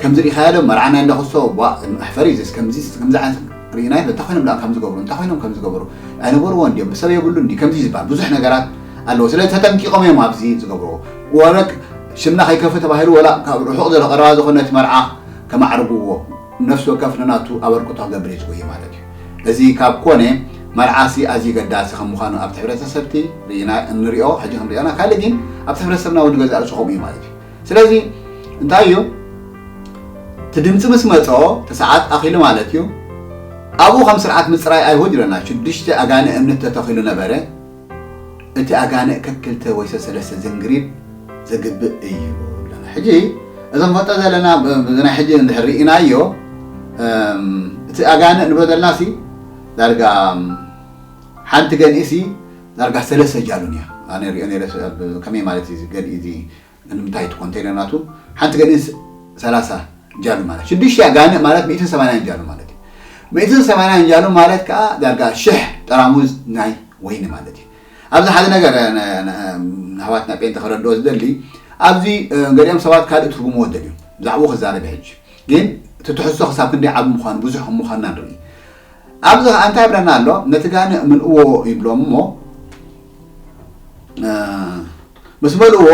ከምዚ ርኢኻዮ ዶ መርዓ ናይ እንዳ ኩሶ ዋ መሕፈሪ እዩ ከምዚ ከምዚ ዓይነት ርኢናዮ እንታይ ኮይኖም ደኣ ከም ዝገብሩ እንታይ ኮይኖም ከም ዝገብሩ ኣይነበርዎ እንዲዮም ሰብ የብሉ እንዲ ከምዚ ዝበሃል ብዙሕ ነገራት ኣለዎ። ስለዚ ተጠንቂቖም እዮም ኣብዚ ዝገብርዎ። ወረክ ሽምና ከይከፍእ ተባሂሉ ወላ ካብ ርሑቕ ዘሎ ቀረባ ዝኾነ እቲ መርዓ ከማዕርግዎ ነፍሲ ወከፍ ነናቱ ኣበርክቶ ክገብር እዩ ዝጎየ ማለት እዩ። እዚ ካብ ኮነ መርዓሲ ኣዝዩ ገዳሲ ከም ምዃኑ ኣብቲ ሕብረተሰብቲ ርኢና እንሪኦ ሕጂ ክንሪኦና ካልእ ግን ኣብቲ ሕብረተሰብና እውን ገዛእ ርእሱ ከምኡ እዩ ማለት እዩ። ስለዚ እንታይ እዩ እቲ ድምፂ ምስ መፆ እቲ ሰዓት ኣኺሉ ማለት እዩ። ኣብኡ ከም ስርዓት ምፅራይ ኣይሁድ ይብለና ሽዱሽተ ኣጋንእ እምነት ተተኺሉ ነበረ። እቲ ኣጋንእ ከክልተ ወይ ሰሰለስተ ዝንግሪድ ዘግብእ እዩ ይብለና። ሕጂ እዞም ፈጠ ዘለና ብናይ ሕጂ እንድሕር ርኢናዮ እቲ ኣጋንእ ንብሎ ዘለና ሲ ዳርጋ ሓንቲ ገንኢ ሲ ዳርጋ ሰለስተ ጃሉን እያ። ኣነ ሪኦ ነረ ከመይ ማለት እዩ ገንኢ እዚ ንምንታይ እቲ ኮንቴነር ናቱ ሓንቲ ገንኢ ሰላሳ ጃሉ ማለት ሽዱሽተ ኣጋንእ ማለት ሚእትን ሰማንያን ጃሉ ማለት እዩ። ሚእትን ሰማንያን ጃሉ ማለት ከዓ ዳርጋ ሽሕ ጠራሙዝ ናይ ወይኒ ማለት እዩ። ኣብዚ ሓደ ነገር ኣሕዋትና ጴንጠ ክረድኦ ዝደሊ ኣብዚ ገሊኦም ሰባት ካልእ ትርጉምዎ ደልዩ ብዛዕባኡ ክዛረብ ሕጂ ግን እቲ ትሕዝቶ ክሳብ ክንደይ ዓቢ ምዃኑ ብዙሕ ከም ምዃንና ንርኢ። ኣብዚ ከዓ እንታይ ይብለና ኣሎ? ነቲ ጋንእ ምልእዎ ይብሎም እሞ ምስ መልእዎ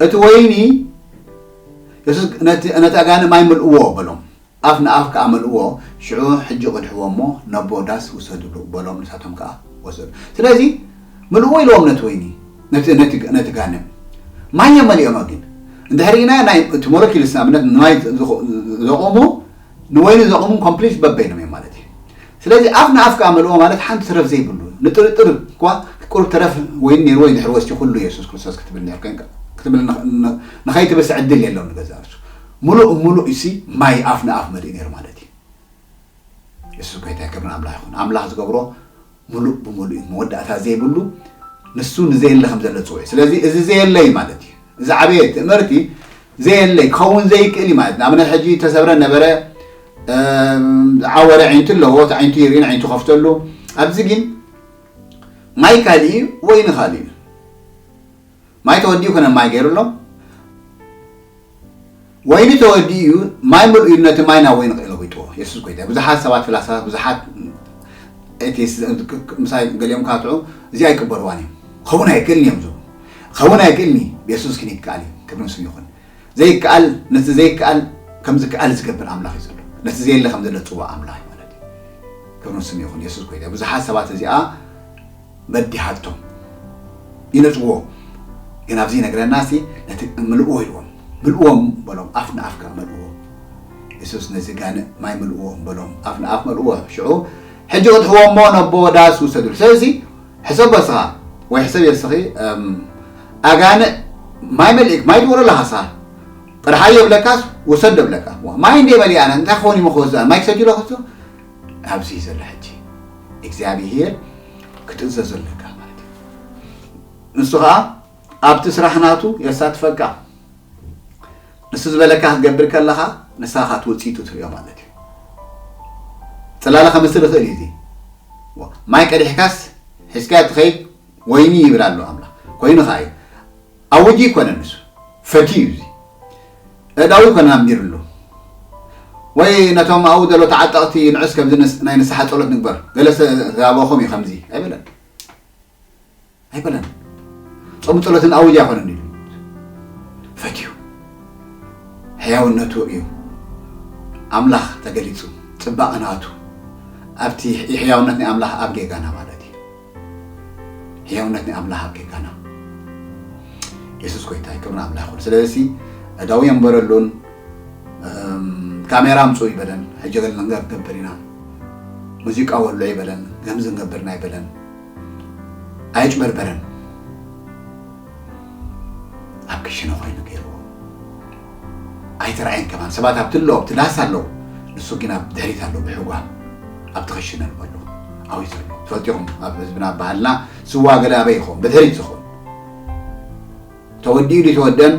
እቲ ወይኒ የሱስ ነቲ ኣጋንእ ማይ ምልእዎ በሎም። ኣፍ ንኣፍ ከኣ መልእዎ። ሽዑ ሕጂ ቅድሕዎ እሞ ነቦ ዳስ ውሰድሉ በሎም። ንሳቶም ከኣ ወሰዱ። ስለዚ ምልእዎ ኢልዎም ነቲ ወይኒ ነቲ ጋነ ማይ እዮም መሊኦሞ። ግን እንድሕር ኢና ናይ እቲ ሞለኪልስ ንኣብነት ንማይ ዘቑሙ ንወይኒ ዘቑሙ ኮምፕሊት በበይኖም እዮም ማለት እዩ። ስለዚ ኣፍ ንኣፍ ከኣ መልእዎ ማለት ሓንቲ ትረፍ ዘይብሉ ንጥርጥር እኳ ቁሩብ ተረፍ ወይኒ ነይርዎ ድሕሪ ወስቲ ኩሉ የሱስ ክርስቶስ ክትብል ነርካ ክትብል ንኸይትብስ ዕድል የለውን ንገዛእ ርእሱ። ሙሉእ ሙሉእ እሲ ማይ ኣፍ ንኣፍ መሊኡ ነይሩ ማለት እዩ። የሱስ ጎይታ ክብርን ኣምላኽ ይኹን። ኣምላኽ ዝገብሮ ሙሉእ ብሙሉእ እዩ። መወዳእታ ዘይብሉ ንሱ ንዘየለ ከም ዘሎ ጽውዕ። ስለዚ እዚ ዘየለ እዩ ማለት እዩ። እዚ ዓበየ ትእምርቲ ዘየለ ክኸውን ዘይክእል እዩ ማለት ንኣብነት ሕጂ ተሰብረ ነበረ ዝዓወረ ዓይንቱ ኣለዎ። እቲ ዓይንቱ ይርኢ ዓይንቱ ከፍተሉ። ኣብዚ ግን ማይ ካልእ እዩ፣ ወይኒ ካልእ እዩ። ማይ ተወዲኡ ኮነ ማይ ገይሩ ኣሎ። ወይኒ ተወዲኡ እዩ፣ ማይ ምልኡ እዩ፣ ነቲ ማይ ናብ ወይኒ ክለዊጥዎ። የሱስ ጎይታ። ብዙሓት ሰባት ፍላሳታት፣ ብዙሓት ኤቲስት ምሳይ ገሊኦም ካትዑ እዚኣ ኣይቅበልዋን እዮም። ኸውን ኣይክእልን እዮም ዝብሉ። ኸውን ኣይክእልን እዩ። የሱስ ግን ይከኣል እዩ። ክብሪ ንስሙ ይኹን። ዘይከኣል ነቲ ዘይከኣል ከም ዝከኣል ዝገብር ኣምላኽ እዩ ዘሎ። ነቲ ዘየለ ከም ዘሎ ዝፅዋዕ ኣምላኽ እዩ ማለት እዩ። ክብሪ ንስሙ ይኹን። የሱስ ጎይታ። ብዙሓት ሰባት እዚኣ በዲሃቶም ይነጽዎ። ግን ኣብዚ ይነግረና ሲ ነቲ ምልእዎ ኢልዎም ምልእዎም በሎም ኣፍ ንኣፍ ከኣ መልእዎ። የሱስ ነዚ ጋንእ ማይ ምልእዎ በሎም ኣፍ ንኣፍ መልእዎ። ሽዑ ሕጂ ቅድሕዎ እሞ ነቦ ዳስ ውሰድሉ። ስለዚ ሕሰቦ እስኻ ወይ ሕሰብ የስኺ ኣጋንእ ማይ መሊእክ ማይ ትወሮ ኣለኻ እስኻ ቅድሓዮ ብለካስ ውሰዶ ብለካ ማይ እንደ መሊእ ኣነ እንታይ ክኸውን ይሞ ክወስድ ማይ ክሰድሎ ክሱ ኣብዚ ዘሎ ሕጂ እግዚኣብሄር ክትእዘዞ ኣለካ ማለት እዩ። ንሱ ከዓ ኣብቲ ስራሕ ናቱ የሳትፈካ። ንሱ ዝበለካ ክትገብር ከለኻ ንስኻ እቲ ውፅኢቱ ትሪኦ ማለት እዩ። ፅላለ ከምስል ይኽእል እዩ እዚ ማይ ቀዲሕካስ ሒዝካዮ ትኸይድ ወይኒ ይብል ኣሎ ኣምላኽ። ኮይኑ ኸዓ እዩ። ኣውጂ ይኮነን ንሱ። ፈትዩ እዩ እዚ። ኣእዳዉ ይኮነን ኣንቢርሉ። ወይ ነቶም ኣብኡ ዘሎ ተዓጠቕቲ ንዑስ ከምዚ ንስ-፣ ናይ ንስሓ ጸሎት ንግበር። ገለ ዝተጋበኹም እዩ ከምዚ። ኣይበለን። ኣይበለን። ጾም ጸሎትን ኣውጅ ኣይኮነን ኢሉ። ፈትዩ። ሕያውነቱ እዩ። ኣምላኽ ተገሊጹ። ጽባቐ ናቱ። ኣብቲ ሕያውነት ናይ ኣምላኽ ኣብ ጌጋና ማለት እዩ። ሕያውነት ናይ ኣምላኽ ኣብ ጌጋና። የሱስ ጎይታ እዩ። ክብሪ ኣምላኽ ይኹን። ስለዚ ኣእዳዉ የንበረሉን፣ እም፣ ካሜራ ኣምጽኡ ይበለን። ሕጂ ገለ ነገር ክንገብር ኢና። ሙዚቃ ወልዑ ይበለን። ከምዚ ክንገብር ኢና ይበለን። ኣየጭበርበረን። ኣብ ክሽነ ኮይኑ ገይርዎ። ኣይተራእየን ከማን። ሰባት ኣብቲ ኣለዉ፣ ኣብቲ ዳስ ኣለዉ። ንሱ ግን ኣብ ድሕሪት ኣሎ፣ ብሕጓ ኣብቲ ክሽነ ኣሎ። ኣብኡ እዩ ዘሎ። ትፈልጡ ኢኹም፣ ኣብ ህዝብና ባህልና ስዋ ገለ ኣበይ ይኸውን? ብድሕሪት ዝኸውን። ተወዲኡ ድዩ ተወደን?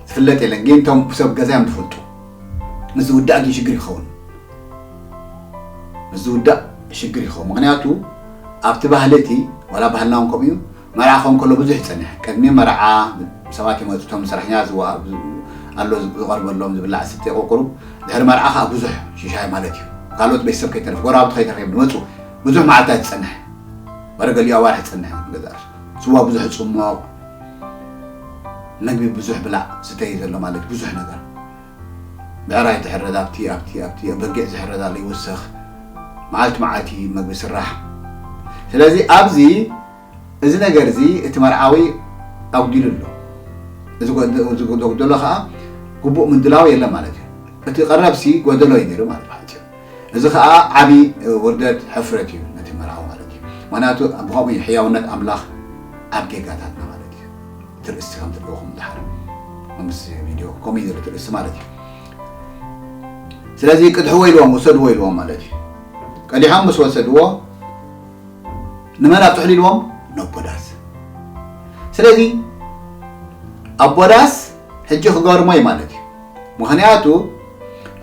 ዝፍለጥ የለን። ግን እቶም ሰብ ገዛ እዮም ዝፈልጡ። ምስ ዝውዳእ ግን ሽግር ይኸውን። ምስ ዝውዳእ ሽግር ይኸውን። ምኽንያቱ ኣብቲ ባህሊ እቲ፣ ዋላ ባህልና እውን ከምኡ እዩ፣ መርዓ ክኸውን ከሎ ብዙሕ ይጸንሕ። ቅድሚ መርዓ ሰባት ይመጹ፣ እቶም ሰራሕኛ ዝዋ-፣ ኣሎ ዝቐርበሎም ዝብላዕ ዝስተ ይቆቁሩ። ድሕሪ መርዓ ከኣ ብዙሕ ሽሻይ ማለት እዩ። ካልኦት ቤተሰብ ከይተርፍ፣ ጎረባብቲ ከይተርፍ እዮም ዝመጹ። ብዙሕ መዓልታት ትጸንሕ። ወረ ገሊኡ ኣዋርሕ ትጸንሕ ገዛ። ስዋ ብዙሕ ጽሞቕ፣ መግቢ ብዙሕ ብላዕ ስተይ ዘሎ ማለት ብዙሕ ነገር። ብዕራይ ትሕረድ ኣብቲ፣ ኣብቲ፣ ኣብቲ፣ በጊዕ ዝሕረድ ኣሎ ይውሰኽ። መዓልቲ መዓልቲ መግቢ ስራሕ። ስለዚ ኣብዚ፣ እዚ ነገር እዚ እቲ መርዓዊ ኣጉዲሉ ኣሎ። እዚ ጎ-፣ እዚ ጎ-፣ ዘጉደሎ ከኣ ግቡእ ምድላው የለን ማለት እዩ። እቲ ቀረብሲ ጎደሎ እዩ ነይሩ ማለት እዩ። እዚ ከኣ ዓቢ ውርደት፣ ሕፍረት እዩ ነቲ መርዓዊ ማለት እዩ። ምኽንያቱ ብኸምኡ እዩ ሕያውነት ኣምላኽ ኣብ ጌጋታትና ማለት እዩ። እቲ ርእሲ ከም ትርእኹም ድሓር ምስ ቪድዮ ከምኡ እዩ ዘሎ እቲ ርእሲ ማለት እዩ። ስለዚ ቅድሕዎ ኢልዎም፣ ውሰድዎ ኢልዎም ማለት እዩ። ቀዲሖም ምስ ወሰድዎ ንመን ኣብጽሑሉ ኢልዎም? ነቦ ዳስ። ስለዚ ኣቦ ዳስ ሕጂ ክገርሞ እዩ ማለት እዩ። ምኽንያቱ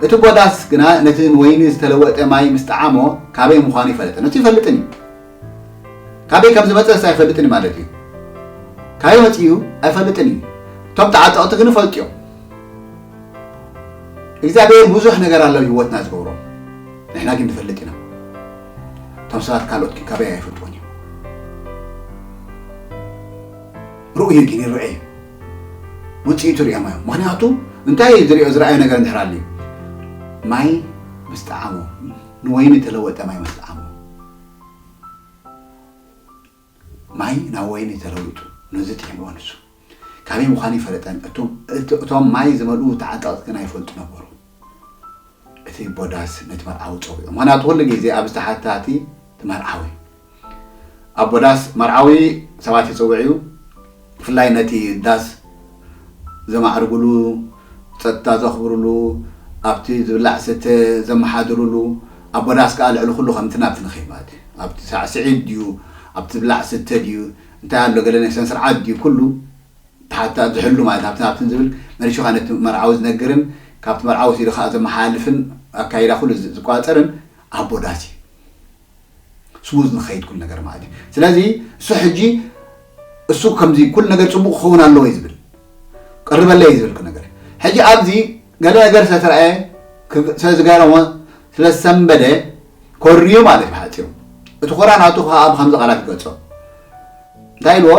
እቲ ኣቦ ዳስ ግና ነቲ ንወይኒ ዝተለወጠ ማይ ምስ ጠዓሞ ካበይ ምዃኑ ይፈልጥን። እቲ ይፈልጥን እዩ። ካበይ ከም ዝመጸ ንሱ ኣይፈልጥን እዩ ማለት እዩ። ካበይ መጺኡ ኣይፈልጥን እዩ። እቶም ተዓጠቕቲ ግን ይፈልጡ እዮም። እግዚኣብሔር ብዙሕ ነገር ኣሎ ኣብ ህይወትና ዝገብሮ። ንሕና ግን ንፈልጥ ኢና። እቶም ሰባት ካልኦት ግን ካበይ ኣይፈልጥዎን እዮም። ርኡይ ግን ይረአ እዩ። ውጽኢቱ ሪኦም እዮም። ምኽንያቱ እንታይ እዩ ዝሪኦ፣ ዝረኣዮ ነገር እንድሕር ኣልዩ? ማይ ምስ ጠዓሞ፣ ንወይኒ ተለወጠ ማይ ምስ ጠዓሞ። ማይ ናብ ወይኒ ተለዊጡ፣ ነዚ ጥዒምዎ ንሱ። ካበይ ምዃኑ ይፈለጠን። እቶም፣ እቶ-፣ እቶም ማይ ዝመልኡ ተዓጠቕቲ ግን ኣይፈልጡ ነበሩ። እቲ ኣቦ ዳስ ነቲ መርዓዊ ጸዊዑ። ምኽንያቱ ኩሉ ግዜ ኣብዚ ተሓታቲ እቲ መርዓዊ። ኣቦ ዳስ መርዓዊ ሰባት ይጽውዕ እዩ። ብፍላይ ነቲ ዳስ ዘማዕርጉሉ፣ ጸጥታ ዘኽብሩሉ፣ ኣብቲ ዝብላዕ ዝስተ ዘመሓድሩሉ፣ ኣቦ ዳስ ከኣ ልዕሊ ኩሉ ከምቲ ናብቲ ንኸይድ ማለት እዩ። ኣብቲ ሳዕስዒት ድዩ፣ ኣብቲ ዝብላዕ ዝስተ ድዩ፣ እንታይ ኣሎ ገለ ናይ ስነ ስርዓት ድዩ፣ ኩሉ ተሓታ ዝሕሉ ማለት ኣብቲ ናብትን ዝብል መሪሹ ከኣ ነቲ መርዓዊ ዝነግርን ካብቲ መርዓዊ ወሲዱ ከኣ ዘመሓላልፍን ኣካይዳ ኩሉ ዝ-፣ ዝቋጸርን ኣቦ ዳስ እዩ። ስሙዝ ንኸይድ ኩሉ ነገር ማለት እዩ። ስለዚ እሱ ሕጂ እሱ ከምዚ ኩሉ ነገር ጽቡቕ ክኸውን ኣለዎ እዩ ዝብል፣ ቀርበለይ እዩ ዝብል ኩሉ ነገር። ሕጂ ኣብዚ ገለ ነገር ስለተረኣየ፣ ክ-፣ ስለዝገረሞ፣ ስለዝሰንበደ ኮርዩ ማለት እዩ ብሓጺሩ። እቲ ኮራ ናቱ ከኣ ብኸምዚ ቃላት ይገልጾ። እንታይ ኢልዎ?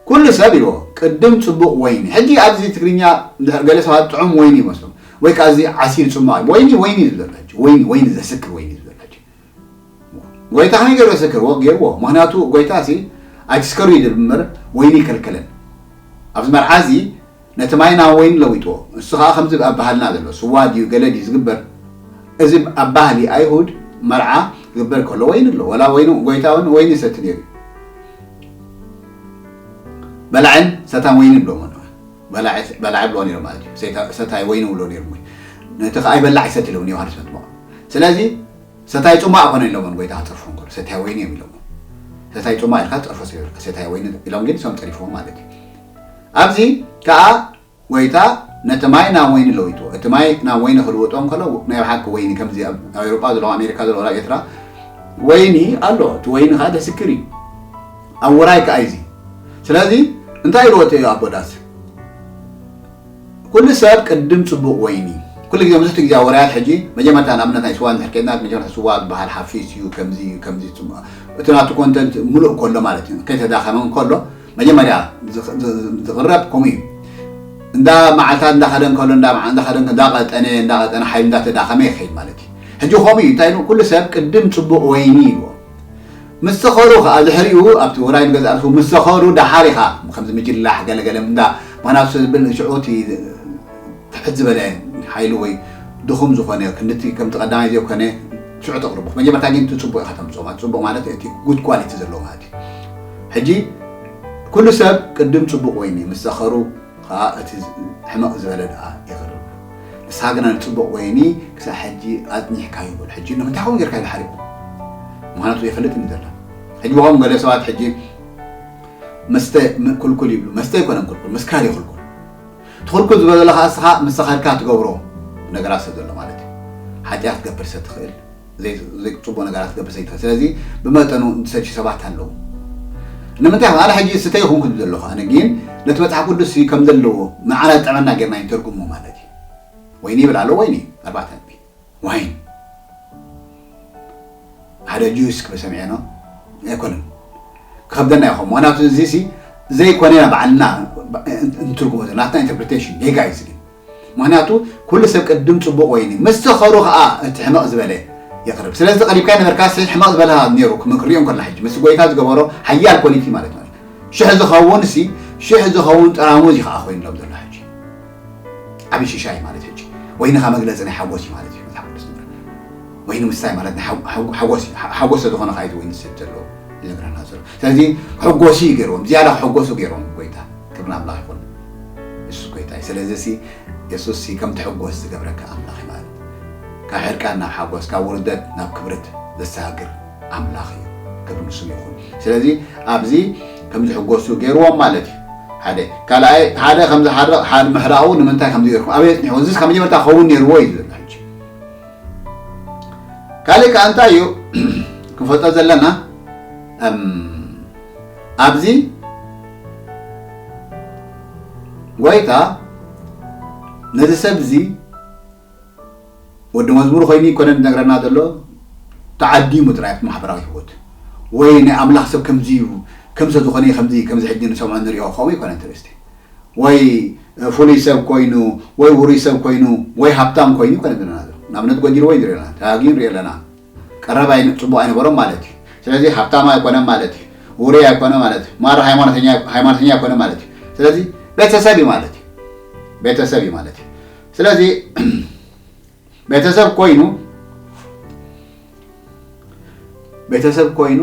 ኩሉ ሰብ ኢልዎ፣ ቅድም ጽቡቕ ወይኒ። ሕጂ ኣብዚ ትግርኛ እንድሕር ገለ ሰባት ጥዑም ወይኒ ይመስሎም። ወይ ከኣ እዚ ዓሲር ጽማቕ እዩ። ወይኒ፣ ወይኒ እዩ ዝብለካ ሕጂ። ወይኒ፣ ወይኒ ዘስክር ወይኒ እዩ ዝብለካ ሕጂ። ጎይታ ከመይ ገይሩ የሰክርዎ? ገይርዎ። ምኽንያቱ ጎይታ ሲ ኣይትስከሩ እዩ ዝብል እምበር ወይኒ ኣይከልከለን። ኣብዚ መርዓ እዚ ነቲ ማይ ናብ ወይኒ ለዊጥዎ። እሱ ኸኣ ከምዚ ኣብ ባህልና ዘሎ ስዋ ድዩ ገለ ድዩ ዝግበር? እዚ ኣብ ባህሊ ኣይሁድ መርዓ ክግበር ከሎ ወይኒ ኣሎ። ወላ ወይኒ፣ ጎይታ እውን ወይኒ ይሰቲ ነይሩ እዩ። በላዕን ሰታን ወይኒ ይብሎሞ ነዋ። በላዕ፣ በላዕ ይብሎ ነይሩ ማለት እዩ። ሰይታ-፣ ሰታይ ወይኒ ይብሎ ነይሩ። ነቲ ኸኣ ይበላዕ ይሰቲ ኢሎም ንዮሃንስ መጥምቕ። ስለዚ ሰታይ ጽማቕ ኣይኮነን ኢሎሞ ንጎይታ ክጸርፎ እንከሎ፣ ሰታይ ወይኒ እዮም ኢሎሞ። ሰታይ ጽማቕ ኢልካ ትጸርፎ ሰብ የብልካ። ሰታይ ወይኒ ኢሎም ግን እሶም ጸሪፎም ማለት እዩ። ኣብዚ ከኣ ጎይታ ነቲ ማይ ናብ ወይኒ ለዊጥዎ። እቲ ማይ ናብ ወይኒ ክልውጦ እንከሎ፣ ናይ ብሓቂ ወይኒ ከምዚ ኣብ፣ ኣብ ኤውሮጳ ዘለዉ፣ ኣሜሪካ ዘለዉ፣ ኣብ ኤርትራ ወይኒ ኣሎ፣ እቲ ወይኒ ከዓ ደስክር እዩ። ኣብ ውራይ ከዓ እዚ። ስለዚ እንታይ ኢልዎ እቲ ኣቦ ዳስ? ኩሉ ሰብ ቅድም ጽቡቕ ወይኒ። ኩሉ ግዜ፣ ብዙሕ ግዜ ኣብ ውራያት ሕጂ መጀመርታ ንኣብነት ናይ ስዋ እንድሕር ከይድና፣ መጀመርታ ስዋ ዝበሃል ሓፊስ እዩ፣ ከምዚ እዩ፣ ከምዚ እዩ፣ ጽቡቕ። እቲ ናቱ ኮንተንት ሙሉእ ከሎ ማለት እዩ፣ ከይተዳኸመ ከሎ መጀመርያ ዝቕ-፣ ዝ-፣ ዝቕረብ ከምኡ እዩ። እንዳ መዓልታት እንዳኸደ እንከሎ፣ እንዳ መዓ-፣ እንዳኸደ እንከ-፣ እንዳቐጠነ፣ እንዳቐጠነ ሓይሉ እንዳተዳኸመ ይኸይድ ማለት እዩ። ሕጂ ከምኡ እዩ። እንታይ ኢሉ? ኩሉ ሰብ ቅድም ጽቡቕ ወይኒ ይብሎ። ምስ ሰኸሩ ኸኣ ድሕሪኡ ኣብቲ ውራይ ንገዛእ ርእሱ ምስ ሰኸሩ ደሓር ኢኻ ከምዚ ምጅላሕ ገለገለ እንዳ ምኽንያቱ ሰብ ዝብል ሽዑ እቲ ትሕት ዝበለ ሓይሉ ወይ ድኹም ዝኾነ ክንድቲ ከምቲ ቀዳማይ ዘይኮነ ሽዑ ተቕርቦ። መጀመርታ ግን እቲ ጽቡቕ ኢኻ ተምጽኦ ማለት ጽቡቕ ማለት እቲ ጉድ ኳሊቲ ዘለዎ ማለት እዩ። ሕጂ ኩሉ ሰብ ቅድም ጽቡቕ ወይኒ ምስ ሰኸሩ ኸኣ እቲ ሕመቕ ዝበለ ደኣ የቕርብ። ንስኻ ግና ንጽቡቕ ወይኒ ክሳብ ሕጂ ኣጽኒሕካዮ በሎ። ሕጂ ንምንታይ ከምኡ ጌርካ ኢሉ ሓሪቑ? ምኽንያቱ የፈልጥኒ ዘሎ። ሕጂ ብኸም ገለ ሰባት ሕጂ መስተ ም-፣ ኩልኩል ይብሉ። መስተ ኣይኮነን ኩልኩል፣ ምስካር እዩ ኩልኩል። እቲ ኩልኩል ዝበለ ዘለኻ እስኻ ምስ ሰኸርካ ትገብሮ ነገራት ሰብ ዘሎ ማለት እዩ። ሓጢኣት ክትገብር ሰብ ትኽእል፣ ዘይ-፣ ዘይጽቡቕ ነገራት ክትገብር ሰብ ትኽእል። ስለዚ ብመጠኑ ዝሰትዩ ሰባት ኣለዉ። ንምንታይ? ኣነ ሕጂ ስተ ይኹንኩ ዝብል ዘለኹ፣ ኣነ ግን ነቲ መጽሓፍ ቅዱስ ከም ዘለዎ ንዓና ዝጠዕመና ጌርና ይተርጉሞ ማለት እዩ። ወይኒ ይብል ኣሎ፣ ወይኒ ኣርባዕተ ነጥቢ። ዋይን ሓደ ጁስ ክብል ሰሚዐ ነው ኣይኮነን። ክኸብደና ይኸውን። ምኽንያቱ እዚ ሲ ዘይኮነ ኢና ባዕልና እንትርጉሞ ዘለና፣ ናትና ኢንተርፕሪቴሽን ጌጋ እዩ እዚ ግን። ምኽንያቱ ኩሉ ሰብ ቅድም ጽቡቕ ወይኒ፣ ምስ ሰኸሩ ኸኣ እቲ ሕመቕ ዝበለ የቕርብ። ስለዚ ቀሪብካ ነበርካ ሲ ሕመቕ ዝበለ ነይሩ ክም-፣ ክሪኦ እንከለና ሕጂ፣ ምስ ጎይታ ዝገበሮ ሓያል ኳሊቲ ማለት ነው። ሽሕ ዝኸውን ሲ፣ ሽሕ ዝኸውን ጠራሙዝ እዩ ኸኣ ኮይኑሎም ዘሎ ሕጂ። ዓቢ ሽሻይ ማለት ሕጂ። ወይንኻ መግለጺ ናይ ሓጎስ እዩ ማለት እዩ፣ መጽሓፍ ቅዱስ ዝብሎ። ወይኒ ምስታይ ማለት ናይ ሓው-፣ ሓው-፣ ሓጎስ እዩ። ሓ-፣ ሓጎስ ዝኾነ ኸኣ እዩ ወይኒ ዝሰቲ ዘሎ ዝነግረና ዘሎ። ስለዚ ክሕጎሱ እዩ ገይርዎም፣ ዝያዳ ክሕጎሱ ገይርዎም ጎይታ። ክብሪ ንኣምላኽ ይኹን። ንሱ ጎይታ እዩ። ስለዚ ሲ፣ የሱስ ሲ ከም ትሕጎስ ዝገብረካ ኣምላኽ እዩ ማለት። ካብ ሕርቃን ናብ ሓጎስ፣ ካብ ውርደት ናብ ክብረት ዘሰጋግር ኣምላኽ እዩ። ክብሪ ንስሙ ይኹን። ስለዚ ኣብዚ ከም ዝሕጎሱ ገይርዎም ማለት እዩ። ሓደ። ካልኣይ፣ ሓደ ከም ዝሓርቕ፣ ሓደ ምሕራቑ ንምንታይ ከም ዝገርኩም፣ ኣበይ ኣጽኒሕዎ? እዚስ ካብ መጀመርታ ክኸውን ነይርዎ እዩ ዝብል ሕጂ። ካልእ ከኣ እንታይ እዩ ክንፈልጦ ዘለና? እም፣ ኣብዚ ጎይታ ነዚ ሰብ እዚ ወዲ መዝሙር ኮይኑ ይኮነን ዝነግረና ዘሎ፣ ተዓዲሙ ጥራይ ኣብቲ ማሕበራዊ ህይወት። ወይ ናይ ኣምላኽ ሰብ ከምዚ እዩ፣ ከም ሰብ ዝኾነ እዩ ከምዚ፣ ከምዚ ሕጂ ንሰምዖ ንሪኦ ከምኡ ይኮነን ትርእስቲ። ወይ ፍሉይ ሰብ ኮይኑ፣ ወይ ውሩይ ሰብ ኮይኑ፣ ወይ ሃብታም ኮይኑ ይኮነን ዝረና ዘሎ። ንኣብነት ጎንጅል ወይ ንሪኦ ኣለና፣ ተጋግዩ ንሪኦ ኣለና። ቀረብ ኣይነ-፣ ጽቡቕ ኣይነበሮም ማለት እዩ። ስለዚ ሃብታም ኣይኮነን ማለት እዩ። ውሩይ ኣይኮነ ማለት እዩ። ማራ ሃይማኖተኛ፣ ሃይማኖተኛ ኣይኮነ ማለት እዩ። ስለዚ ቤተሰብ እዩ ማለት እዩ። ቤተሰብ እዩ ማለት እዩ። ስለዚ ቤተሰብ ኮይኑ፣ ቤተሰብ ኮይኑ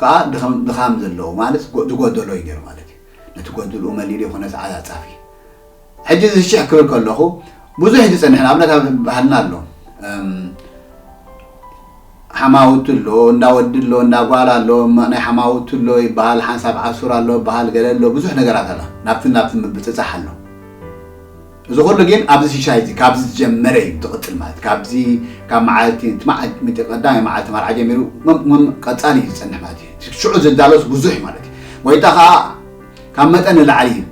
ከኣ ድኸም-፣ ድኻም ዘለዎ ማለት ጎ-፣ ዝጎደሎ እዩ ነይሩ ማለት እዩ። ነቲ ጎድልኡ መሊኡ ይኹን ነቲ ዓጻፊ። ሕጂ እዚ ሽሕ ክብል ከለኹ ብዙሕ እዩ ዝጸንሕ። ንኣብነት ኣብ ባህልና ኣሎ። እም፣ ሓማውቲ ኣሎ፣ እንዳ ወዲ ኣሎ፣ እንዳ ጓል ኣሎ፣ ማ-፣ ናይ ሓማውቲ ኣሎ ይበሃል፣ ሓንሳብ ዓሱር ኣሎ ይበሃል፣ ገለ ኣሎ፣ ብዙሕ ነገራት ኣላ። ናብቲ፣ ናብቲ ምብጽጻሕ ኣሎ። እዚ ኩሉ ግን ኣብዚ ሽሻይ እዚ፣ ካብዚ ዝጀመረ እዩ ዝቕጽል ማለት እዩ። ካብዚ፣ ካብ መዓልቲ፣ እቲ መዓ-፣ እቲ ቀዳማይ መዓልቲ መርዓ ጀሚሩ፣ መም-፣ መም-፣ ቀጻሊ እዩ ዝጸንሕ ማለት እዩ። ሽዑ ዝዳሎስ ብዙሕ እዩ ማለት እዩ። ጎይታ ኸኣ ካብ መጠን ንላዕሊ እዩ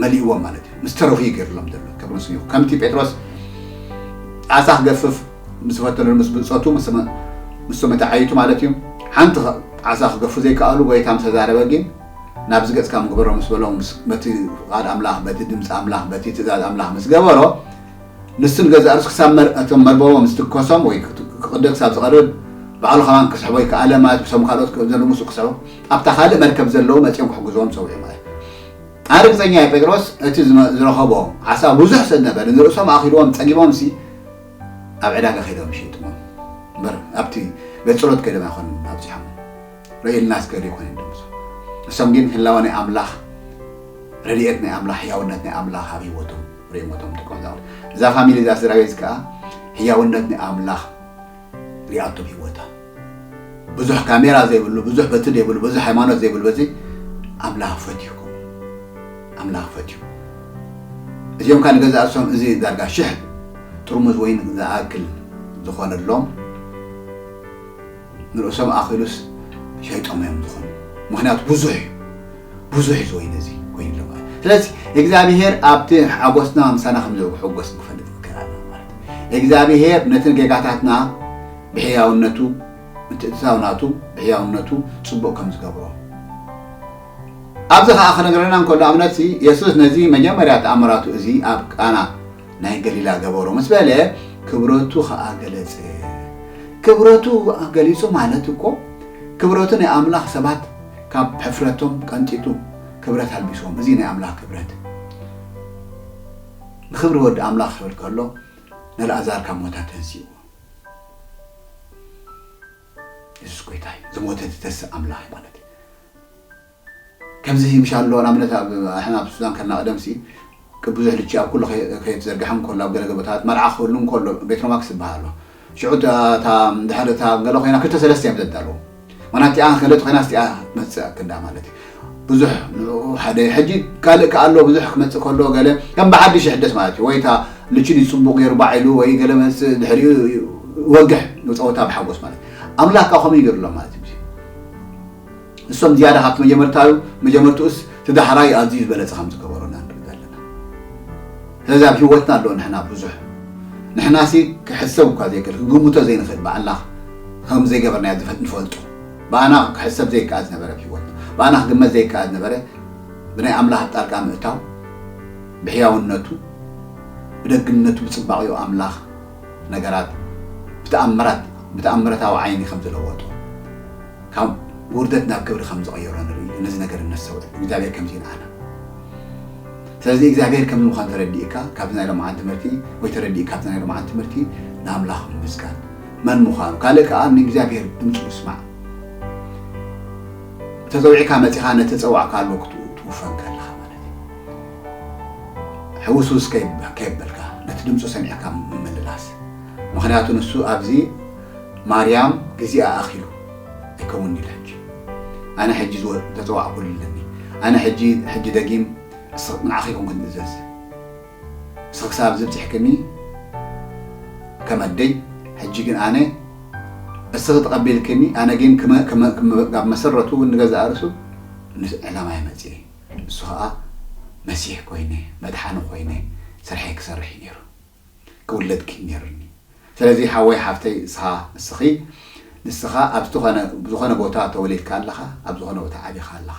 መሊእዎም ማለት እዩ። ምስ ተረፉ እዩ ገይሩሎም ዘሎ። ክብሪ ንስሙ ይኹን። ከምቲ ጴጥሮስ ዓሳ ክገፍፍ ምስ ፈተነሉ ምስ ብጾቱ፣ ምስ መ-፣ ምስቶም መተዓይቱ ማለት እዩ። ሓንቲ ኸ-፣ ዓሳ ክገፉ ዘይከኣሉ፣ ጎይታ ምስ ተዛረበ ግን፣ ናብዚ ገጽካ ምግበሮ ምስ በሎ፣ ምስ፣ በቲ ቃል ኣምላኽ፣ በቲ ድምጺ ኣምላኽ፣ በቲ ትእዛዝ ኣምላኽ ምስ ገበሮ፣ ንሱ ንገዛእ ርእሱ ክሳብ መር-፣ እቶም መርበቦም ምስ ትከሶም ወይ ክት-፣ ክቕደ ክሳብ ዝቐርብ፣ ባዕሉ ከማን ክስሕቦ ይከኣለ ማለት፣ ብሶም ካልኦት ከም ዘለዉ ምስኡ ክስሕቦ፣ ኣብታ ካልእ መርከብ ዘለዉ መጺኦም ክሕግዝዎም ጸዊዑ ማለት። ኣነ ርግጸኛ እየ፣ ጴጥሮስ እቲ ዝመ-፣ ዝረኸቦ ዓሳ ብዙሕ ስለ ዝነበረ፣ ንርእሶም ኣኺልዎም ጸጊቦምሲ፣ ኣብ ዕዳጋ ከይዶም ይሸይጥዎም እምበር፣ ኣብቲ ቤት ጸሎት ከይዶም ኣይኮኑን ኣብጺሖም። ርእይልና እስከ ዶ ይኮን እዮም ደምሶ? እሶም ግን ህላወ ናይ ኣምላኽ፣ ረድኤት ናይ ኣምላኽ፣ ህያውነት ናይ ኣምላኽ ኣብ ህይወቶም ርእዮም እቶም ደቀ መዛሙርቱ። እዛ ፋሚሊ፣ እዛ ስድራ ቤት ከኣ ህያውነት ናይ ኣምላኽ ሪኣቶም ህይወታ። ብዙሕ ካሜራ ዘይብሉ፣ ብዙሕ በቲ ዘይብሉ፣ ብዙሕ ሃይማኖት ዘይብሉ፣ በዚ ኣምላኽ ፈትዩ። ኣምላኽ ፈትዩ። እዚኦም ከኣ ንገዛእ ርእሶም እዚ ዳርጋ ሽሕ ጥርሙዝ ወይን ዝኣክል ዝኾነሎም ንርእሶም ኣኺሉስ ሸይጦም እዮም ዝኾኑ። ምኽንያቱ ብዙሕ እዩ፣ ብዙሕ እዩ እዚ ወይኒ እዚ ኮይኑሎም ማለት። ስለዚ እግዚኣብሔር ኣብቲ ሓጎስና ምሳና ከም ዝሕጎስ ክፈልጥ ንክእል ኣለና ማለት እዩ። እግዚኣብሔር ነቲ ጌጋታትና ብሕያውነቱ፣ ምትእትታው ናቱ ብሕያውነቱ ጽቡቕ ከም ዝገብሮ። ኣብዚ ኸኣ ክነግረና እንከሎ ኣብነት የሱስ ነዚ መጀመርያ ተኣምራቱ እዚ ኣብ ቃና ናይ ገሊላ ገበሮ ምስ በለ ክብረቱ ኸኣ ገለጸ። ክብረቱ ገሊጹ ማለት እኮ ክብረቱ ናይ ኣምላኽ ሰባት ካብ ሕፍረቶም ቀንጢጡ ክብረት ኣልቢስዎም። እዚ ናይ ኣምላኽ ክብረት። ንኽብሪ ወዲ ኣምላኽ ክብል ከሎ ንኣልኣዛር ካብ ሞት ተንሲእዎ። የሱስ ጎይታ እዩ። ዝሞተ ዝተስእ ኣምላኽ እዩ ማለት እዩ። ከምዚ ይምሻ ኣሎ ንኣብነት ኣብ ኣሕና ኣብ ሱዳን ከና ቀደምሲ ብዙሕ ልቺ ኣብ ኩሉ ከየተዘርግሐ እንከሎ ኣብ ገለ ገበታት መርዓ ክህሉ እንከሎ ሜትሮማክስ ዝበሃል ኣሎ። ሽዑ እታ ድሕሪ እታ ገለ ኮይና ክልተ ሰለስተ እዮም ዘዳለዉ። ምክንያቱ እቲኣ ገለ ተኮይና እቲኣ መፅእ ክንዳ ማለት እዩ። ብዙሕ ንኡ ሓደ ሕጂ ካልእ ከኣሎ ብዙሕ ክመፅእ ከሎ ገለ ከም ብሓድሽ ይሕደስ ማለት እዩ። ወይ እታ ልቺ ድዩ ፅቡቅ ገይሩ ባዒሉ ወይ ገለ መፅእ ድሕሪኡ ወግሕ ንፀወታ ብሓጎስ ማለት እዩ። ኣምላክ ከዓ ከምኡ ይገርሎም ማለት እዩ። እሶም ዝያዳ ካብቲ መጀመርታዩ መጀመርትኡስ ትዳሕራይ ኣዝዩ ዝበለጸ ከም ዝገበሮና ንርኢ ዘለና። ስለዚ ኣብ ህይወትና ኣሎ ንሕና ብዙሕ ንሕናሲ ክሕሰብ እኳ ዘይክእል ክግምቶ ዘይንኽእል ብኣላኽ ከም ዘይገበርናዮ ዝፈ- ንፈልጦ ብኣና ክሕሰብ ዘይከኣል ዝነበረ ኣብ ህይወትና ብኣና ክግመት ዘይከኣል ዝነበረ ብናይ ኣምላኽ ጣልቃ ምእታው ብሕያውነቱ ብደግነቱ ብጽባቕኡ ኣምላኽ ነገራት ብተኣምራት ብተኣምረታዊ ዓይኒ ከም ዝለወጦ ካብ ውርደት ናብ ክብሪ ከም ዝቐየሮ ንርኢ። ነዚ ነገር እነስተውዕል። እግዚኣብሔር ከምዚ ንዓና። ስለዚ እግዚኣብሔር ከምዚ ምዃኑ ተረዲእካ ካብዚ ናይ ሎምዓን ትምህርቲ ወይ ተረዲእካ ካብዚ ናይ ሎምዓን ትምህርቲ ንኣምላኽ ምምስጋን መን ምዃኑ ካልእ ከኣ ንእግዚኣብሔር ድምፁ ምስማዕ። ተፀዊዕካ መፂኻ ነቲ ተፀዋዕካሉ ክትውፈን ከለኻ ማለት እዩ። ሕውስውስ ከይበልካ ነቲ ድምፁ ሰሚዕካ ምምልላስ። ምኽንያቱ ንሱ ኣብዚ ማርያም ግዜኣ ኣኺሉ ኣይከውን ኢሉ ሕጂ ኣነ ሕጂ ተፀዋዕኩሉ ኣለኒ ኣነ ሕጂ ሕጂ ደጊም ንዓኺ ይኹን ክንእዘዝ እስኺ ክሳብ ዝብፅሕክኒ ከም ኣደይ ሕጂ ግን ኣነ እስኺ ተቐቢልክኒ ኣነ ግን ኣብ መሰረቱ እውን ንገዛእ ርእሱ ዕላማ ይመፅእ ንሱ ከዓ መሲሕ ኮይነ መድሓኒ ኮይነ ስርሐይ ክሰርሕ እዩ ነይሩ ክውለድ ግን ነይሩኒ ስለዚ ሓወይ ሓፍተይ እስኻ እስኺ ንስኻ ኣብ ዝኾነ ዝኾነ ቦታ ተወሊድካ ኣለኻ ኣብ ዝኾነ ቦታ ዓቢኻ ኣለኻ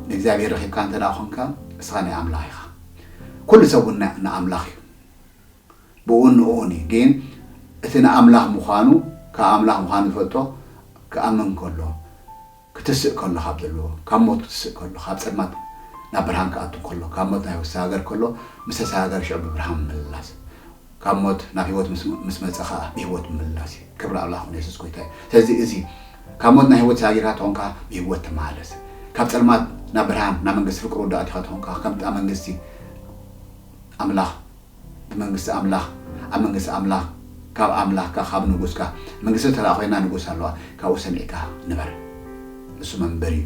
ንእግዚኣብሔር ረኺብካ እንተ ደኣ ኾንካ እስኻ ናይ ኣምላኽ ኢኻ ኩሉ ሰብ እውን ንኣምላኽ እዩ ብኡን ንኡን እዩ ግን እቲ ንኣምላኽ ምዃኑ ካብ ኣምላኽ ምዃኑ ዝፈልጦ ክኣምን ከሎ ክትስእ ከሎ ካብ ዘለዎ ካብ ሞት ክትስእ ከሎ ካብ ጸልማት ናብ ብርሃን ክኣቱ ከሎ ካብ ሞት ናይ ወሰጋገር ከሎ ምስ ተሰጋገር ሽዑ ብብርሃን ምልላስ ካብ ሞት ናብ ህይወት ምስ መጸ ከዓ ብህይወት ምልላስ እዩ ክብሪ ኣምላኽ ን የሱስ ጎይታ እዩ ስለዚ እዚ ካብ ሞት ናይ ህይወት ተሳጊርካ ተኾንካ ብህይወት ተመሃለስ ካብ ጸልማት ናብ ብርሃን ናብ መንግስቲ ፍቅሪ ወዳእቲኻ ተኾንካ ከምታ መንግስቲ ኣምላኽ ብመንግስቲ ኣምላኽ ኣብ መንግስቲ ኣምላኽ ካብ ኣምላኽካ ካብ ንጉስካ መንግስቲ ተላ ኮይና ንጉስ ኣለዋ ካብኡ ሰሚዕካ ንበር እሱ መንበር እዩ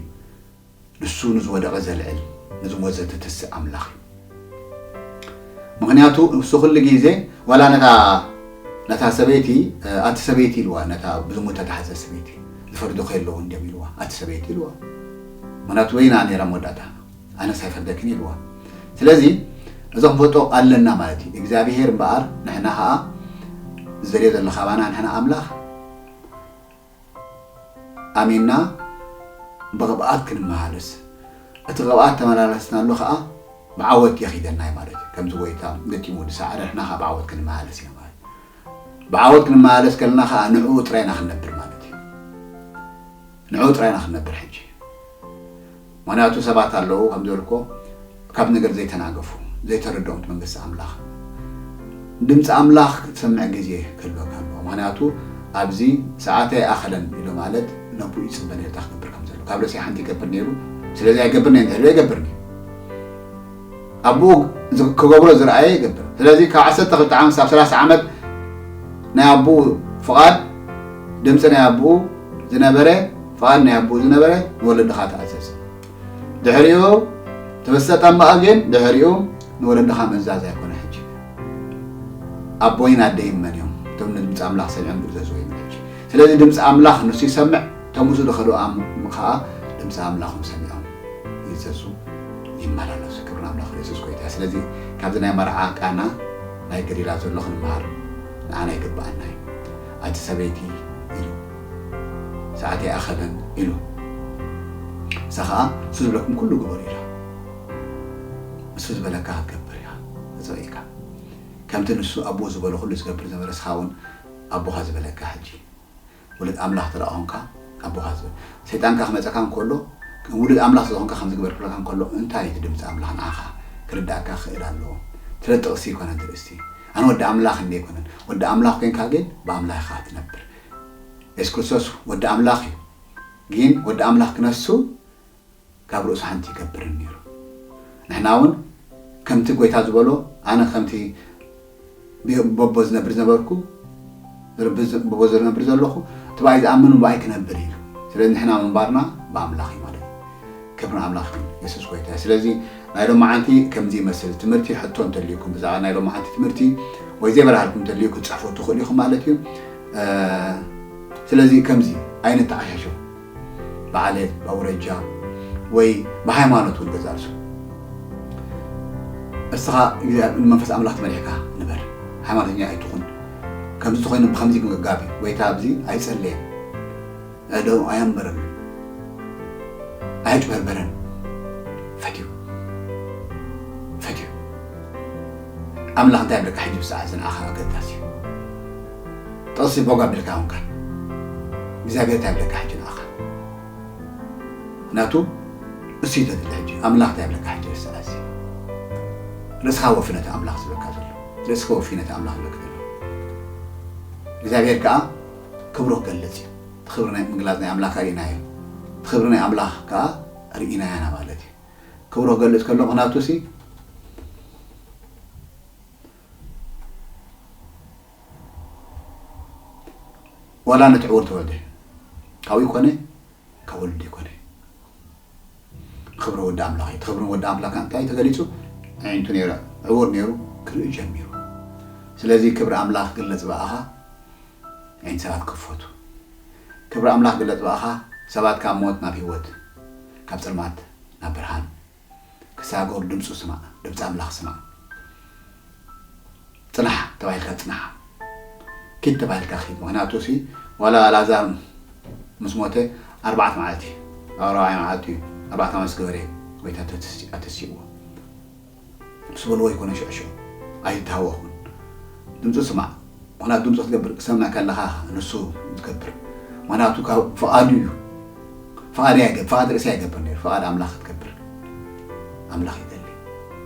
ንሱ ንዝወደቐ ዘልዕል ንዝሞተ ዘተስእ ኣምላኽ እዩ ምኽንያቱ እሱ ኩሉ ግዜ ዋላ ነታ ነታ ሰበይቲ ኣቲ ሰበይቲ ኢልዋ ነታ ብዝሙት ተታሕዘ ሰበይቲ ዝፈርዱ ከየለዉ እንዲም ኢልዋ ኣቲ ሰበይቲ ኢልዋ ምኽንያቱ ወይና ነይራ መወዳእታ ኣነስ ኣይፈርደክን ኢልዋ ስለዚ እዚ ክንፈልጦ ኣለና ማለት እዩ እግዚኣብሄር እምበኣር ንሕና ከዓ ዝደልዮ ዘሎ ካባና ንሕና ኣምላኽ ኣሚንና ብቕብኣት ክንመሃለስ እቲ ቅብኣት ተመላለስናሉ ከዓ ብዓወት የኺደና እዩ ማለት እዩ ከምዚ ጎይታ ገጢሙ ዝሰዓረ ንሕና ከዓ ብዓወት ክንመሃለስ ኢና ማለት እዩ ብዓወት ክንመላለስ ከለና ከዓ ንዕኡ ጥራይና ክንነብር ማለት እዩ ንዕኡ ጥራይና ክንነብር ሕጂ ምክንያቱ ሰባት ኣለዉ ከም ዝበልኮ ካብ ነገር ዘይተናገፉ ዘይተረድኦም መንግስቲ ኣምላኽ ድምፂ ኣምላኽ ክትሰምዕ ግዜ ክህልወካ ኣለዎ ምክንያቱ ኣብዚ ሰዓት ኣይኣኸለን ኢሉ ማለት ነብኡ ይፅበ ነርታ ክገብር ከም ዘሎ ካብ ርእሲ ሓንቲ ይገብር ነይሩ ስለዚ ኣይገብር ነይ እንተህልዎ ይገብር ነይ ኣብኡ ክገብሮ ዝረኣየ ይገብር ስለዚ ካብ ዓሰርተ ክልተ ዓመት ክሳብ ሰላሳ ዓመት ናይ ኣቦኡ ፍቓድ ድምፂ ናይ ኣቦኡ ዝነበረ ፍቓድ ናይ ኣቦኡ ዝነበረ ንወለድኻ ተኣዘዝ ድሕሪኡ ተበሰጠ እምበኣር ግን ድሕሪኡ ንወለድኻ ምእዛዝ ኣይኮነ ሕጂ ኣቦይን ኣደይን መን እዮም እቶም ንድምፂ ኣምላኽ ሰሚዖም ዝእዘዝዎ እዮም ሕጂ ስለዚ ድምፂ ኣምላኽ ንሱ ይሰምዕ፣ እቶም ምስኡ ዝኸዱ ኣም-፣ ከዓ ድምፂ ኣምላኾም ሰሚዖም ይእዘዙ፣ ይመላለሱ። ክብሪ ንኣምላኽ፣ የሱስ ጎይታ። ስለዚ ካብዚ ናይ መርዓ ቃና ናይ ገሊላ ዘሎ ክንመሃር ንዓና ይግብኣና እዩ። ኣቲ ሰበይቲ ኢሉ፣ ሰዓት ኣይኣኸለን ኢሉ። ንሳ ከዓ እሱ ዝብለኩም ኩሉ ግበሩ ኢላ። እሱ ዝበለካ ክትገብር ኢኻ ተፀዊዕካ። ከምቲ ንሱ ኣቦኡ ዝበሎ ኩሉ ዝገብር ዝነበረ፣ ንስኻ እውን ኣቦኻ ዝበለካ ሕጂ ውሉድ ኣምላኽ እንተ ደኣ ኾንካ፣ ኣቦኻ ዝብል ሰይጣንካ ክመጸካ እንከሎ፣ ውሉድ ኣምላኽ ዝኾንካ ከም ዝግበር ክብለካ እንከሎ፣ እንታይ እዩ እቲ ድምጺ ኣምላኽ ንዓኻ ክርዳእካ ክኽእል ኣለዎ። ስለ ጥቕሲ ኣይኮነን እቲ ርእስቲ። ኣነ ወዲ ኣምላኽ እንደ ኣይኮነን። ወዲ ኣምላኽ ኮይንካ ግን ብኣምላኽ ኢኻ ትነብር። የሱስ ክርስቶስ ወዲ ኣምላኽ እዩ። ግን ወዲ ኣምላኽ ክነሱ ካብ ርእሱ ሓንቲ ይገብርን ነይሩ። ንሕና እውን ከምቲ ጎይታ ዝበሎ፣ ኣነ ከምቲ ብ-፣ በቦ ዝነብር ዝነበርኩ፣ ዝነብር ዘ-፣ በቦ ዝነብር ዘለኹ፣ እቲ ብኣይ ዝኣምን ብኣይ ክነብር ኢሉ። ስለዚ ንሕና ምንባርና ብኣምላኽ እዩ ማለት እዩ። ክብሪ ንኣምላኽ ይኹን፣ የሱስ ጎይታ እዩ። ስለዚ ናይ ሎማዓንቲ ከምዚ ይመስል ትምህርቲ። ሕቶ እንተልዩኩም ብዛዕባ ናይ ሎማዓንቲ ትምህርቲ ወይ ዘይበርሃልኩም እንተልዩ ክትጽሕፉ ትኽእሉ ኢኹም ማለት እዩ። እ፣ ስለዚ ከምዚ ኣይንተዓሻሸው። ብዓሌት፣ ብኣውረጃ ወይ ብሃይማኖት እውን ገዛእ ርእሱ። እስኻ እግዚኣብሔር ንመንፈስ ኣምላኽ ተመሪሕካ ንበር። ሃይማኖተኛ ኣይትኹን። ከምዚ ተኾይኑ ብኸምዚ ግን ገጋቢ ወይ እታ ኣብዚ ኣይጸለየን። ኣእዳዉ ኣየንበረሉን። ኣየጭበርበረን። ፈትዩ። ፈትዩ። ኣምላኽ እንታይ ይብለካ ሕጂ ብሰዓት እዚ ንዓኻ ኣገዳሲ እዩ። ጥቕሲ ቦግ ኣቢልካ ይኹንካን እግዚኣብሔር እንታይ ይብለካ ሕጂ ንዓኻ? ምኽንያቱ እሱ እዩ ዘድሊ ሕጂ። ኣምላኽ እንታይ ይብለካ ሕጂ ብሰዓት እዚ? ርእስኻ ወፊ ነቲ ኣምላኽ ዝብለካ ዘሎ። ርእስኻ ወፊ ነቲ ኣምላኽ ዝብለካ ዘሎ። እግዚኣብሔር ከኣ ክብሩ ክገልጽ እዩ። እቲ ክብሪ ናይ ምግላጽ ናይ ኣምላኽ ርኢናዮ። እቲ ክብሪ ናይ ኣምላኽ ከኣ ርኢናያና ማለት እዩ። ክብሩ ክገልጽ ከሎ ምኽንያቱ ሲ ዋላ ነቲ ዕውር ተወልደ ካብኡ ይኮነ፣ ካብ ወልዱ ይኮነ። ክብሪ ወዲ ኣምላኽ እዩ። እቲ ክብሪ ወዲ ኣምላኽ እንታይ ተገሊጹ? ኣዒንቱ ነይረ፣ ዕውር ነይሩ፣ ክርኢ ጀሚሩ። ስለዚ ክብሪ ኣምላኽ ክግለጽ ብኣኻ፣ ኣዒንቲ ሰባት ክፈቱ። ክብሪ ኣምላኽ ክግለጽ ብኣኻ፣ ሰባት ካብ ሞት ናብ ህይወት፣ ካብ ጸልማት ናብ ብርሃን ክሰጋገሩ ድምፁ ስማዕ፣ ድምፂ ኣምላኽ ስማዕ። ጽናሕ ተባሂልካ ጽናሕ። ኪድ ተባሂልካ ኪድ። ምኽንያቱ ሲ ዋላ ኣልኣዛር ምስ ሞተ ኣርባዕተ መዓልቲ፣ ኣብ ኣርባዕተ መዓልቲ እዩ፣ ኣርባዕተ መዓልቲ ዝገበረ ጎይታ ተተሲ-፣ ኣተሲእዎ። ምስ በልዎ ይኮነ ሽዑ ሽዑ ኣይተሃወኹን። ድምፁ ስማዕ። ምኽንያቱ ድምፁ ክትገብር ክሰምዕ ከለኻ ንሱ ዝገብር። ምኽንያቱ ካብ ፍቓዱ እዩ። ፍቓድ ኣይገብ-፣ ፍቓድ ርእሲ ኣይገብር ነይሩ። ፍቓድ ኣምላኽ ክትገብር ኣምላኽ ይደሊ።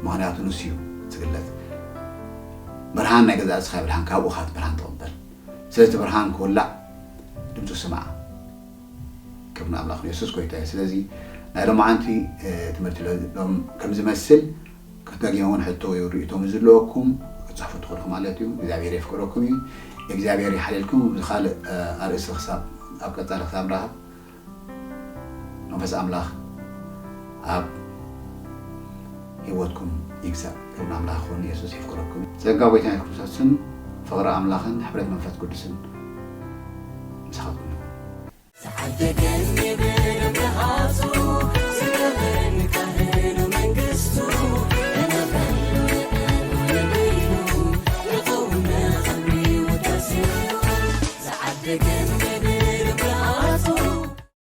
ምኽንያቱ ንሱ እዩ ዝግለጽ። ብርሃን ናይ ገዛእ ርእስኻ ብርሃን ካብኡ ኢኻ እቲ ብርሃን ትቕበል። ስለዚ እቲ ብርሃን ክውላዕ ድምፁ ስማዕ። ክብሪ ንኣምላኽ ንየሱስ ጎይታ እዩ። ስለዚ ናይ ሎማዓንቲ፣ እ፣ ትምህርቲ ሎ-፣ ሎም ከም ዝመስል ክትደግሞ እውን ሕቶ ወይ ርእይቶ ምስ ዝህልወኩም ክትጽሕፉ ትኽእሉ ማለት እዩ። እግዚኣብሔር የፍቅረኩም እዩ። እግዚኣብሔር ይሓልየልኩም። ብዚ ካልእ፣ እ፣ ኣርእስቲ ክሳብ ኣብ ቀጻሊ ክሳብ ንራኸብ መንፈስ ኣምላኽ ኣብ ህይወትኩም ይግዛእ። ክብሪ ንኣምላኽ ይኹን። የሱስ የፍቅረኩም። ጸጋ ጎይታና ክርስቶስን ፍቕሪ ኣምላኽን ሕብረት መንፈስ ቅዱስን ምሳኻትኩም ይኹን። ዝሓደገኒ ብደም ረሃጹ